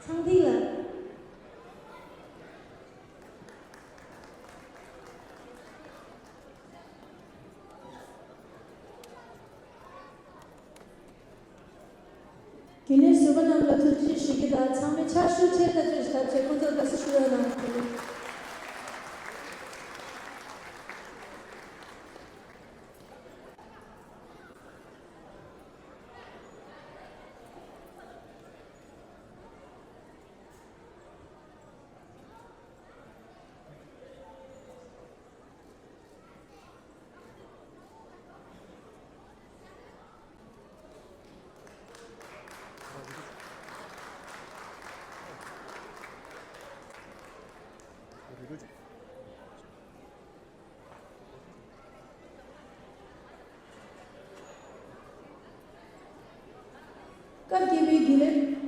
ཚངས་ཐིག་ལགས། རྒྱུན་ལས་ཟུར་པ་རྣམས་ལ་ཐུགས་རྗེ་ཆེ་ཞུ་རྒྱུ་དང་། ཚང་མས་ཕྱག་ཤུགས་ཆེ་ཐག་ཆོད་ཞིག་བརྡབས་བྱས་ཁོང་ཚོར་དགའ་བསུ་ཞུ་རོགས་གནང་། སྐབས་བརྒྱད་པའི་རྒྱུན་ལས།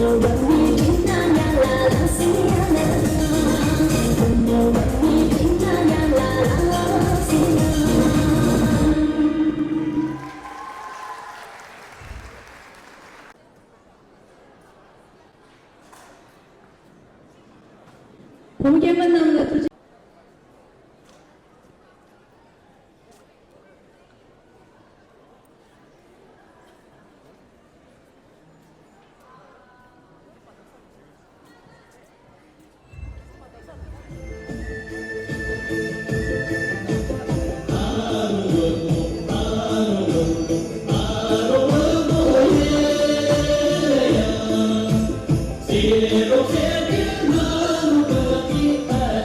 བུ་མོ་སྐྱེས་པ་རྣམས་ལ་ཐུགས་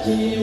རྗེ།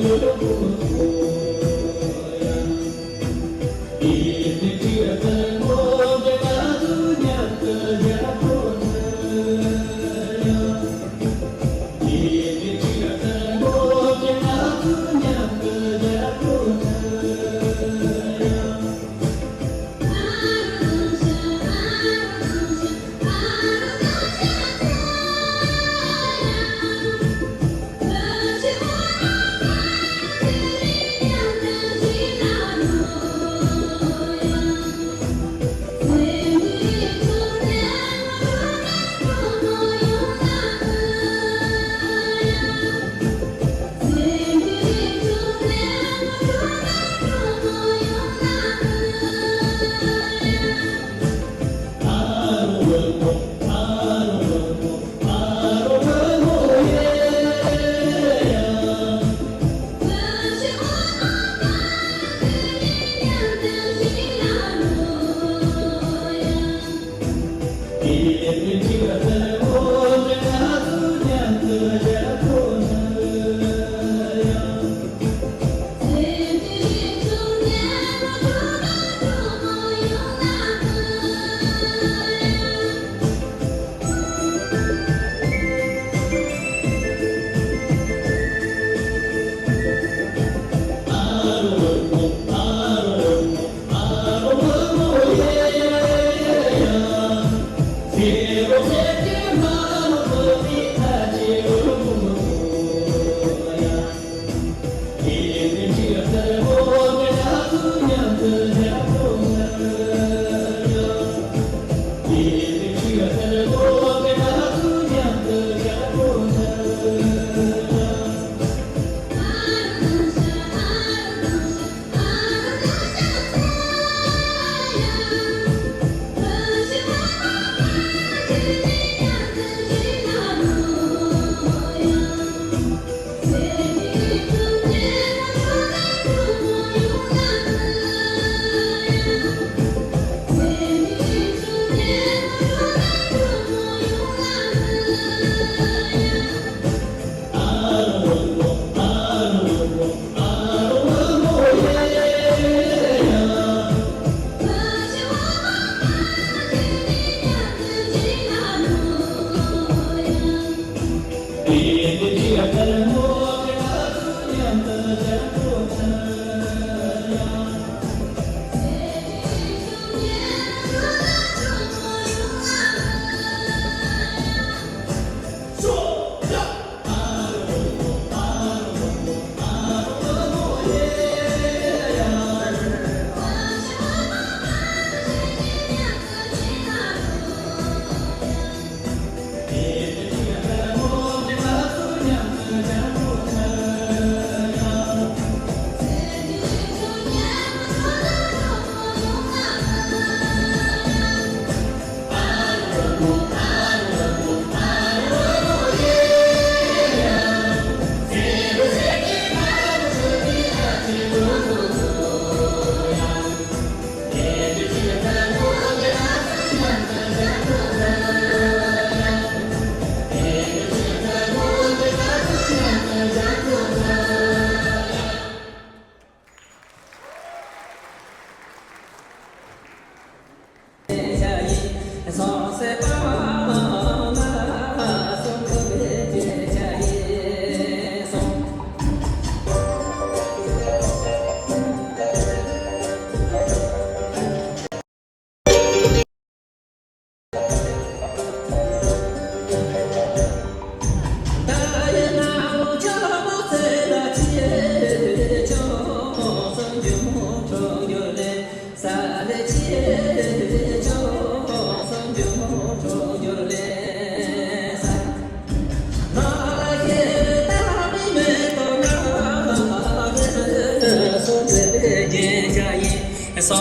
ཡ། ད་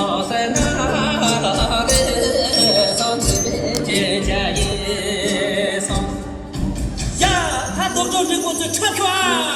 རྡོ་རྗེ་རིན་པོ་ཆེ་འཁྲབ་ཤོག་ཨ།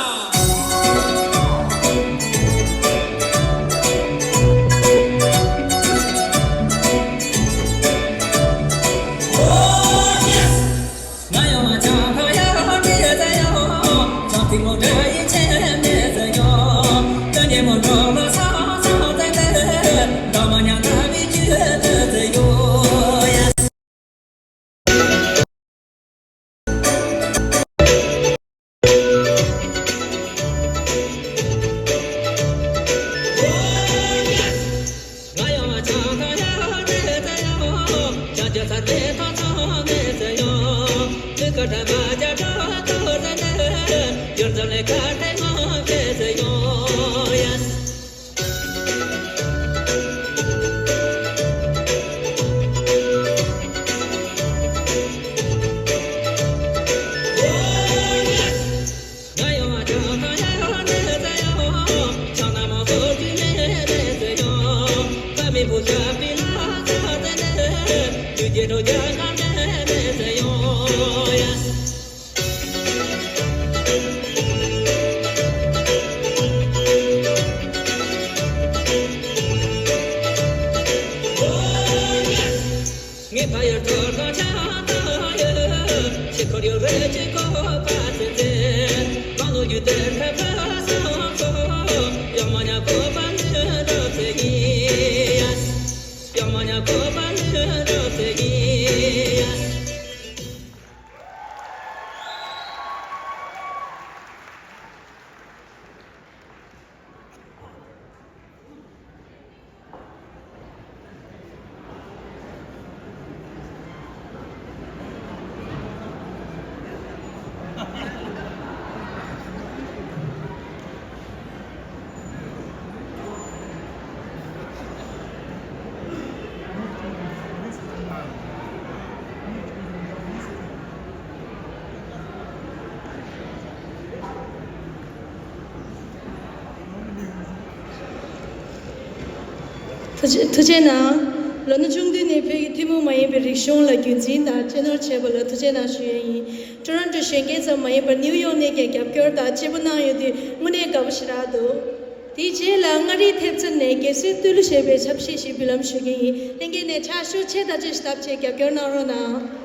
ཐུགས་རྗེ་ཐུགས་རྗེ་གནང་། ལོ་ན་ཆུང་དུས་ནས་བོད་ཀྱི་ཐུན་མོང་མ་ཡིན་པའི་རིག་གཞུང་ལ་རྒྱུན་འཛིན་དང་གཅེས་ནོར་བྱས་པ་ལ་ཐུགས་རྗེ་གནང་ཞུ་ཡས་ཡིན། ཊོ་རོན་ཊོ་གཞོན་སྐྱེས་ཙམ་མ་ཡིན་པར་ནིའུ་ཡོག་ནས་ཀྱང་རྒྱབ་སྐྱོར་དང་གཅེས་པོ་གནང་ཡོད་དུས་དངོས་གནས་དགའ་པོ་ཞེ་དྲག་འདུག་དེའི་རྗེས་ལ་མངའ་རིས་ཐེབས་རྩ་ནས་རྒྱལ་སྲས་བསྟོད་གླུ་ཞེས་པའི་ཆབ་གཞས་ཤིག་འབུལ་ལམ་ཞུ་གི་ཡིན། ལྷན་རྒྱས་ནས་ཕྱག་ཤུགས་ཆེ་དང་ཆེ་ཞིག་བརྡབས་བྱས་རྒྱབ་སྐྱོར་གནང་རོགས་གནང་།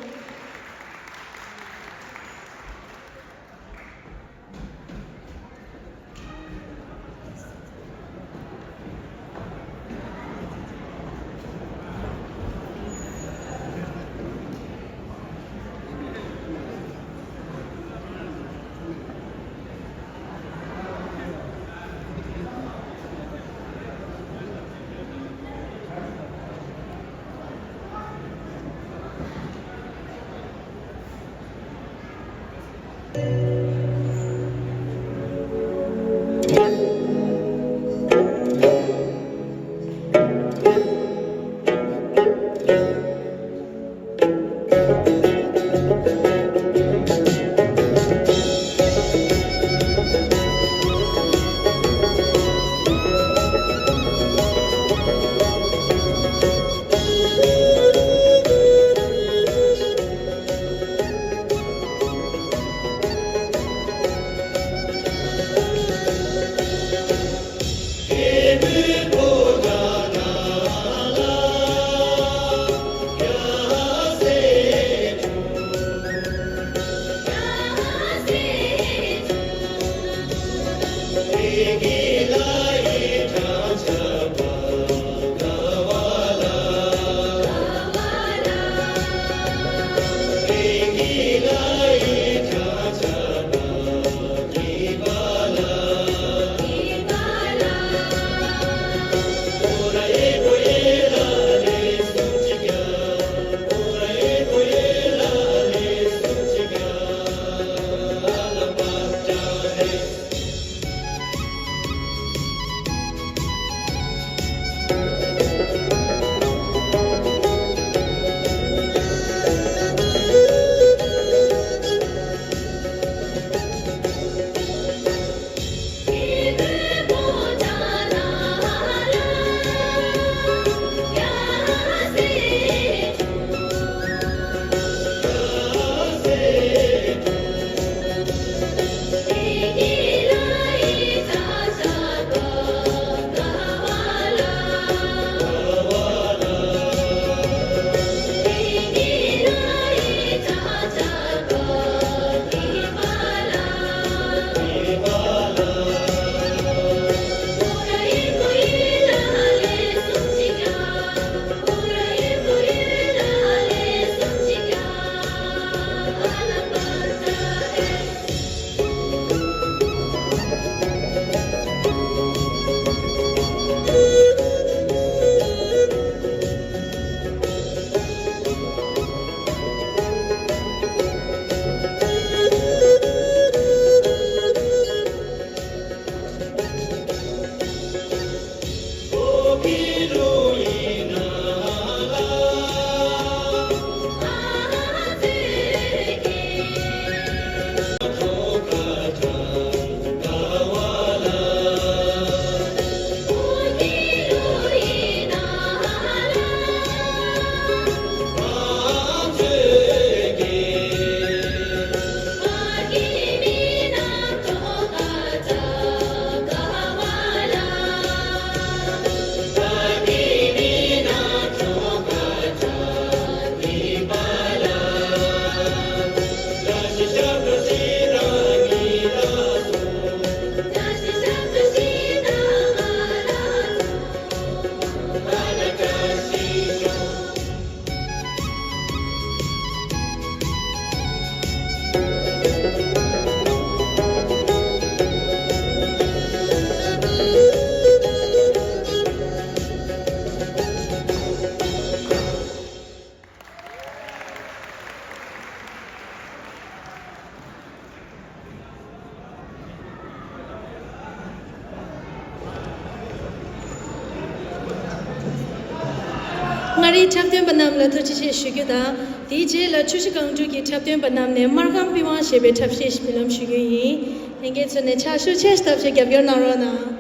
ཨ་རིའི་འཁྲབ་སྟོན་པ་རྣམས་ལ་ཐུགས་རྗེ་ཆེ་ཞུ་རྒྱུ་དང་། དེའི་རྗེས་ལ་ཆུ་བཞི་སྒང་དྲུག་གི་འཁྲབ་སྟོན་པ་རྣམས་ནས་སྨར་ཁམས་པི་ཝང་ཞེས་པའི་འཁྲབ་གཞས་ཤིག་སྨོན་ལམ་ཞུ་རྒྱུ་ཡིན། ལྷན་རྒྱས་ཚོ་ནས་ཕྱག་ཤུགས་ཆེ་ཞིག་བཏབ་བྱས་རྒྱབ་སྐྱོར་གནང་རོགས་གནང་།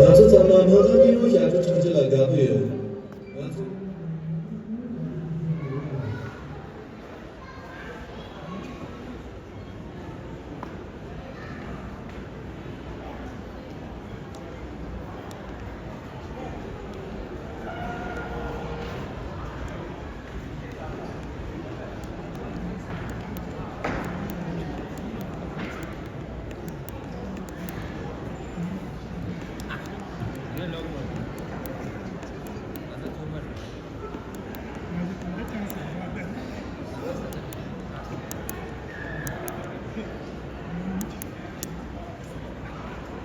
ང་ཚོ་ཚང་མ་སྨར་ཁམས་པི་ཝང་ཞབས་བྲོ་འཁྲབ་རྒྱུ་ལ་དགའ་པོ་ཡོད། ང་ཚོ།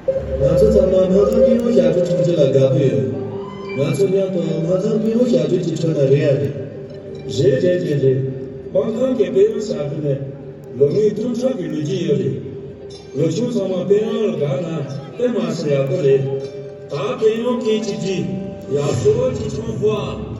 ང་ཚོ་ཚང་མ་སྨར་ཁམས་པི་ཝང་ཞབས་བྲོ་འཁྲབ་རྒྱུ་ལ་དགའ་པོ་ཡོད། ང་ཚོ་མཉམ་དུ་སྨར་ཁམས་པི་ཝང་ཞབས་བྲོ་ཅིག་འཁྲབ་ན་རེད་ཡ་རེད། རེད་རེད་རེད་རེད། སྨར་ཁམས་ཀྱི་པི་ཝང་ཞབས་བྲོ་ནི་ལོ་ངོ་སྟོང་ཕྲག་གི་ལོ་རྒྱུས་ཡོད་རེད། ལོ་ཆུང་ཚང་མ་པི་ཝང་ལ་དགའ་ན་དཔེ་མ་སྲིད་ཡག་པོ་རེད། ད་པི་ཝང་སྐད་ཅིག་དྲིས། ཡག་པོ་ཅིག་ཆང་ཧོ།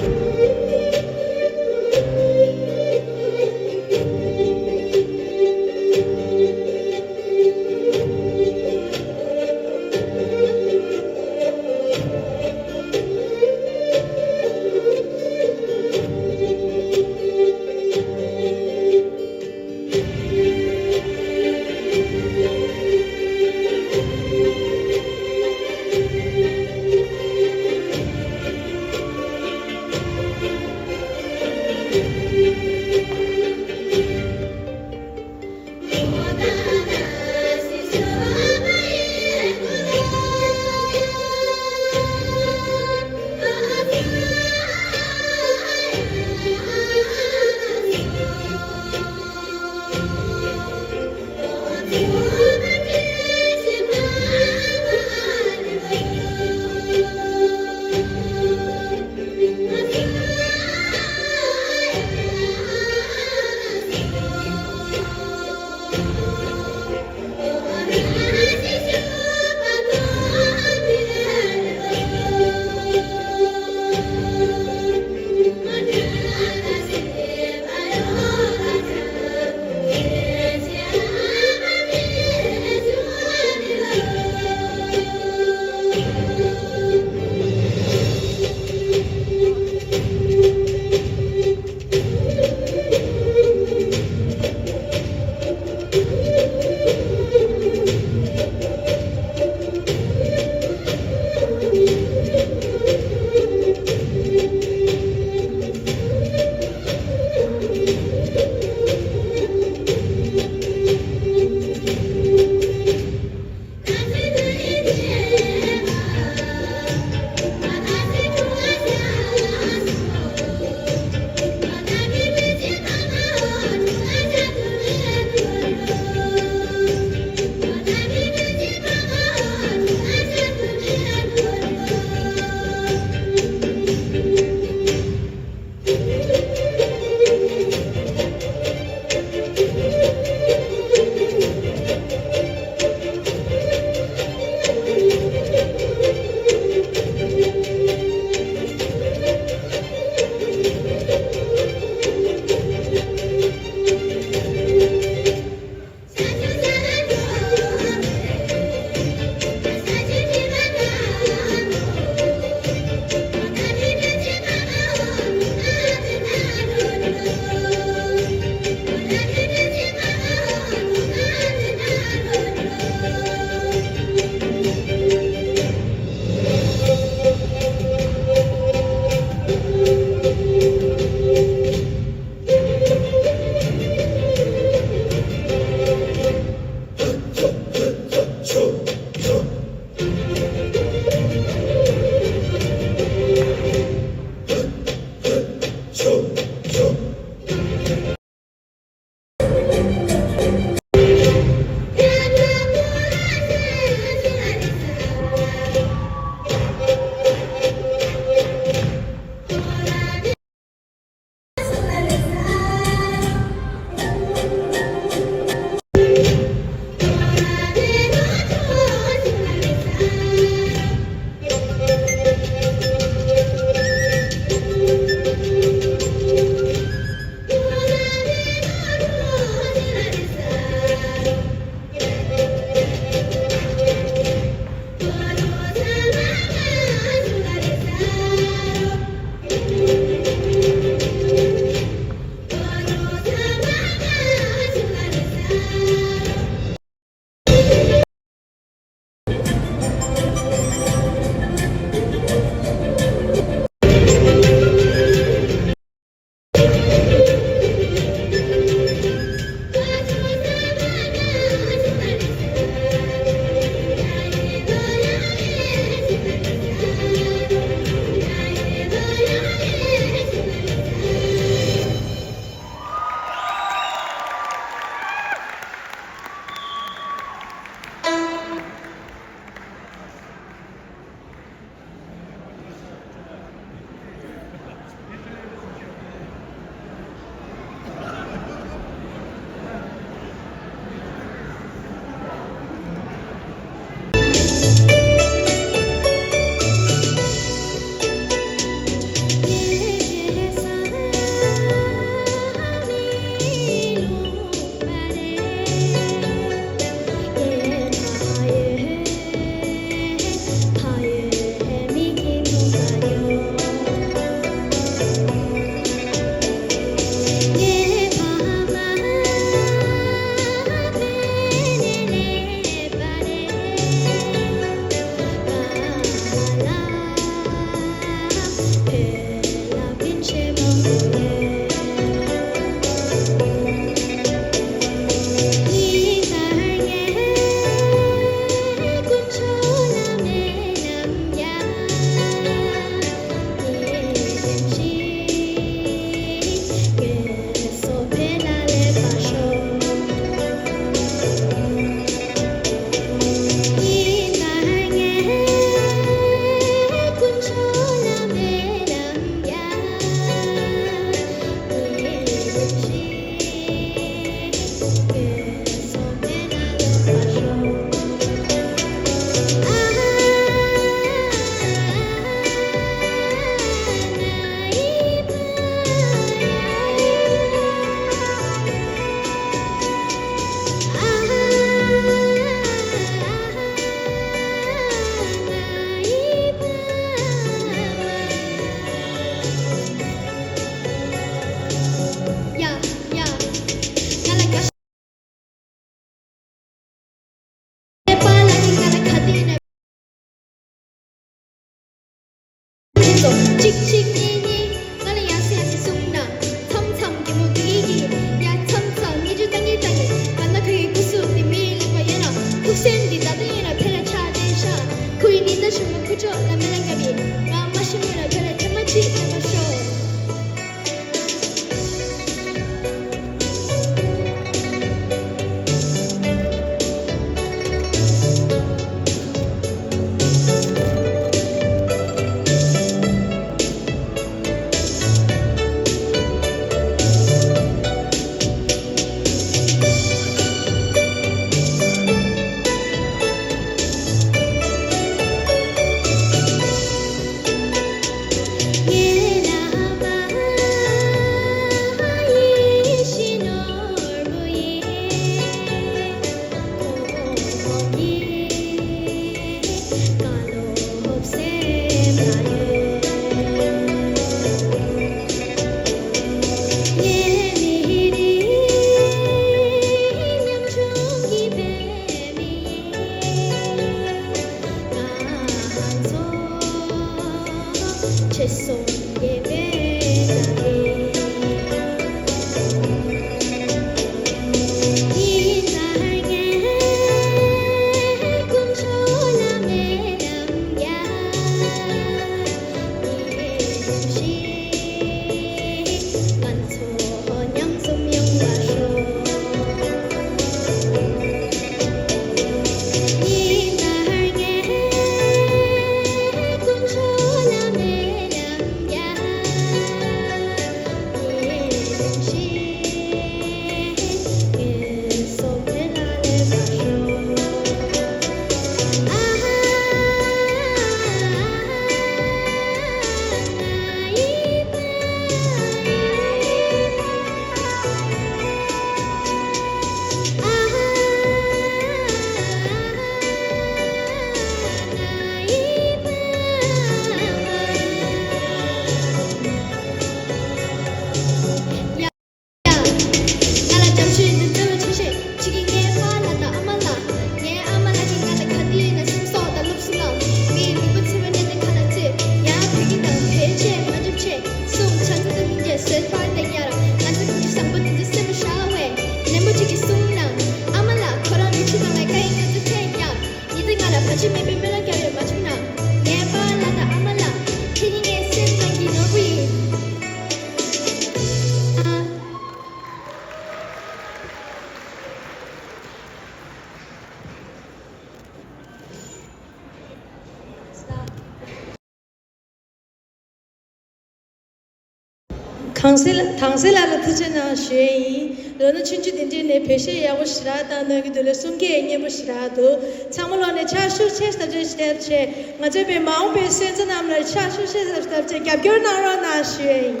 གང་སེ་ལ་དང་སེ་ལ་ལ་ཐུགས་རྗེ་གནང་ཞུ་ཡས་ཡིན། ལོ་ན་ཆུང་ཆུང་འདི་འདྲའི་ནས་བོད་གཞས་ཡག་པོ་ཞེ་དྲག་བཏང་གནང་གི་འདུག་ལ། གསུང་སྐད་སྙན་པོ་ཞེ་དྲག་འདུག་ཚང་མ་ལོག་ནས་ཕྱག་ཤུགས་ཆེ་སྟབས་ཆེ་ཞིག་བརྒྱབ་བྱས། ང་ཚོའི་བོད་མ་འོངས་པའི་སོན་རྩ་རྣམས་ལ་ཕྱག་ཤུགས་ཆེ་སྟབས་ཆེ་རྒྱབ་སྐྱོར་གནང་རོགས་གནང་ཞུ་ཡས་ཡིན།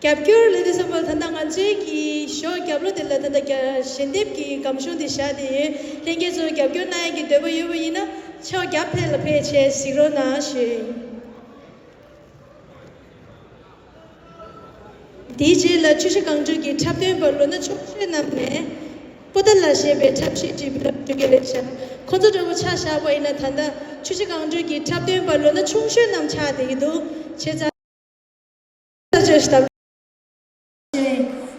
རྒྱབ་སྐྱོར་ལས་དུས་ཙམ་པ་ད་ལྟ་ང་ཚོའི་གི་ཞོགས་རྒྱབ་ལོ་དེ་ལ་ད་ལྟ་རྒྱ་ཞལ་འདེབས་ཀྱི་སྒམ་ཆུང་དེ་བཞག་དེ་ཡོད། ལྷན་རྒྱས་ཚོ་རྒྱབ་སྐྱོར་གནང་ཡས་ཀྱི་འདོད་པ་ཡོད་པ་ཡིན་ན་ཕྱོགས་རྒྱབ་ཕེབས་ལ་ཕེབས་བྱས་གཟིགས་རོགས་གནང་ཞུ་ཡས་ཡིན། དེའི་རྗེས་ལ་ཆུ་བཞི་སྒང་དྲུག་གི་འཁྲབ་སྟོན་པ་ལོ་ན་ཆུང་ཤོས་རྣམས་ནས་པོ་ཏཱ་ལ་ཞེས་པའི་འཁྲབ་གཞས་ཅིག་འབུལ་ལམ་སྤྲོད་ཀྱི་རེད་ཤག་ཁོང་ཚོ་འདྲ་བོ་ཆ་བཞག་པ་ཡིན་ན་ད་ལྟ་ཆུ་བཞི་སྒང་དྲུག་གི་འཁྲབ་སྟོན་པ་ལོ་ན་ཆུང་ཤོས་རྣམས་ཆགས་བསྡད་ཀྱི་འདུག་བྱས་ཙང་།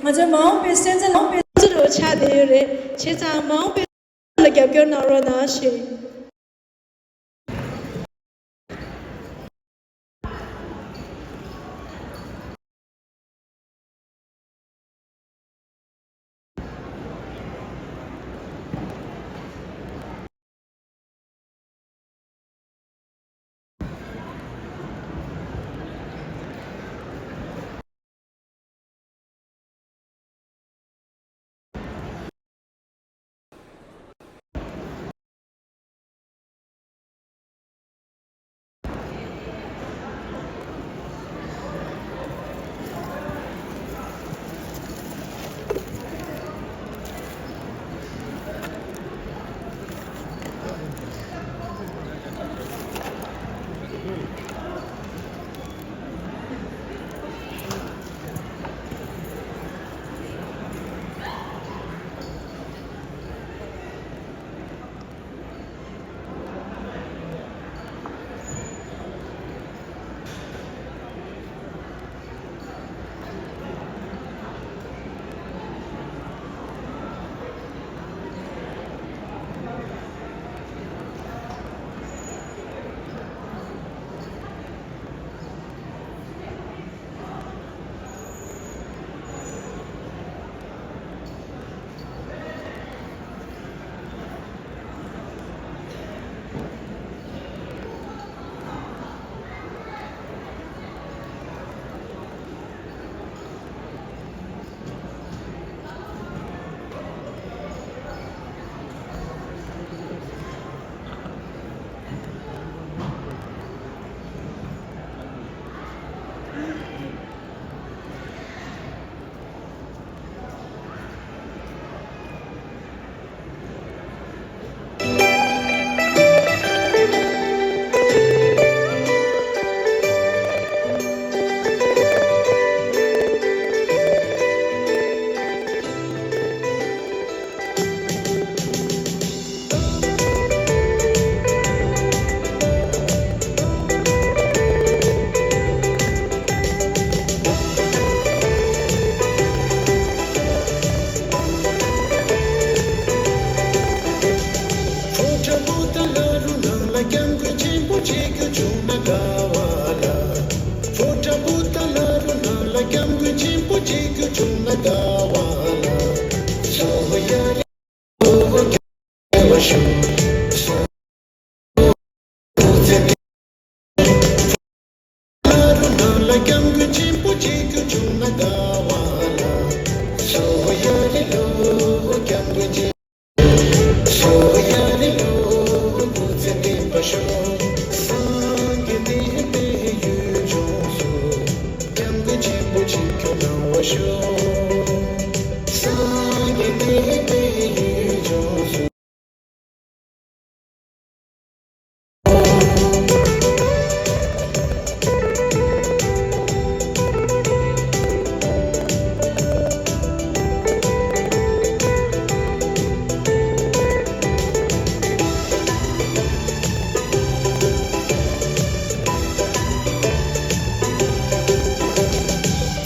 ང་ཚོའི་མ་འོངས་པའི་སོན་རྩ་ལ་དཔེ་མཛོད་རུ་ཆགས་བསྡད་ཡོད་རེད། བྱས་ཙང་མ་འོངས་པའི་ལ་རྒྱབ་སྐྱོར་གནང་རོགས་གནང་ཞུ།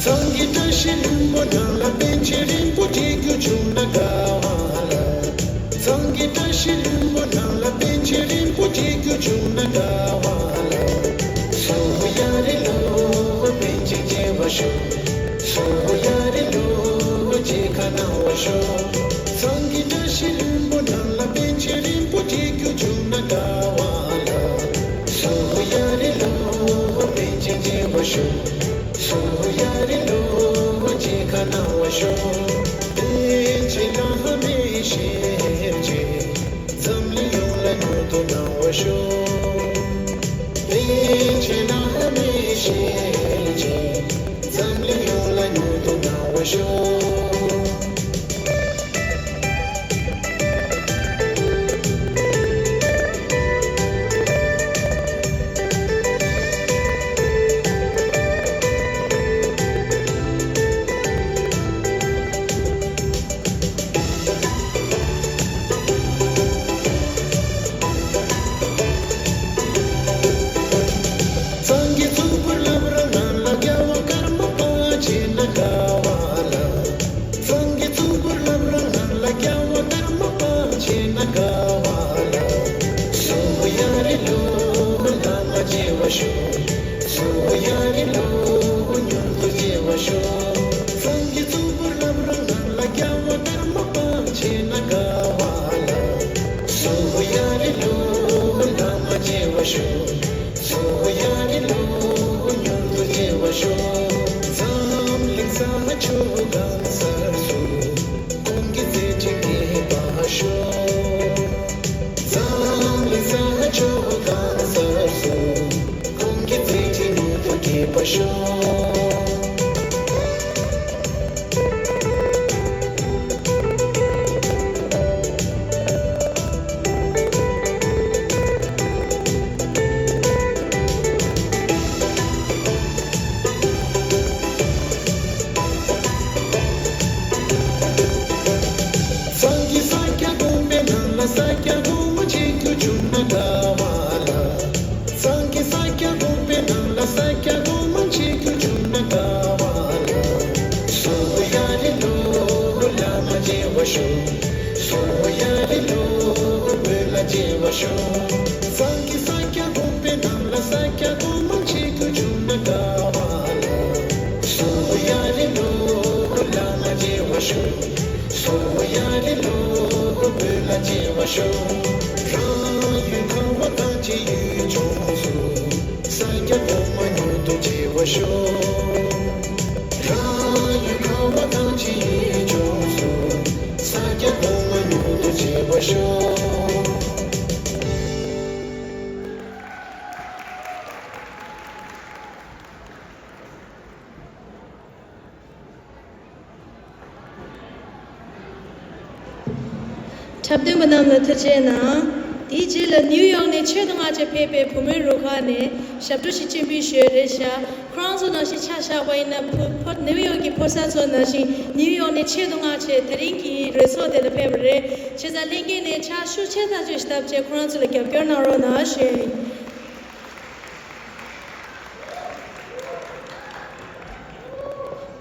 ཚང་གི་བཀྲ་ཤིས་ལྷུན་པོ་ནང་ལ་པཎ་ཆེན་རིན་པོ་ཆེ་རྒྱུ་བྱུང་ན་དགའ་བ་ལ། ཚང་གི་བཀྲ་ཤིས་ལྷུན་པོ་ནང་ལ་པཎ་ཆེན་རིན་པོ་ཆེ་རྒྱུ་བྱུང་ན་དགའ་བ་ལ། སོ་ཡ་རེ་ལོ་པཎ་ཆེན་མཇལ་བར་ཤོག་སོ་ཡ་རེ་ལོ་མཇལ་ཁ་གནང་བར་ཤོག་ཚང་གི་བཀྲ་ཤིས་ལྷུན་པོ་ནང་ལ་པཎ་ཆེན་རིན་པོ་ཆེ་རྒྱུ་བྱུང་ན་དགའ་བ་ལ། སོ་ཡ་རེ་ལོ་པཎ་ཆེན་མཇལ་བར་ཤོག་སོ་ཡ་རེ་ ཤོག་པཎ་ཆེན་བླ་མའི་ཞལ་མཇལ། འཛམ་གླིང་ཡོངས་ལ་མྱུར་དུ་གནང་བར་ཤོག་པཎ་ཆེན་བླ་མའི་ཞལ་མཇལ། འཛམ་གླིང་ཡོངས་ལ་མྱུར་དུ་གནང་བར་ཤོག་སངས་རྒྱས་གཙུག་ཕུད་བླ་མ་རང་ལ་རྒྱལ་བ་ཀརྨ་པ་ཆེ་ན་དགའ་བ་ལ། སངས་རྒྱས་གཙུག་ཕུད་བླ་མ་རང་ལ་རྒྱལ་བ་ཀརྨ་པ་ཆེ་ན་དགའ་བ་ལ། སུ་ཡ་རི་ལོ་བླ་མ་མཇལ་བར་ཤོག་སུ་ཡ་རི་ལོ་མྱུར་དུ་མཇལ་བར་ཤོག་སངས་རྒྱས་གཙུག་ཕུད་བླ་མ་རང་ལ་རྒྱལ་བ་ཀརྨ་པ་ཆེ་ན་དགའ་བ་ལ། སུ་ཡ་རི་ལོ་བླ་མ་མཇལ་བར་ཤོག་སུ་ཡ་རི་ལོ་མྱུར་དུ་མཇལ་བར་ཤོག་འཛམ་གླིང་ས་ཕྱོགས་གང་སར་སུ། ཁོང་གི་མཛད་འཕྲིན་རྒྱས་པར་ཤོག་འཛམ་གླིང་ས་ཕྱོགས་གང་སར་སུ། ཁོང་གི་མཛད་འཕྲིན་མྱུར་དུ་རྒྱས་པར་ཤོག་སངས་རྒྱས་ས་སྐྱ་དགོན་པའི་ནང་ལ་ས་སྐྱ་སྒོ་མོ་ཆེ་རྒྱུ་བྱུང་ན་དགའ་བ་ལ། སངས་རྒྱས་ས་སྐྱ་དགོན་པའི་ནང་ལ་ས་སྐྱ་སྒོ་མོ་ཆེ་རྒྱུ་བྱུང་ན་དགའ་བ་ལ། སུ་ཡ་རི་ལོ་བླ་མ་མཇལ་བར་ཤོག་སུ་ཡ་རི་ལོ་བོད་ལ་མཇལ་བར་ཤོག་སངས་རྒྱས་ས་སྐྱ་དགོན་པའི་ནང་ལ་ས་སྐྱ་སྒོ་མོ་ཆེ་རྒྱུ་བྱུང་ན་དགའ་བ་ལ། སུ་ཡ་རི་ལོ་བླ་མ་མཇལ་བར་ཤོག་སུ་ཡ་རི་ལོ་བོད་ལ་མཇལ་བར་ཤོག་རང་ཡུལ་ཁམས་པ་ཐམས་ཅད་ཡུལ་ལྗོངས་སུ། ས་སྐྱ་གོང་མ་མྱུར་དུ་མཇལ་བར་ཤོག་རང་ཡུལ་ཁམས་པ་ཐམས་ཅད་ཡུལ་ལྗོངས་སུ། ས་སྐྱ་གོང་མ་མྱུར་དུ་མཇལ་བར་ཤོག་འཁྲབ་སྟོན་པ་རྣམས་ལ་ཐུགས་རྗེ་གནང་། དེའི་རྗེས་ལ་ནིའུ་ཡོག་ནས་ཆེད་དུ་མངགས་བྱས་ཕེབས་པའི་བུ་མོའི་རུ་ཁག་ནས་ཞབས་བྲོ་ཞིག་སྤྱན་འབུལ་ཞུས་རེད་ཤག་ཁོ་རང་ཚོ་ནང་བཞིན་ཆ་བཞག་པ་ཡིན་ན་ཕོ་ཕོ་ནིའུ་ཡོག་གི་ཕོ་གསར་ཚོ་ནང་བཞིན་ནིའུ་ཡོག་ནས་ཆེད་དུ་མངགས་བྱས་དེ་རིང་གི་རོལ་ཚོགས་དེ་ལ་ཕེབས་པ་རེད། བྱས་ཙང་ལྷན་རྒྱས་ནས་ཕྱག་ཤུགས་ཆེ་ཐག་ཆོད་ཞིག་བཏབ་བྱས་ཁོ་རང་ཚོ་ལ་རྒྱབ་སྐྱོར་གནང་རོགས་གནང་ཞུ།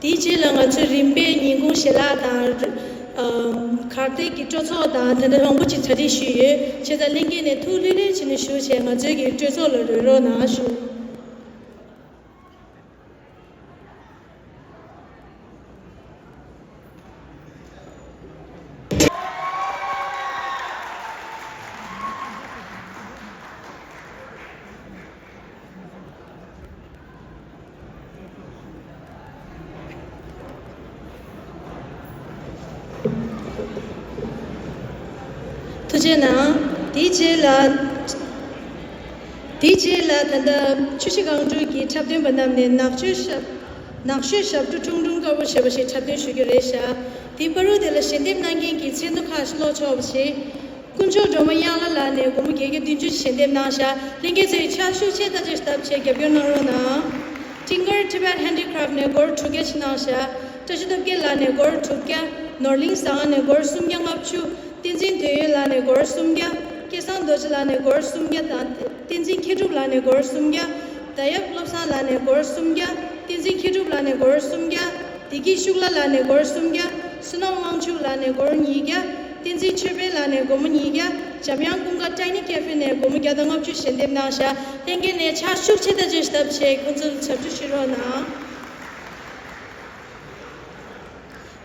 དེའི་རྗེས་ལ་ང་ཚོས་རིམ་པས་ཉིན་གུང་ཞལ་ལག་དང་། ཨ། གར་སྟེགས་ཀྱི་སྤྲོ་ཚོགས་དང་དེ་འདྲ་མང་པོ་ཅིག་གྲ་སྒྲིག་ཞུས་ཡོད། བྱས་ཙང་ལྷན་རྒྱས་ནས་ཐུགས་ལྷོད་ལྷོད་བྱས་ནས་བཞུགས་བྱས་ང་ཚོའི་གི་སྤྲོ་ཚོགས་ལ་རོལ་རོགས་གནང་ཞུ། ཐུགས་རྗེ་གནང་། དེའི་རྗེས་ལ། དེའི་རྗེས་ལ་ད་ལྟ་ཆུ་བཞི་སྒང་དྲུག་གི་འཁྲབ་སྟོན་པ་རྣམས་ནས་ནག་ཆུའི་ཞབས། ནག་ཆུའི་ཞབས་བྲོ་ཁྲུང་ཁྲུང་དཀར་པོ་ཞེས་པ་ཞིག་འཁྲབ་སྟོན་ཞུ་རྒྱུ་རེད་ཤག་དེའི་བར་དུ་དེ་ལ་ཞལ་འདེབས་གནང་མཁན་གྱི་ཚིག་མདོ་ཁག་ཅིག་ཀློག་ཆོག་པ་ཞིག་དཀོན་མཆོག་སྒྲོལ་མ་གཡང་ལྷ་ལགས་ནས་སྒོར་མོ་བརྒྱད་བརྒྱ་བདུན་ཅུ་ཞལ་འདེབས་གནང་ཤག་ལྷན་རྒྱས་ཚོས་ཕྱག་ཤུགས་ཆེ་ཐག་ཆོད་བཏབ་བྱས་རྒྱབ་སྐྱོར་གནང་རོགས་གནང་། སྤྲིན་དཀར་Tibet Handicraft ནས་སྒོར་དྲུག་བརྒྱ་ཞིག་གནང་ཤག་བཀྲ་ཤིས་སྟོབས་རྒྱལ་ལགས་ནས་སྒོར་དྲུག་བརྒྱ། ནོར་གླིང་ཟངས་ནས་སྒོར་སུམ་བརྒྱ་ལྔ་བཅུ། བསྟན་འཛིན་དོན་ཡོད་ལགས་ནས་སྒོར་སུམ་བརྒྱ། སྐལ་བཟང་རྡོ་རྗེ་ལགས་ནས་སྒོར་སུམ་བརྒྱ་དང་། བསྟན་འཛིན་མཁས་གྲུབ་ལགས་ནས་སྒོར་སུམ་བརྒྱ། ཟླ་ཡབ་བློ་བཟང་ལགས་ནས་སྒོར་སུམ་བརྒྱ། བསྟན་འཛིན་མཁས་གྲུབ་ལགས་ནས་སྒོར་སུམ་བརྒྱ། བདེ་སྐྱིད་ཤུགས་ལྷ་ལགས་ནས་སྒོར་སུམ་བརྒྱ། བསོད་ནམས་དབང་ཕྱུག་ལགས་ནས་སྒོར་ཉིས་བརྒྱ། བསྟན་འཛིན་ཆོས་འཕེལ་ལགས་ནས་སྒོར་མོ་ཉིས་བརྒྱ། འཇམ་དབྱངས་ཀུན་དགའ་Tiny Cafe ནས་སྒོར་མོ་བརྒྱ་དང་ལྔ་བཅུ་ཞལ་འདེབས་གནང་ཤག་ལྷན་རྒྱས་ནས་ཕྱག་ཤུགས་ཆེ་ཐག་ཆོད་བཏབ་བྱས་ཁོང་ཚོ་ལ་ཞབས་བྲོ་ཞུ་རོགས་གནང་།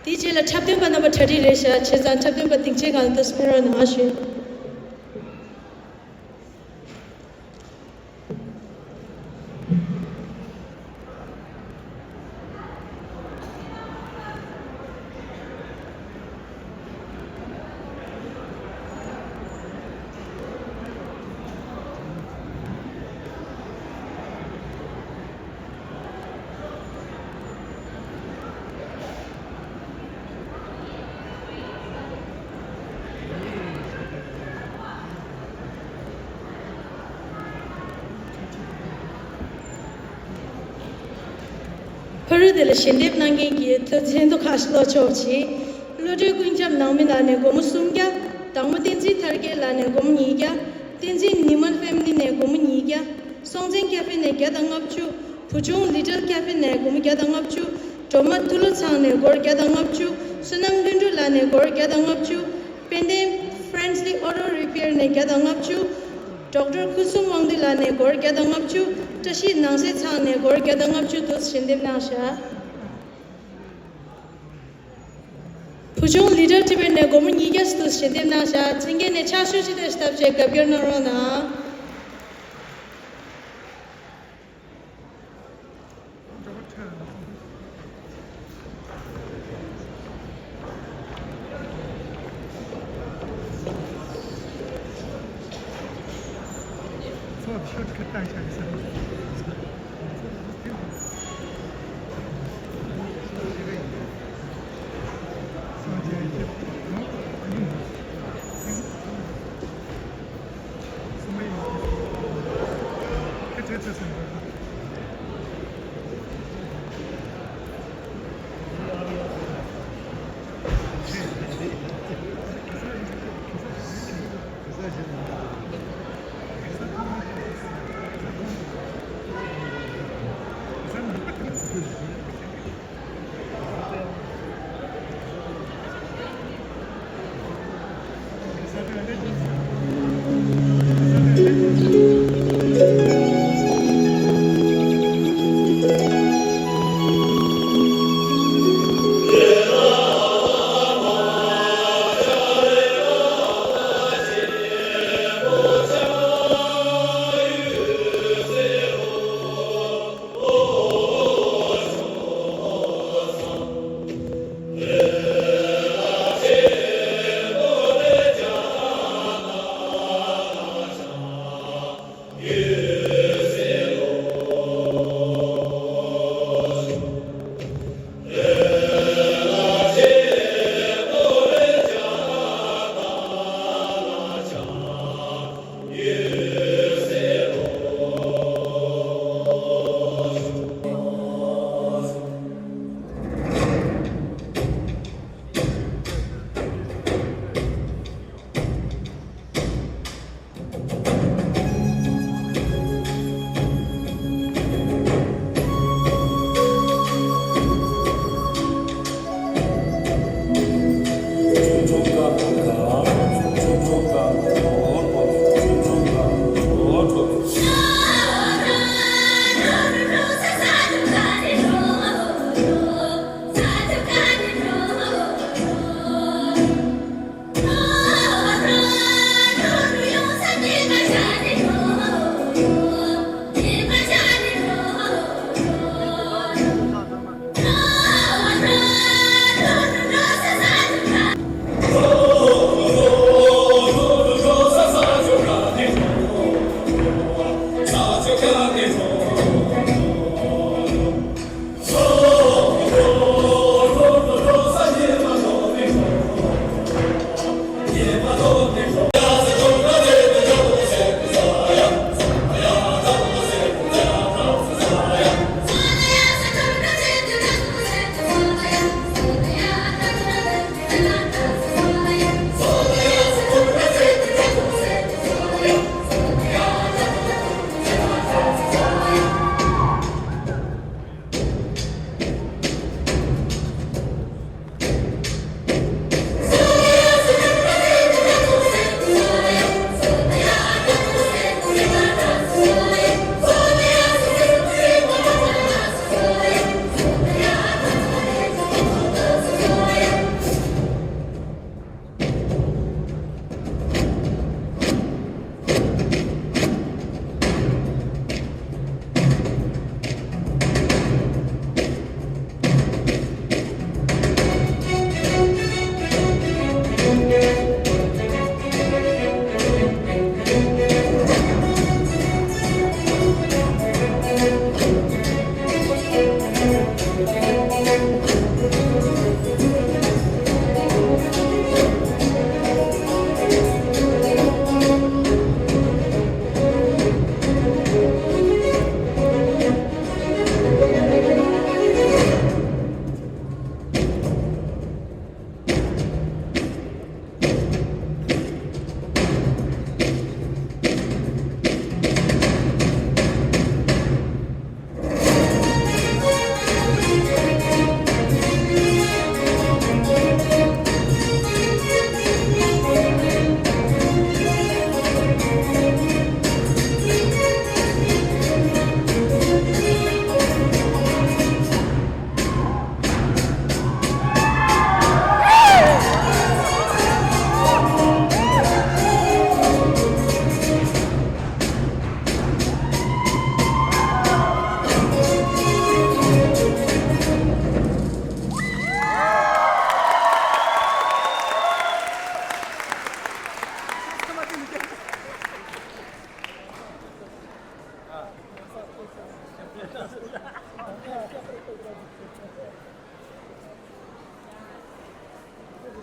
དེའི་རྗེས་ལ་འཁྲབ་སྟོན་པ་རྣམ་པ་གྲ་སྒྲིག་རེད་ཤག་བྱས་ཙང་འཁྲབ་སྟོན་པ་སྡིངས་ཆའི་སྒང་ལ་ཏོག་ཙམ་ཕེབས་རོགས་གནང་ཞུ། ཕ་རོལ་དེ་ལ་ཞལ་འདེབས་གནང་མཁན་གྱི་ཐུགས་མཚན་དུ་ཁ་ཤས་ལོ་ཆོག་ཆེ། བློ་གྲོས་ཀུན་ཁྱབ་ནང་མི་ལགས་ནས་སྒོར་མོ་སུམ་བརྒྱ། དང་མོ་བསྟན་འཛིན་དར་རྒྱས་ལགས་ནས་སྒོར་མོ་ཉིས་བརྒྱ། བསྟན་འཛིན་ཉི་མ་ཕེམ་ལི་ནས་སྒོར་མོ་ཉིས་བརྒྱ། སྲོང་བཙན་ཀྱ་ཕེ་ནས་བརྒྱ་དང་ལྔ་བཅུ། བུ་ཆུང་ལི་ཏལ་ཀྱ་ཕེ་ནས་སྒོར་མོ་བརྒྱ་དང་ལྔ་བཅུ། སྒྲོལ་མ་ཐུ་ལུ་ཚང་ནས་སྒོར་བརྒྱ་དང་ལྔ་བཅུ། བསོད་ནམས་ལྷུན་གྲུབ་ལགས་ནས་སྒོར་བརྒྱ་དང་ལྔ་བཅུ། དཔལ་ལྡན་Friendly Auto Repair ནས་བརྒྱ་དང་ལྔ་བཅུ། ཌོག་ཊར་ཁུ་སུམ་དབང་འདུས་ལགས་ནས་སྒོར་བརྒྱ་དང་ལྔ་བཅུ། བཀྲ་ཤིས་ནང་གསེས་ཚང་ནས་སྒོར་བརྒྱ་དང་ལྔ་བཅུ་དུ་ཞལ་འདེབས་གནང་བཞག་བུ་ཆུང་ལི་ཏལ་ཊི་བེཊ་ནས་སྒོར་མོ་ཉིས་བརྒྱ་དུ་ཞལ་འདེབས་གནང་བཞག་མཚན་སྐྱེལ་ནས་ཕྱག་ཤུལ་ཅི་ཏེ་ཞིག་བཏབ་བྱས་རྒྱབ་སྐྱོར་གནང་རོགས་གནང་།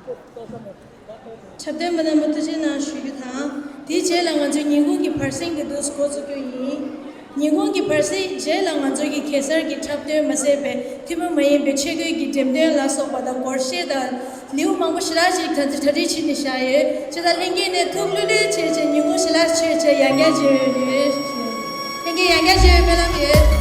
འཁྲབ་སྟོན་པ་རྣམ་པ་ཐུགས་རྗེ་གནང་ཞུ་རྒྱུ་དང་། དེའི་རྗེས་ལ་ང་ཚོས་ཉིན་གུང་གི་བར་གསེང་གི་འདུག་འགོ་བཙུགས་རྒྱུ་ཡིན། ཉིན་གུང་གི་བར་གསེང་རྗེས་ལ་ང་ཚོ་གི་གེ་སར་གྱི་འཁྲབ་སྟོན་མ་ཟད་པའི་ཐུན་མོང་མ་ཡིན་པའི་ཆས་གོས་ཀྱི་འགྲེམས་སྟོན་ལ་སོགས་པ་དང་སྒོར་གཞས་དང་ལེའུ་མང་པོ་ཞེ་དྲག་ཅིག་ད་ལྟ་གྲ་སྒྲིག་བྱས་ནས་བཞག་ཡོད། ཇི་ལྟར་ལྷན་རྒྱས་ནས་ཐུགས་ལྷོད་ལྷོད་བྱས་བྱས་ཉིན་གུང་ཞལ་ལག་མཆོད་བྱས་ཡང་བསྐྱར་མཇལ་ཡོང་རེད། ལྷན་རྒྱས་ཡང་བསྐྱར་མཇལ་བའི་སྨོན་ལམ་ཡོད།